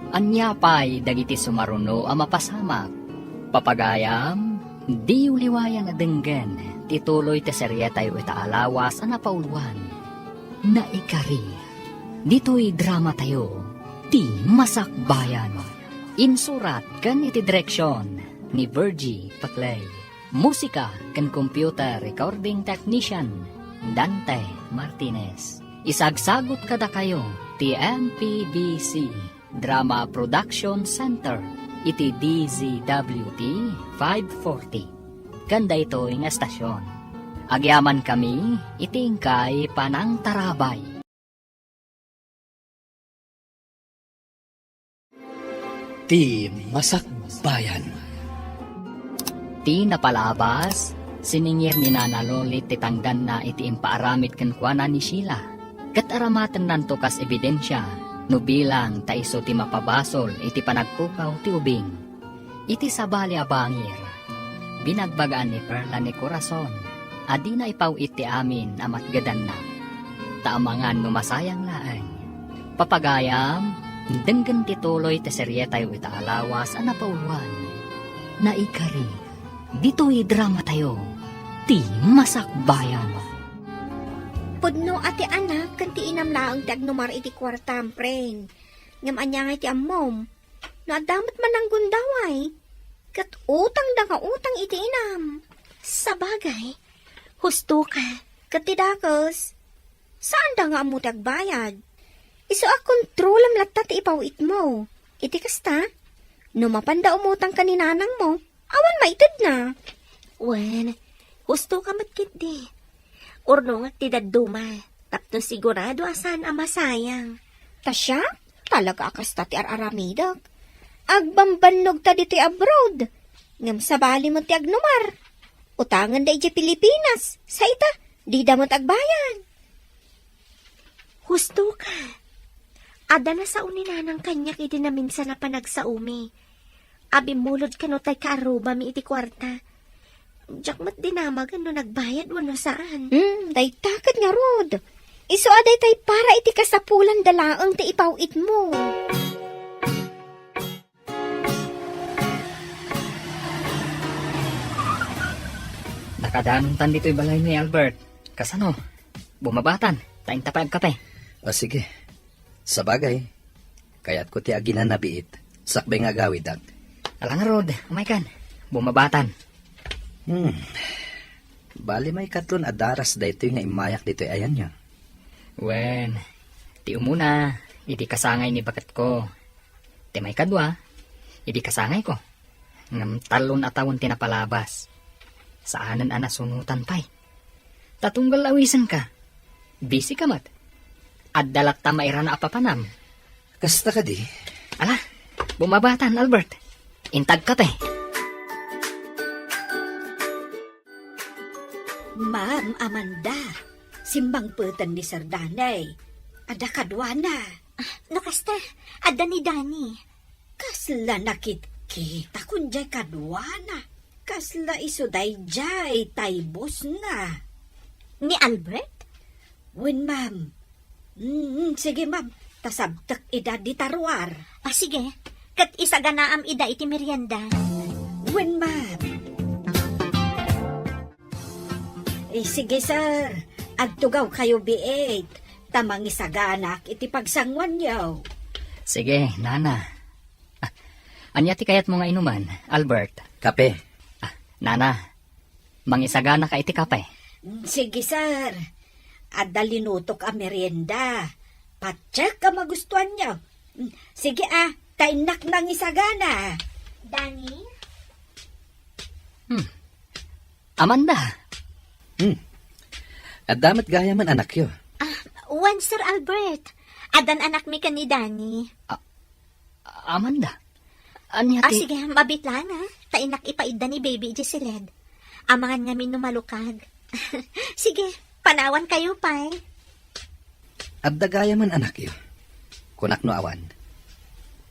Ania pay dagiti sumaruno a mapasamak? Papagayam, diyo liwayan a denggen ti tuloy ti serietayo ita a lawas a napauluan. Naikari. Ditoy dramatayo, Ti Masakbayan. Insurat ken iti direksion ni Virgie Paclay. Musika ken computer recording technician, Dante Martinez. Isagsagut kadakayo ti M P B C Drama Production Center iti D Z W T five forty. Ken daytoy nga estasion, agyamankami iti inkay panangtarabay. Ti Masakbayan. Ti napalabas, siningir ni Nana Lolit ti tangdanna iti impaaramid kenkuana ni Sheila, ket aramatennanto kas ebidensia no bilang ta isu ti mapabasol iti panagpukaw ti ubing. Iti sabali a bangir, binagbagaan ni Perla ni Corazon a dina ipaw-it ti amin a matgedanna. Ta amangan no masayang laeng. Papagayam, denggen ti tuloy ti serietayo ita a lawas a napauluan. Naikari, ditoy dramatayo, Ti Masakbayan. Pudno a ti anak ken ti inam laeng ti agnumar iti kuartam, Pren. Ngem ania ngay ti ammom? No adda met mananggundaway, ket utangda nga utang iti inam. Sabagay, husto ka. Ket ti dakes, saanda nga ammo ti agbayad. Isu a kontrolem latta ti ipaw-itmo. Iti kasta, no mapanda umutang ka ni nanangmo, awan maitedna. Wen, husto ka met ketdi. Urnongek ti dadduma, tapno sigurado a saan a masayang. Ta siak, talaga a kasta ti ar-aramidek. Agbambannog ta ditoy abroad, ngem sabali met ti agnumar. Utangen da idiay Pilipinas, sa ita, dida met agbayad. Husto ka. Adda nasao ni nanang kaniak idi naminsan a panagsaomi. Abimmulod kano tay kaarrubami iti kuarta. Diak met dinamagen no nagbayad wenno saan. Hmm, dayta ket ngarud. Isu a daytay para iti kasapulanda laeng ti ipaw-itmo. Nakadanontan ditoy balay ni Albert. Kasano? Bumabatan, ta inta pay agkape. Ah, sige. Sabagay, kayatko ti aginanabiit, sakbay nga agawidak. Ala ngarud, umaykan. Bumabatan. Hmm. Bali, maikatlon a daras daytoy nga immayak ditoy ayanyo. Wen, ti umuna, idi kasangay ni baketko. Ti maikadua, idi kasangayko. Ngem tallon a tawen ti napalabas. Saanen a nasunotan pay. Ta tunggal awisenka. Busy ka met. Adda latta mairana a papanam. Kasta kadi? Ala, bumabatan, Albert. Inta agkape. Ma'am Amanda, simmangpeten ni Sir Danny. Adda kaduana. Ah, no kasta, adda ni Danny. Kasla nakitkita kun diay kaduana. Kasla isu daydiay tay bossna. Ni Albert? Wen, ma'am. Mm, sige, ma'am. Ta sabtek ida dita ruar. Ah, sige. Ket isaganaam ida iti merienda. Wen, ma'am. Eh, sige, sir. Agtugawkayo biit, ta mangisaganak iti pagsanguanyo. Sige, nana. Ah, Ania ti kayatmo nga inuman, Albert? Kape. Ah, nana, mangisaganaka iti kape. Sige, sir. Adda linutok a merienda. Patiek a magustuanyo. Sige, ah, ta innak nangisagana. Danny? Hmm. Amanda. Hmm. Adda met gayamen anakyo? Ah, wen, Sir Albert. Addan anakmi ken ni Danny. Ah, Amanda. Ania Ah, ti sige, mabit lang, ah. Ta innak ipaidda ni Baby idiay siled. Amangan ngamin no malukag. Sige, panawan kayo, pay. Adda gayamen anakyo? Kunak no awan.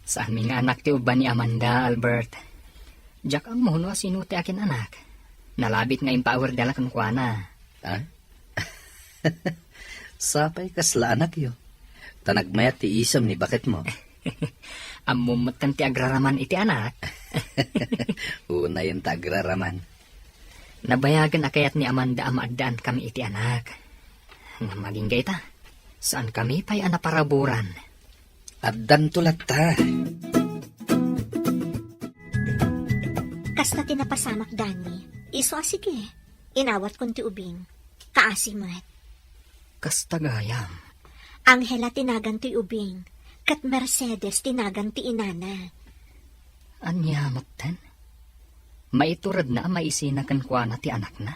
Saanmi nga anak ti ubba ni Amanda, Albert. Diak ammo no asino ti akin-anak. Nalabit nga impaawerdala kenkuana. Ah? Sapay kasla anakyo. Ta nagmayat ti isem ni baketmo. Ammom met ti agraraman iti anak. Unayen ta agraraman. Nabayagen a kayat ni Amanda a maaddaan kami iti anak. Ngem agingga ita, saan kami pay a naparaburan. Addanto latta. Kasta ti napasamak, Danny. Isu a sige, inawatkon ti ubing. Kaasi met. Kasta gayam. Angela ti nagan ti ubing, ket Mercedes ti nagan ti inana. Ania metten? Maituredna a maisina kenkuana ti anakna?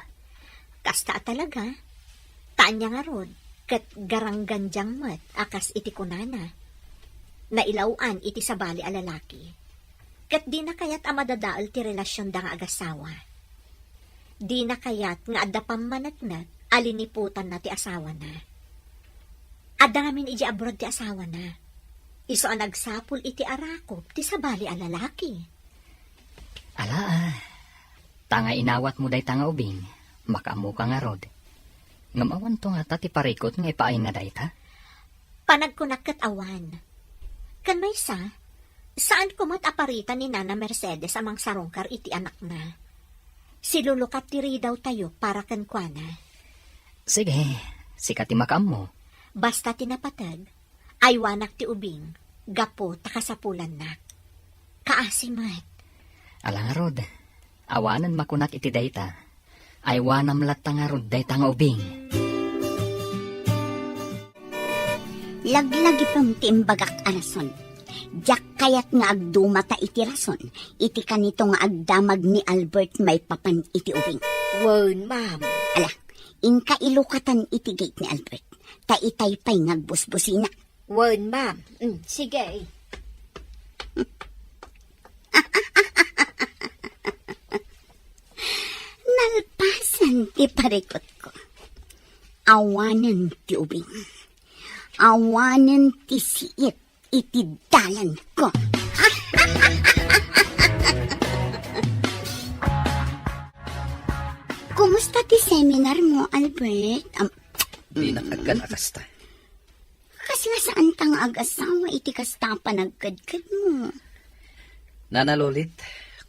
Kasta a talaga. Ta ania ngarud, ket garanggandiang met a kas iti kunana. Nailaw-an iti sabali a lalaki. Ket dina kayat a madadael ti relasionda nga agasawa. Dina kayat nga adda pammaneknek a liniputanna ti asawana. Adda ngamin idiay abroad ti asawana. Isu a nagsapul iti arakop ti sabali a lalaki. Ala, ah. Ta nga inawatmo dayta nga ubing, makaammoka ngarud. Ngem awanto ngata ti parikut nga ipaayna dayta? Panagkunak ket awan. Ken maysa, saanko met a paritan ni Nana Mercedes a mangsarungkar iti anakna. Silulukat ti ridawtayo para kenkuana. Sige, sika ti makaammo. Basta ti napateg, aywanak ti ubing, gapu ta kasapulannak. Kaasi met. Ala ngarud, awanen makunak iti dayta. Aywanam latta ngarud dayta nga ubing. Laglagipem ti imbagak a rason. Diak kayat nga agdumata iti rason iti kanito nga agdamag ni Albert maipapan iti ubing. Wen, ma'am. Ala, inka ilukatan iti gate ni Albert. Ta itay pay nga agbusbusina. Wen, ma'am. Mm, sige. Nalpasen ti parikutko. Awanen ti ubing. Awanen ti siit iti dalanko. Kumusta ti seminar mo, Albert? Am- Dinak agkan a kasta. Kas nga saanta nga agasawa iti kasta a panagkedkedmo. Nana Lolit,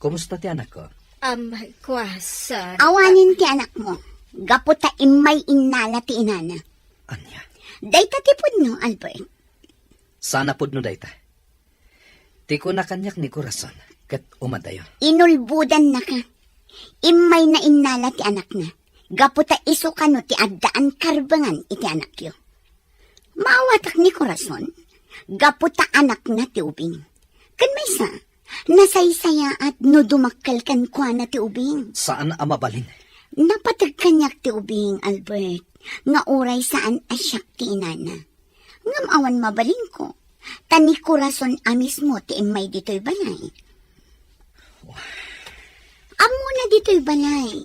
kumusta ti anakko? Am, kua, sir. Awanen ti anakmo. Gapu ta immay innala ti inana. Ania? Dayta ti pudno, Albert. Saan a pudno dayta? Ti kuna kaniak ni Corazon, ket umadayo. Inulbodannaka. Immayna innala ti anakna. Gapu ta isu kano ti addaan karbengan iti anakyo. Maawatak ni Corazon, gapu ta anakna ti ubing. Ken maysa, nasaysayaat no dumakkel kenkuana ti ubing. Saan a mabalin. Napateg kaniak ti ubing, Albert, nga uray saan a siak ti inana. Ngem awan mabalinko, ta ni Corazon a mismo ti immay ditoy balay. Ammona ditoy balay.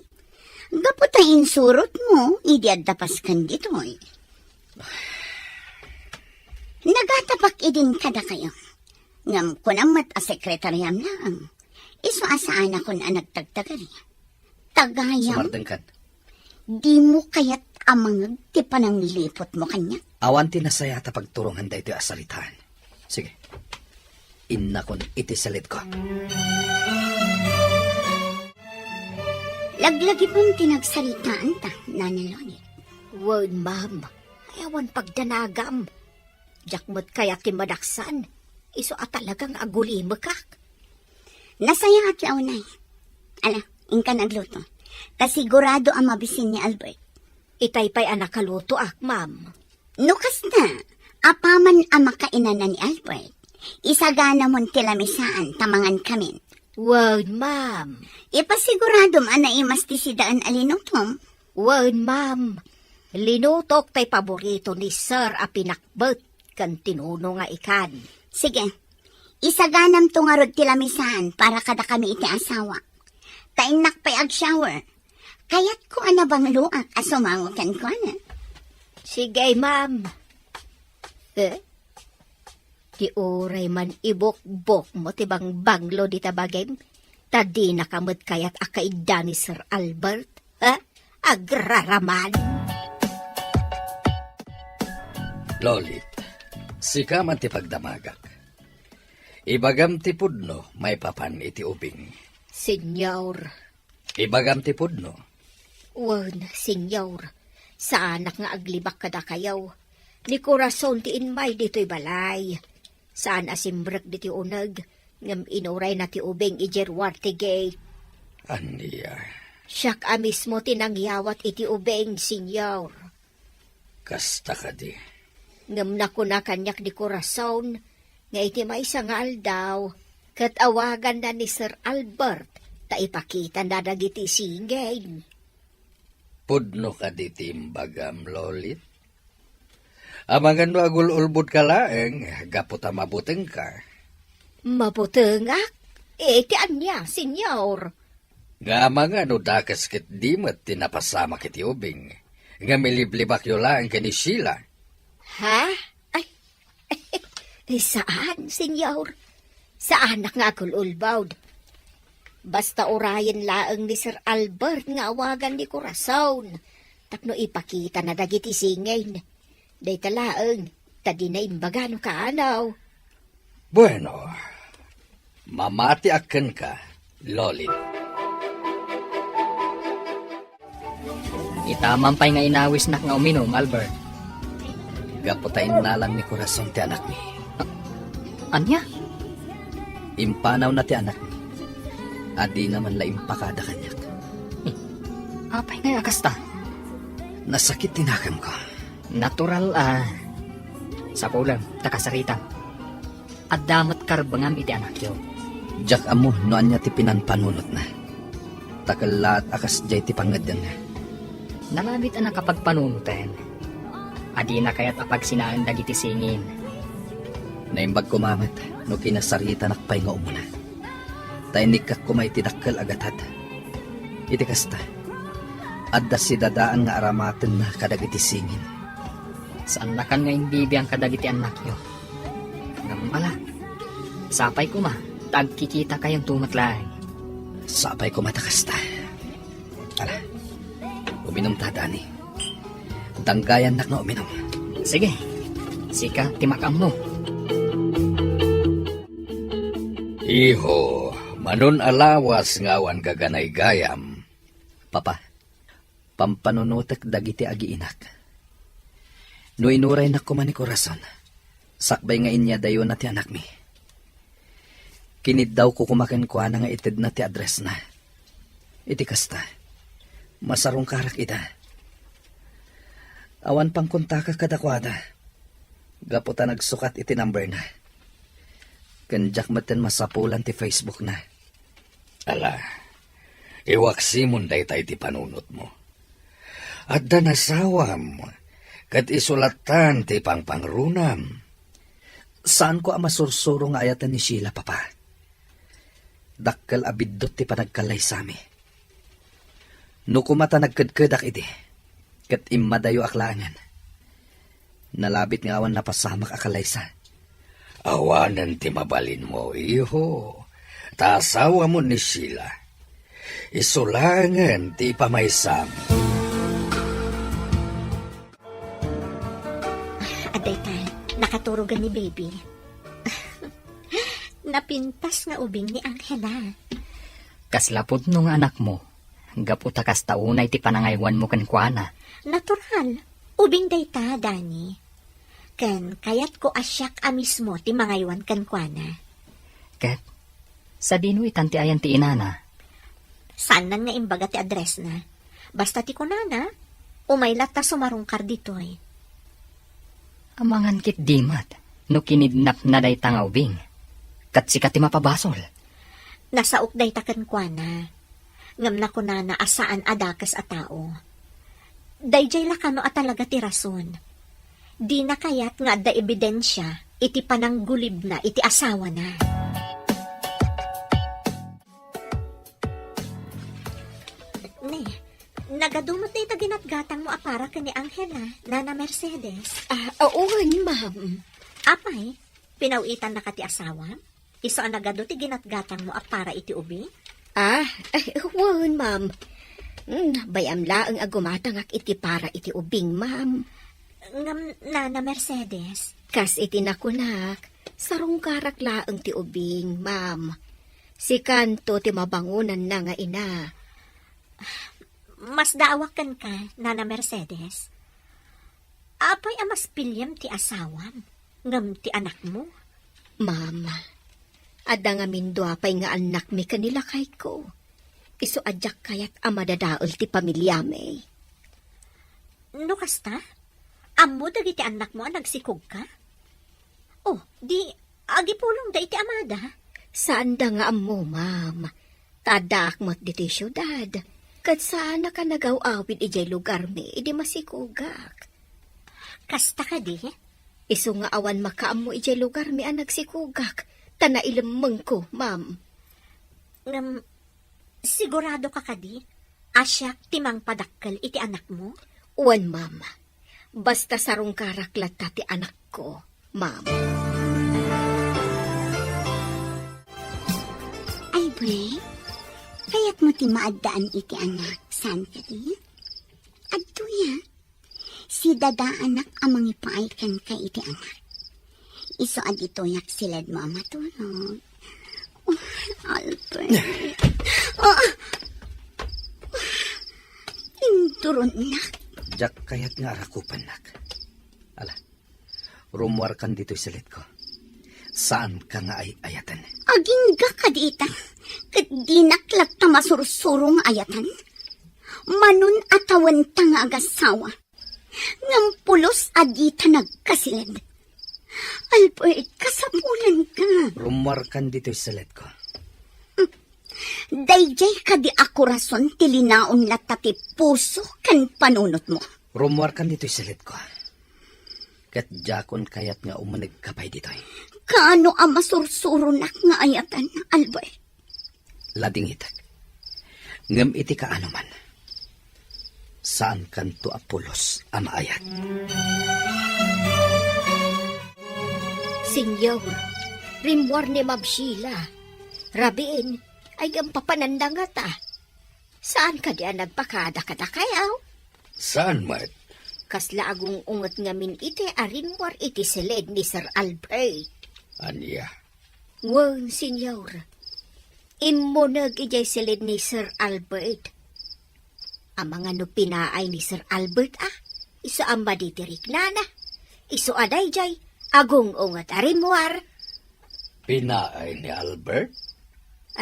Gapu ta insurotmo idi adda paskan ditoy. Nagatapak idin kadakayo. Ngem kunam met a sekretariam laeng. Isu a saanakon a nagtagtagari. Tagayam. Sumardengkan. Dimo kayat a mangeg ti panangliputmo kaniak? Awan ti nasayaat a pagturongan daytoy a saritaan. Sige. Innakon iti saledko. Laglagipem ti nagsaritaanta, Nana Loni. Wen, ma'am. Ay, awan pagdanagam. Diak met kayat ti madaksan. Isu a talaga nga agulimekak. Nasayaat la unay. Ala, inkan agluto. Ta sigurado a mabisin ni Albert. Itay pay a nakalutoak, ma'am. No kasta, apaman a makainana ni Albert, isaganamon ti lamisaan ta mangankamin. Wen, ma'am. Ipasiguradom a naimas ti sidaen a linutom. Wen, ma'am. Linutok tay paborito ni Sir a pinakbet ken tinuno nga ikan. Sige, isaganamto ngarud ti lamisaan para kadakami iti asawa. Ta innak pay ag-shower. Kayatko a nabangloak a sumango kenkuana. Sige, ma'am. Eh? Ti uray man ibukbokmo ti bangbanglo dita bagim, ta dinaka met kayat a kaidda ni Sir Albert, ha? Agraraman! Lolit, sika man ti pagdamagak. Ibagam ti pudno maipapan iti ubing. Senyor. Ibagam ti pudno. Wen, Senyor, saanak nga aglibak kadakayo. Ni Corazon ti immay ditoy balay. Saan a simrek ditoy uneg, ngem inurayna ti ubing idiay ruar ti gate. Ania? Siak a mismo ti nangyawat iti ubing, Senyor. Kasta kadi. Ngem nakuna kaniak ni Corazon nga iti maysa nga aldaw, ket awaganna ni Sir Albert ta ipakitana dagiti singin. Pudno kadi ti imbagam, Lolit? Amangan no agul-ulbodka laeng gapu ta mabutengka. Mabutengak? Iti ania, Senyor? Nga amangan no dakes ket di met ti napasamak iti ubing, ngem iliblibakyo laeng ken ni Sheila. Ha? Ay, saan, Senyor. Saanak nga agul-ulbod. Basta urayen laeng ni Sir Albert nga awagan ni Corazon tapno ipakitana dagiti singin. Dayta laeng, ta dina imbaga no kaanaw. Bueno, mamatiak kenka, Lolit. Itaman pay nga inawisnak nga uminum, Albert. Gapu ta innalan ni Corazon ti anakmi. A-, ania? Impanawna ti anakmi. A dina man la impakada kaniak. Eh, apay ngay a kasta? Nasakit ti nakemko. Natural a sapulem ta kasaritam. Adda met karbengam iti anakyo. Diak ammo no ania ti pinanpanunotna. Ta kellaat a kasdiay ti pangngeddenna. Nalabit a nakapagpanunoten. A dina kayat a pagsinaen dagiti singin. Naimbag koma met no kinasaritanak pay nga umuna. Ta inikkak koma iti dakkel a gatad. Iti kasta, adda sidadaan nga aramatenna kadagiti singin. Saannakan nga imbibiang kadagiti annakyo. Ngem ala, sapay koma ta agkikitakayon met laeng. Sapay koma ta kasta. Ala, uminumta, Dani. Danggayannak nga uminum. Sige, sika ti makaammo. Iho, manon a lawas nga awan gaganaygayam. Papa, pampanunotek dagiti agiinak. No inuraynak koma ni Corazon, sakbay nga inyadayona ti anakmi. Kiniddawko koma kenkuana nga itedna ti addressna. Iti kasta, masarungkarak ida. Awan pangkontakak kadakuada, gapu ta nagsukat iti numberna. Ken diak metten masapulan ti Facebookna. Ala, iwaksimon dayta iti panunotmo. Adda nasawam, ket isulattan ti pangpangrunam. Saanko a masursuro nga ayaten ni Sheila, Papa. Dakkel a biddut ti panagkallaysami. No koma ta nagkedkedak idi, ket immadayoak laengen. Nalabit nga awan napasamak a kallaysa. Awanen ti mabalinmo, iho. Ta asawamon ni Sheila. Isu laengen ti ipamaysam. Adda ita, nakaturogan ni baby. Napintas nga ubing ni Angela. Kasla pudno nga anakmo, gapu ta kasta unay ti panangaywanmo kenkuana. Natural. Ubing dayta, Dani. Ken kayatko a siak a mismo ti mangaywan kenkuana. Ket, Sadino itan ti ayan ti inana? Saannan nga imbaga ti addressna. Basta ti kunana, umay latta sumarungkar ditoy. Amangan ketdi met no kinidnapna dayta nga ubing. Ket sika ti mapabasol. Nasaok dayta kenkuana. Ngem nakunana a saan a dakes a tao. Daydiay la kano a talaga ti rason. Dina kayat nga adda ebidensia iti pananggulibna iti asawana. Ne, nagadu met dayta ginatgatangmo a para ken ni Angela, Nana Mercedes. Ah, wen, ma'am. Apay, pinaw-itannaka ti asawam? Isu a nagadu ti ginatgatangmo a para iti ubing? Ah, ay, wen, ma'am. Mm, bay-am laeng a gumatangak iti para iti ubing, ma'am. Ngem, Nana Mercedes? Kas iti nakunak, sarungkarak laeng ti ubing, ma'am. Sikanto ti mabangonanna nga ina. Masdaawak kenka, Nana Mercedes. Apay a mas piliem ti asawam, ngem ti anakmo? Ma'am, adda ngamin dua pay nga annakmi ken ni lakayko. Isu a diak kayat a madadael ti pamiliami. No kasta, ammo dagiti annakmo a nagsikogka? Oh, di agipulongda iti amada? Saanda nga ammo, ma'am. Ta addaak met ditoy siudad. Ket saanak a nagaw-awid idiay lugarmi idi masikogak. Kasta kadi? Isu nga awan makaammo idiay lugarmi a nagsikogak, ta nailemmengko, ma'am. Ngem, siguradoka kadi a siak ti mangpadakkel iti anakmo? Wen, ma'am. Basta sarungkarak latta ti anakko, ma'am. Ay, Bray, kayatmo ti maaddaan iti anak, saan kadi? Adtoya, sidadaanak a mangipaay kenka iti anak. Isu a ditoyak siledmo a matulog. Oh, Albert. Ah! Induronnak. Diak kayat nga arakupennak. Ala, rummuarkan ditoy siledko. Saanka nga ay-ayaten. Agingga kadi ita, ket dinak latta masursuro nga ayatan. Manon a tawenta nga agasawa. Ngem pulos a dita nagkasiled. Albert, kasapulanka. Rummuarkan ditoy siledko. Daydiay kadi a korason ti linaon latta ti puso ken panunotmo. Rummuarkan ditoy siledko. Ket diakon kayat nga umanegka pay ditoy. Kaano a masursuronak nga ayatan, Albert? Ladingitek. Ngem iti kaano man, saankanto a pulos a maayat. Senyor, rimmuar ni Ma'am Sheila. Rabiin, ay, ngem papananda ngata. Saan kadi a nagpakada kadakayo? Saan met? Kasla agung-unget ngamin iti a rimmuar iti siled ni Sir Albert. Ania? Wen, Senyor. Immuneg idiay siled ni Sir Albert. Amangan no pinaay ni Sir Albert, a? Isu a madi ti riknana. Isu a daydiay, agung-unget a rimmuar. Pinaay ni Albert?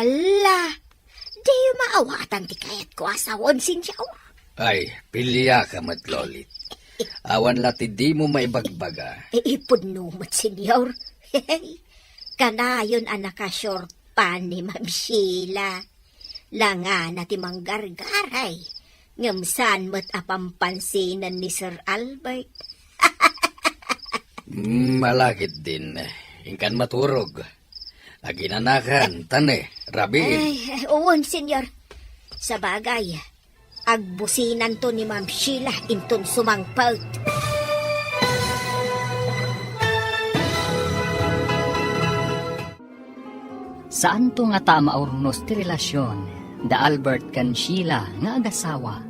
Alla, diyo maawatan ti kayatko a sawen, Senyor. Ay, piliaka met, Lolit. Awan la ti dimo maibagbaga. Ipudno met, Senyor. Kanayon a nakasurpan ni Ma'am Sheila. Langana ti manggargaray, ngem saan met a pampansinan ni Sir Albert. Mm, malagitdin, inkan maturog. Aginanakan, tane, rabiin. Ay, wen, Senyor. Sabagay, agbusinanto ni Ma'am Sheila inton sumangpet. Saanto ngata a maurnos ti relasion da Albert ken Sheila nga agasawa.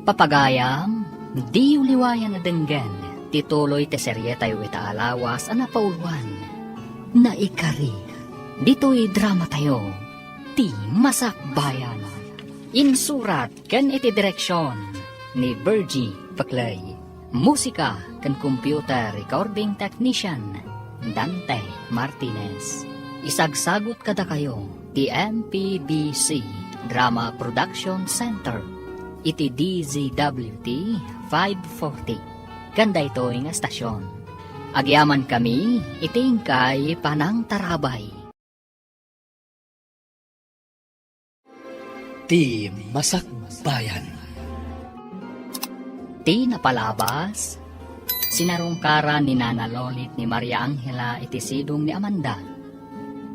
Papagayam, diyo liwayan a denggen ti tuloy ti serietayo ita a lawas a napauluan. Naikari, ditoy dramatayo, Ti Masakbayan. Insurat ken iti direksion ni Virgie Paclay. Musika ken computer recording technician, Dante Martinez. Isagsagut kadakayo Iti M P B C Drama Production Center, iti D Z W T five forty, ken daytoy nga estasyon. Agyamankami iti inkay panangtarabay. Ti Masakbayan. Ti napalabas, sinarungkaran ni Nana Lolit ni Maria Angela iti sidong ni Amanda.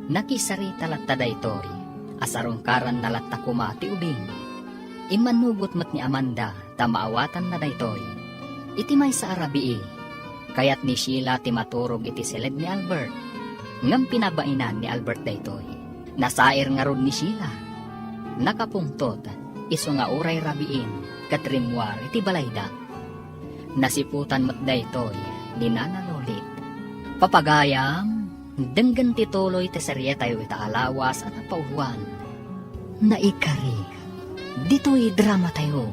Nakisarita latta daytoy, a sarungkaranna latta koma ti ubing. Immanugot met ni Amanda ta maawatanna daytoy. Iti maysa a rabii, kayat ni Sheila ti maturog iti siled ni Albert. Ngem pinabainan ni Albert daytoy. Nasair ngarud ni Sheila. Nakapungtot, isu nga uray rabiin ket rimmuar iti balayda. Nasiputan met daytoy ni Nana Lolit. Papagayam, denggen ti tuloy ti serietayo ita a lawas a napauloan. Naikari, ditoy dramatayo,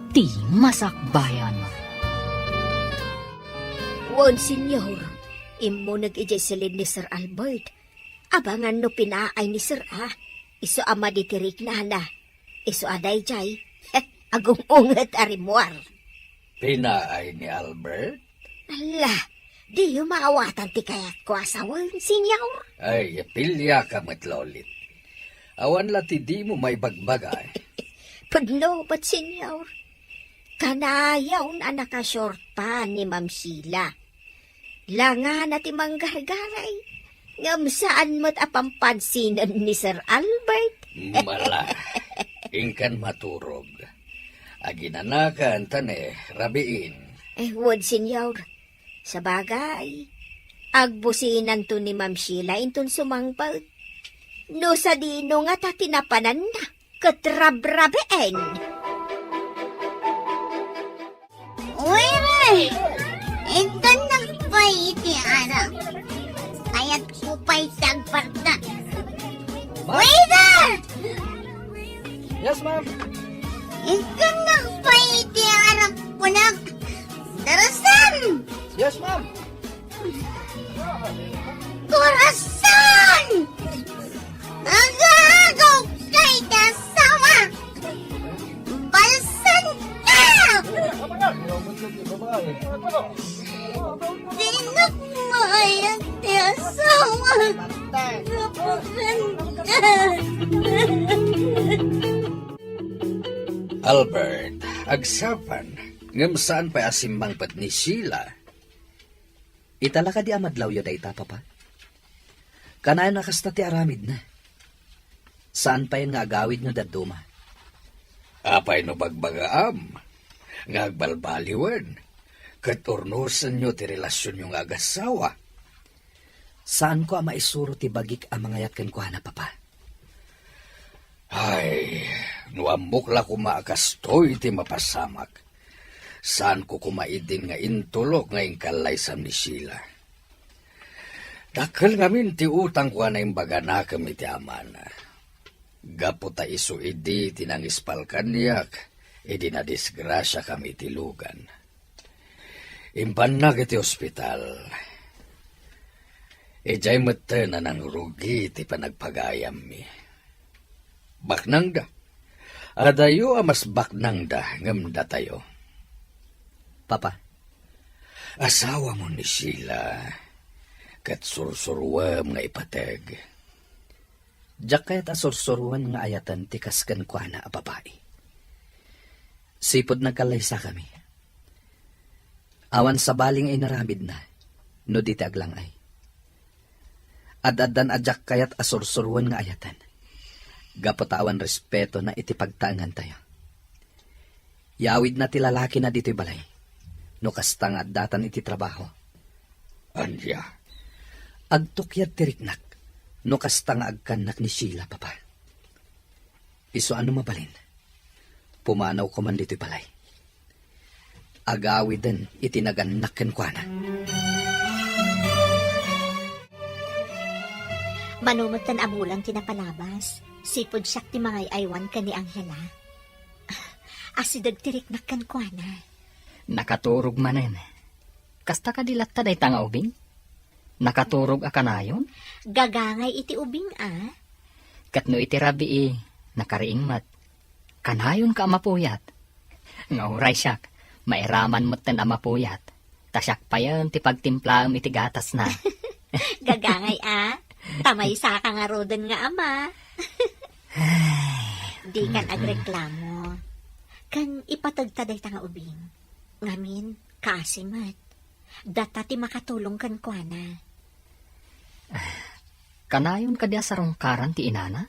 Ti Masakbayan. Wen, Señor, immuneg idiay siled ni Sir Albert. Abangan no pinaay ni Sir a, isu a madi ti riknana. Isu a daydiay, agung-unget a rimmuar. Pinaay ni Albert? Ala, diyo maawatan ti kayatko a sawen, Señor? Ay, piliaka met, Lolit. Awan la ti dimo maibagbaga, eh. Pudno met, Señor. Kanayon a naka-short pa ni Ma'am Sheila. Langana ti manggargaray, ngem saan met a pampansinan ni Sir Albert. Mala, inkan maturog. Aginanakan ta ne, rabiin. Eh, wen, Señor. Sabagay, agbusinanto ni Ma'am Sheila inton sumangpet. No sadino ngata ti napananna ket rabrabien. Waiter! Ikkannak pay iti arak. Kayatko pay ti agparta. Waiter! Yes, ma'am. Ikkannak pay iti arak, kunak. Darasan! Yes, ma'am. Corazon! Agaagaw kay ti asawa! Balsan ka! Dinakmayan ti asawa! Rapukan ka! Albert, agsapa, ngem saan pay a simmangpet ni Sheila. Ita la kadi a madlawyo dayta, Papa? Kanayon a kasta ti aramidna. Saan payen nga agawidyo dadduma. Apay no bagbagaam nga agbalbaliwen ket urnosenyo ti relasionyo nga agassawa? Saanko a maisuro ti bagik a mangayat kenkuana, Papa. Ay, no ammok la koma a kastoy ti mapasamak, saanko koma idin nga intulok nga inkallaysam ni Sheila. Dakkel ngamin ti utangko a naimbaganakem iti amana. Gapu ta isu idi ti nangispal kaniak idi nadisgrasiakami iti lugan. Imbannak iti ospital. Idiay metten a nangrugi ti panagpagayammi. Baknangda. Adayo a mas baknangda ngem datayo. Papa. Asawamo ni Sheila, ket sursuruem nga ipateg. Diak kayat a sursuroen nga ayaten ti kas kenkuana a babai. Sipud nagkallaysakami, awan sabali nga inaramidna no di ti aglang-ay. Ad-addan a diak kayat a sursuroen nga ayaten, gapu ta awan respetona iti pagtaengantayo. Yawidna ti lalakina ditoy balay, no kasta nga addatan iti trabaho. Ania? Agtukyad ti riknak, no kasta nga agkannak ni Sheila, Papa. Isu a no mabalin, pumanawko man ditoy balay. Agawiden iti nagannak kenkuana. Mano metten a bulan ti napalabas, sipud siak ti mangay-aywan ken ni Angela. Asideg ti riknak kenkuana. Nakaturog manen. Kasta kadi latta dayta nga ubing? Nakaturog a kanayon? Gagangay iti ubing a. Ket no iti rabii, nakariing met. Kanayonka a mapuyat. Nga uray siak, mairaman metten a mapuyat. Ta siak payen ti pagtimplaem iti gatasna. Gagangay a, ta maysaka ngaruden nga ama. Dikan agreklamo. Ken ipateg ta dayta nga ubing. Ngamin, kaasi met. Data ti makatulong kenkuana. Kanayon kadi a sarungkaran ti inana?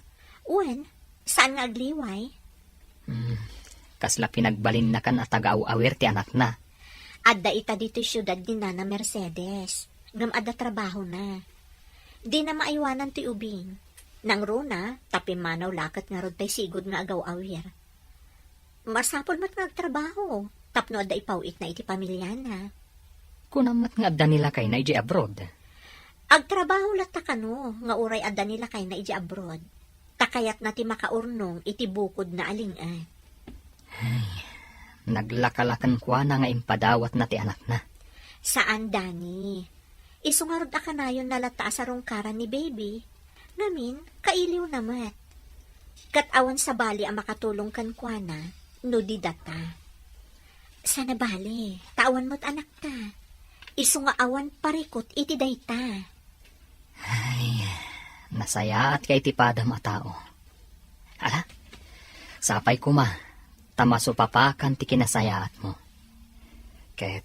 Wen, saan nga agliway? Hmm, kasla pinagbalinnakan a taga-aw-awir ti anakna. Adda ita ditoy siudad ni Nana Mercedes, ngem adda trabahona. Dina maaywanan toy ubing. Nangruna, ta pimmanaw la ket ngarud pay sigud nga agaw-awir. Masapul met nga agtrabaho, tapno adda ipaw-itna iti pamiliana. Kunam met nga adda ni lakayna idiay abroad. Agtrabaho latta kano nga uray adda ni lakayna idiay abroad. Ta kayatna ti makaurnong iti bukodna a ling-et. Ay, naglakalaken kuana nga impadawatna ti anakna. Saan, Dani. Isu ngarud a kanayonna latta a sarungkaran ni baby. Ngamin, kailiwna met. Ket awan sabali a makatulong kenkuana no di data. Sana bale, ta awan met anakta. Isu nga awan parikut iti dayta. Ay, nasayaatka iti padam a tao. Ala, sapay koma, ta masupapakan ti kinasayaatmo. Ket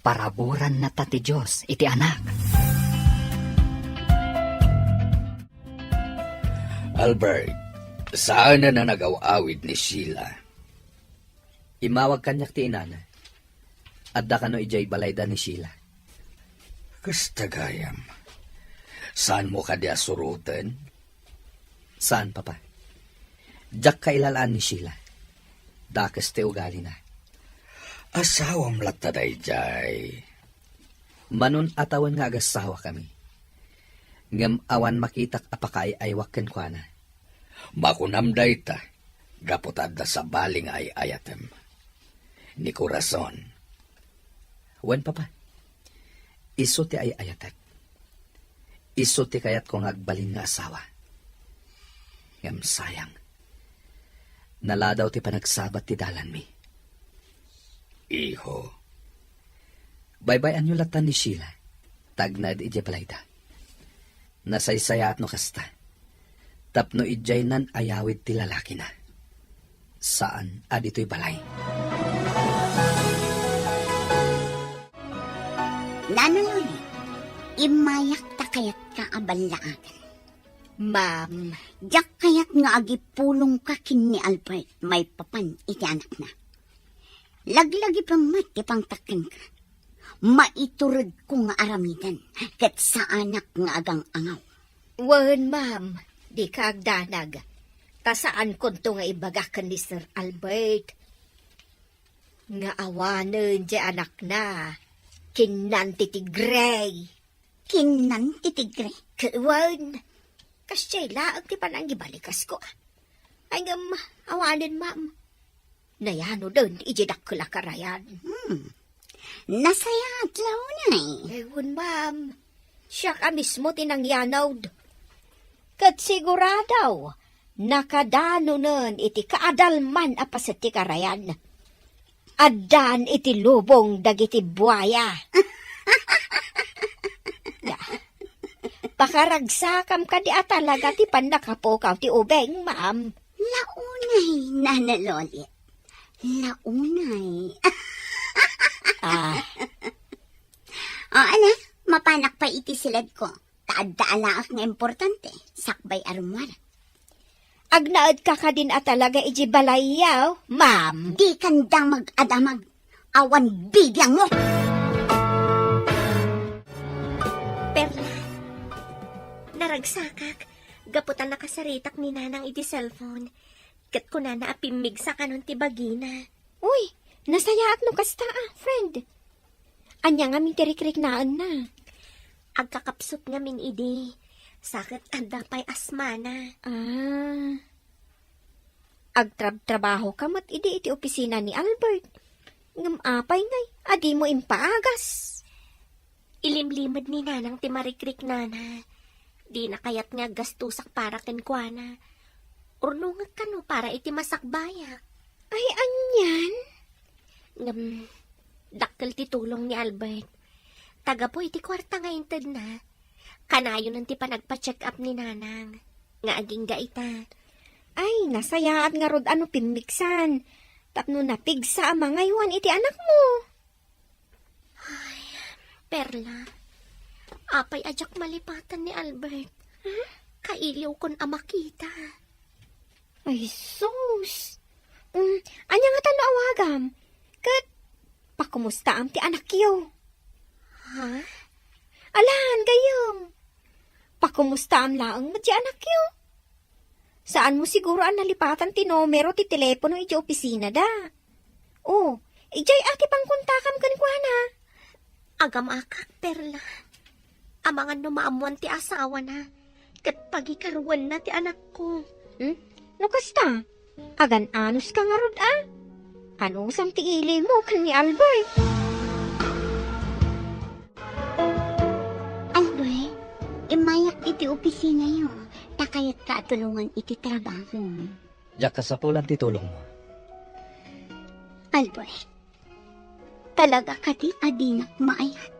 paraburanna ta ti Dios iti anak. Albert, saanen a nagaw-awid ni Sheila. Immawag kaniak ti inana. Adda kano idiay balayda ni Sheila. Kasta gayam. Saanmo kadi a suroten? Saan, Papa. Diak kailalaan ni Sheila. Dakes ti ugalina. Asawam latta daydiay. Manon a tawen nga agasawakami. Ngem awan makitak a pakaay-aywak kenkuana. Makunam dayta, gapu ta adda sabali nga ay-ayatem. Ni Corazon. Wen, Papa. Isu ti ay-ayatek. Isu ti kayatko nga agbalin nga asawa. Ngem sayang. Naladaw ti panagsabat ti dalanmi. Iho. Baybay-anyo latta ni Sheila. Tagnaed idiay balayda. Nasaysayaat no kasta. Tapno idiay nan-ayawid ti lalakina. Saan a ditoy balay. Nana Loli, immayak ta kayatka a ballaagan. Ma'am. Diak kayat nga agipulongka ken ni Albert maipapan iti anakna. Laglagipem met ti pangtakkenka. Maituredko nga aramiden, ket saanak nga agang-angaw. Wen, ma'am, dika agdanag. Ta saankonto nga ibaga ken ni Sir Albert nga awanen ti anakna kinnan ti tigre. Kinnan ti tigre? Ket wen, kasdiay laeng ti panangibalikas ko. Ay, ngem, awanen, ma'am. Nayanoden iti dakkel a karayan. Hmm. Nasayaat la unay. Eh, wen, ma'am. Siak a mismo ti nangyanod. Ket sigurado, nakadanonen iti kaadalman a paset ti karayan. Addan iti lubong dagiti buaya. Ya. Pakaragsakam kadi a talaga ti pannakapukaw ti ubing, ma'am. Launay, Nana Lolit. Launay. Ah. O, ala, mapanak pay iti siledko. Ta adda alaak nga importante, sakbay a rummuar. Agnaedka kadin a talaga iti balayyo, ma'am. Dikan damag a damag. Awan bibiangmo. Perla, naragsakak, gapu ta nakasaritak ni Nanang iti cellphone. Ket kunana a pimmigsa kanon ti bagina. Uy, nasayaat no kasta a, friend. Ania ngamin ti rikriknaenna? Agkakapsut ngamin idi. Sa ket adda pay asmana. Ah. Agtrabtrabahoka met idi iti opisina ni Albert. Ngem apay ngay a dimo impaagas? Ilimlimed ni Nanang ti marikriknana. Dina kayat nga aggastosak para ken kuana. Urnongek kano para iti masakbayak. Ay, anian? Ngem, dakkel ti tulong ni Albert. Ta gapu iti kuarta nga intedna, kanayonen ti panagpa-check up ni Nanang nga agingga ita. Ay, nasayaat ngarud a no pimmiksan tapno napigsa a mangaywan iti anakmo. Ay, Perla, apay a diak malipatan ni Albert? Kailiwkon a makita. Ay, sus! Mm, ania ngata no awagam? Ket pakumustaam ti anakyo? Ha? Alan, gayyem. Pakumustaam laeng met ti anakyo? Saanmo siguro a nalipatan ti numero ti telepono iti opisinada? Oh, idiay a ti pangkontakam kenkuana. Agamakak, Perla. Amangan no maammoan ti asawana, ket pagikaruenna ti anakko. Hmm? No kasta, agan-anos ka ngarud a? Anusam ti ilimo ken ni Albert? Albert, immayak iti opisinayo, ta kayatka a tulongan iti trabaho. Diak kasapulan ti tulongmo. Albert, talaga kadi a dinak maayat?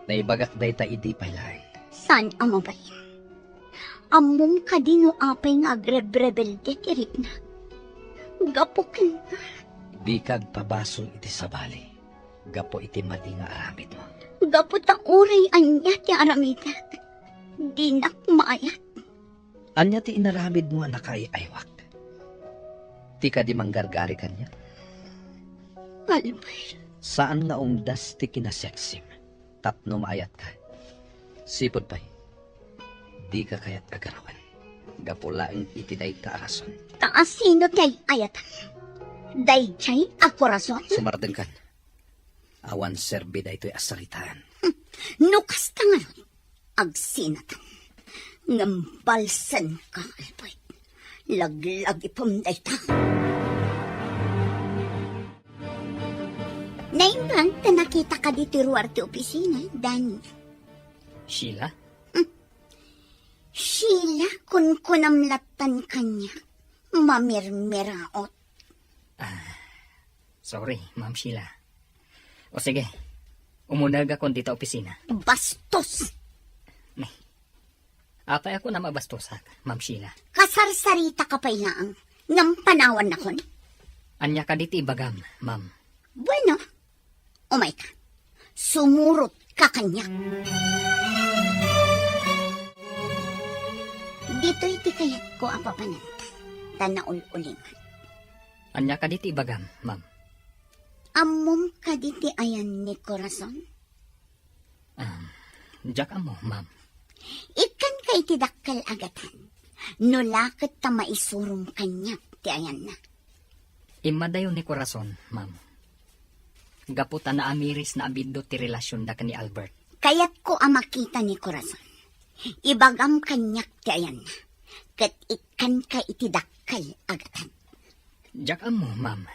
Naibagak dayta idi pay laeng. Saan a mabalin? Ammom kadi no apay nga agrebrebelde ti rikna? Gapu kenka. Dika agpabasol iti sabali gapu iti madi nga aramidmo. Gapu ta uray ania ti aramidek, dinak maayat. Ania ti inaramidmo a nakaay-aywak? Ti kadi manggargari kaniak? Albert. Saan nga umdas ti kinasexim tapno maayatka. Sipud pay, dika kayat a garawen gapu laeng iti dayta a rason. Ta asino ti ay-ayatam? Daydiay a korason? Sumardengkan. Awan serbi daytoy a saritaan. No kasta ngarud, agsinatan. Ngem balsenka, Albert. Laglagipem dayta. Naimbag ta nakitaka ditoy ruar ti opisina, Danny. Sheila? Hmm. Sheila, kunkunam lattan kaniak. Mamirmiraot. Ah, sorry, Ma'am Sheila. O sige, umunegakon dita opisina. Bastos! Nay, apay a kunam a bastosak, Ma'am Sheila? Kasarsaritaka pay laeng, ngem panawannakon. Ania kadi ti ibagam, ma'am? Bueno, umayka. Sumurotka kaniak. Ditoy ti kayatko a papananta, ta naul-ulingan. Ania kadi ti ibagam, ma'am? Ammom kadi ti ayan ni Corazon? Ah, diak ammo, ma'am. Ikkanka iti dakkel a gatad. No la ket ta maisurom kaniak ti ayanna. Immadayo ni Corazon, ma'am. Gapu ta naamiris na a biddut ti relasionda ken ni Albert. Kayatko a makita ni Corazon. Ibagam kaniak ti ayanna. Ket ikkanka iti dakkel a gatad. Diak ammo, ma'am.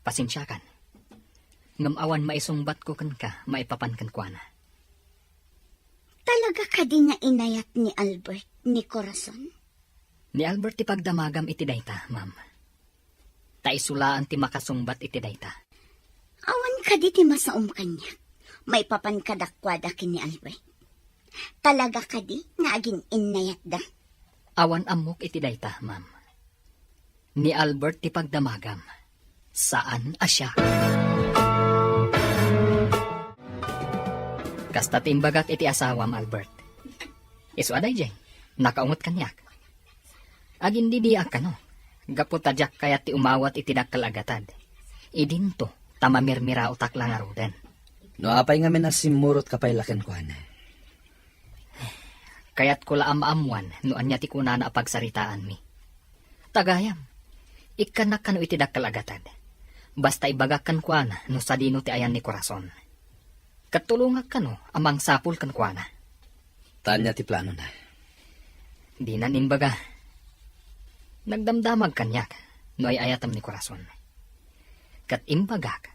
Pasensiakan. Ngem awan maisungbatko kenka maipapan kenkuana. Talaga kadi nga inayat ni Albert ni Corazon? Ni Albert ti pagdamagam iti dayta, ma'am. Ta isu laeng ti makasungbat iti dayta. Awan kadi ti masaom kaniak maipapan kadakuada ken ni Albert? Talaga kadi nga agin-innayatda? Awan ammok iti dayta, ma'am. Ni Albert ti pagdamagam. Saan a siak. Kasta ti imbagak iti asawam, Albert. Isu a daydiay, nakaunget kaniak. Agindidiak kano, gapu ta diak kayat ti umawat iti dakkel a gatad. Idinto, ta mamirmiraotak la ngaruden. No apay ngamin a simmurotka pay la kenkuana? Kayatko la a maammuan no ania ti kunana a pagsaritaanmi. Ta gayam, ikkannak kano iti dakkel a gatad. Basta ibagak kenkuana no sadino ti ayan ni Corazon. Ket tulongak kano a mangsapul kenkuana. Ta ania ti planona? Dinan imbaga. Nagdamdamag kaniak no ay-ayatem ni Corazon. Ket imbagak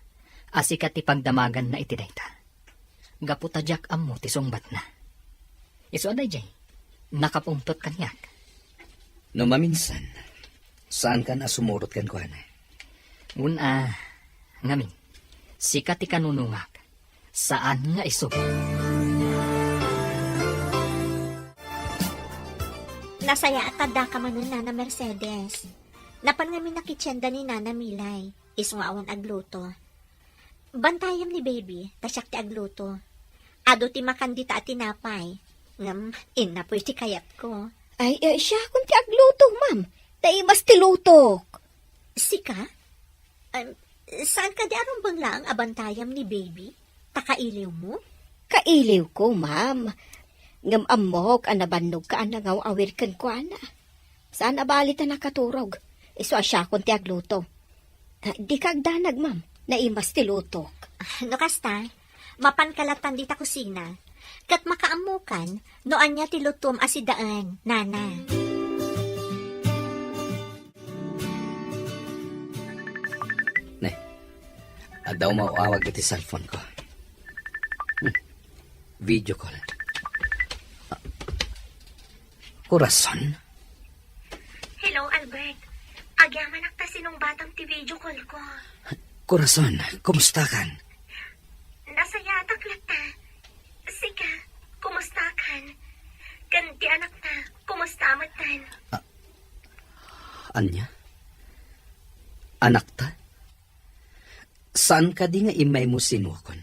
a sika ti pagdamaganna iti dayta. Gapu ta diak ammo ti sungbatna. Isu a daydiay, nakapungtot kaniak. No maminsan, saankan a sumurot kenkuana? Wen a, ngamin, sika ti kanunongak. Saan nga isu. Nasayaat ta addaka manen, Nana Mercedes. Napan ngamin a kitienda ni Nana Milay, isu nga awan agluto. Bantayam ni Baby, ta siak ti agluto. Adu ti makan dita a tinapay. Ngem, innapoy ti kayatko. Ay, eh, siakon ti agluto, ma'am. Ta imas ti lutok. Sika? Em, saan kadi a rumbeng laeng a bantayam ni Baby? Ta kailiwmo? Kailiwko, ma'am. Ngem ammok a nabannogka a nangaw-awir kenkuana. Saan a bali ta nakaturog. Isu a siakon ti agluto. Ah, dika agdanag, ma'am. Naimas ti lutok. Ah, no kasta, mapanka lattan dita kusina. Ket makaammokan no ania ti lutom a sidaen, Nana. Ne, adda umaw-awag iti cellphone ko. Hmm. Video call. Ah, Corazon? Hello, Albert. Agyamanak ta sinungbatam ti video call ko. Corazon, kumustakan? Nasayaatak latta. Sika, kumustakan? Ken ti anakta, kumusta metten? Ah, ania? Anakta? Saan kadi nga immaymo sinuakon?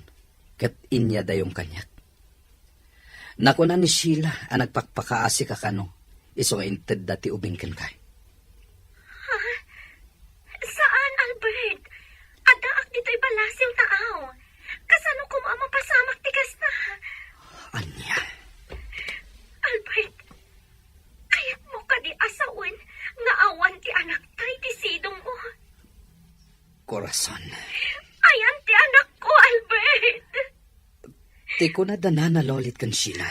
Ket inyadayom kaniak? Nakuna ni Sheila a nagpakpakaasika kano, isu nga intedda ti ubing kenka. Ha? Saan, Albert? Addaak ditoy ballasiw ta aw. Kasano koma a mapasamak ti kasta? Ania? Albert, kayatmo kadi a sawen nga awan ti anakta iti sidongmo? Corazon. Ayan ti anakko, Albert! Ti kuna da Nana Lolit ken Sheila,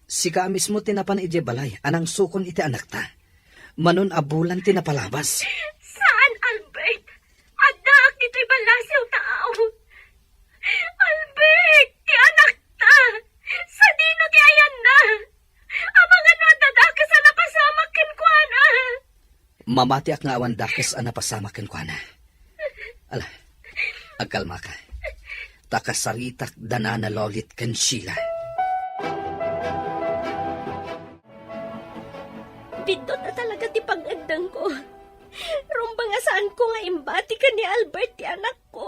sika a mismo ti napan idiay balay a nangsukon iti anakta. Manon a bulan ti napalabas. Saan, Albert? Addaak ditoy ballasiw ta aw. Albert, ti anakta! Sadino ti ayanna? Amangan no adda dakes a napasamak kenkuana. Mamatiak nga awan dakes a napasamak kenkuana. Ala, agkalmaka. Ta kasaritak da Nana Lolit ken Sheila. Biddut a talaga ti pang-eddengko. Rumbeng a saanko nga imbati ken ni Albert ti anakko.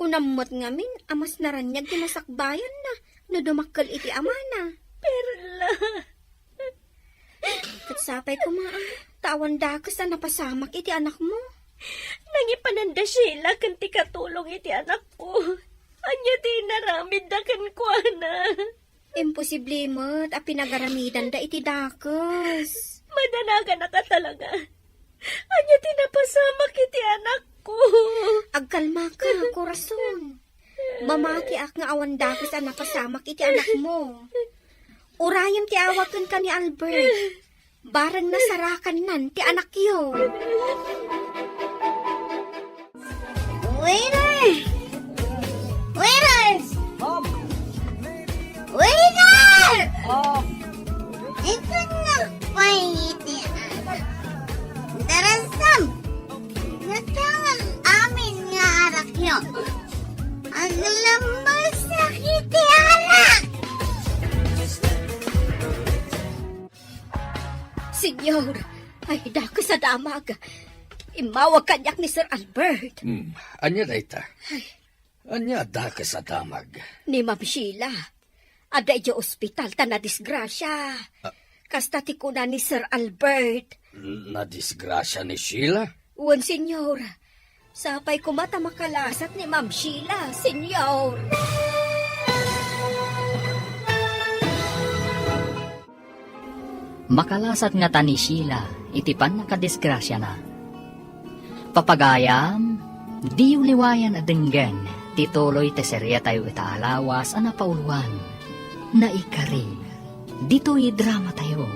Unam met ngamin a mas naraniag ti nasakbayanna no dumakkel iti amana. Perla. Ket sapay koma, ta awan dakes a napasamak iti anakmo. Nangipanan da Sheila ken ti katulong iti anakko. Ania ti inaramidda kenkuana? Imposible met a pinagaramidanda iti dakes. Madanaganak a talaga. Ania ti napasamak iti anakko? Agkalmaka, Corazon. Mamatiak nga awan dakes a napasamak iti anakmo. Urayem ti awag kenka ni Albert. Bareng nasarakannan ti anakyo. Waiter! Waiter! Waiter! Ikan na pay iti anak. Darasam! Natawag amin nga arakyo. Aglambasak iti anak! Senyor, ay, dakes a damag. Immawag kaniak ni Sir Albert. Hmm, ania dayta? Ay. Ania dakes a damag? Ni Ma'am Sheila. Adda idiay ospital ta nadisgrasia. Ah. Kasta ti kuna ni Sir Albert. Nadisgrasia ni Sheila? Wen, senyor. Sapay koma ta makalasat ni Ma'am Sheila, senyor. Makalasat ngata ni Sheila iti pannakadisgrasiana. Papagayam, diyo liwayan a denggen ti tuloy ti seriatayo ita a lawas a napauluan. Naikari, ditoy dramatayo,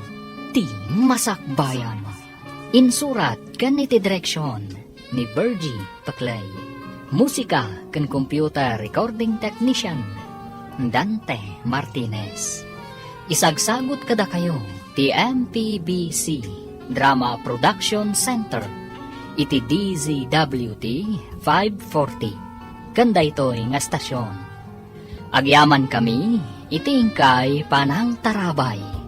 ti Masakbayan. Insurat ken iti direksion ni Virgie Paclay. Musika ken computer recording technician, Dante Martinez. Isagsagut kadakayo ti M P B C Drama Production Center iti D Z W T five forty. Ken daytoy nga stasyon, agyamankami iti inkay panangtarabay.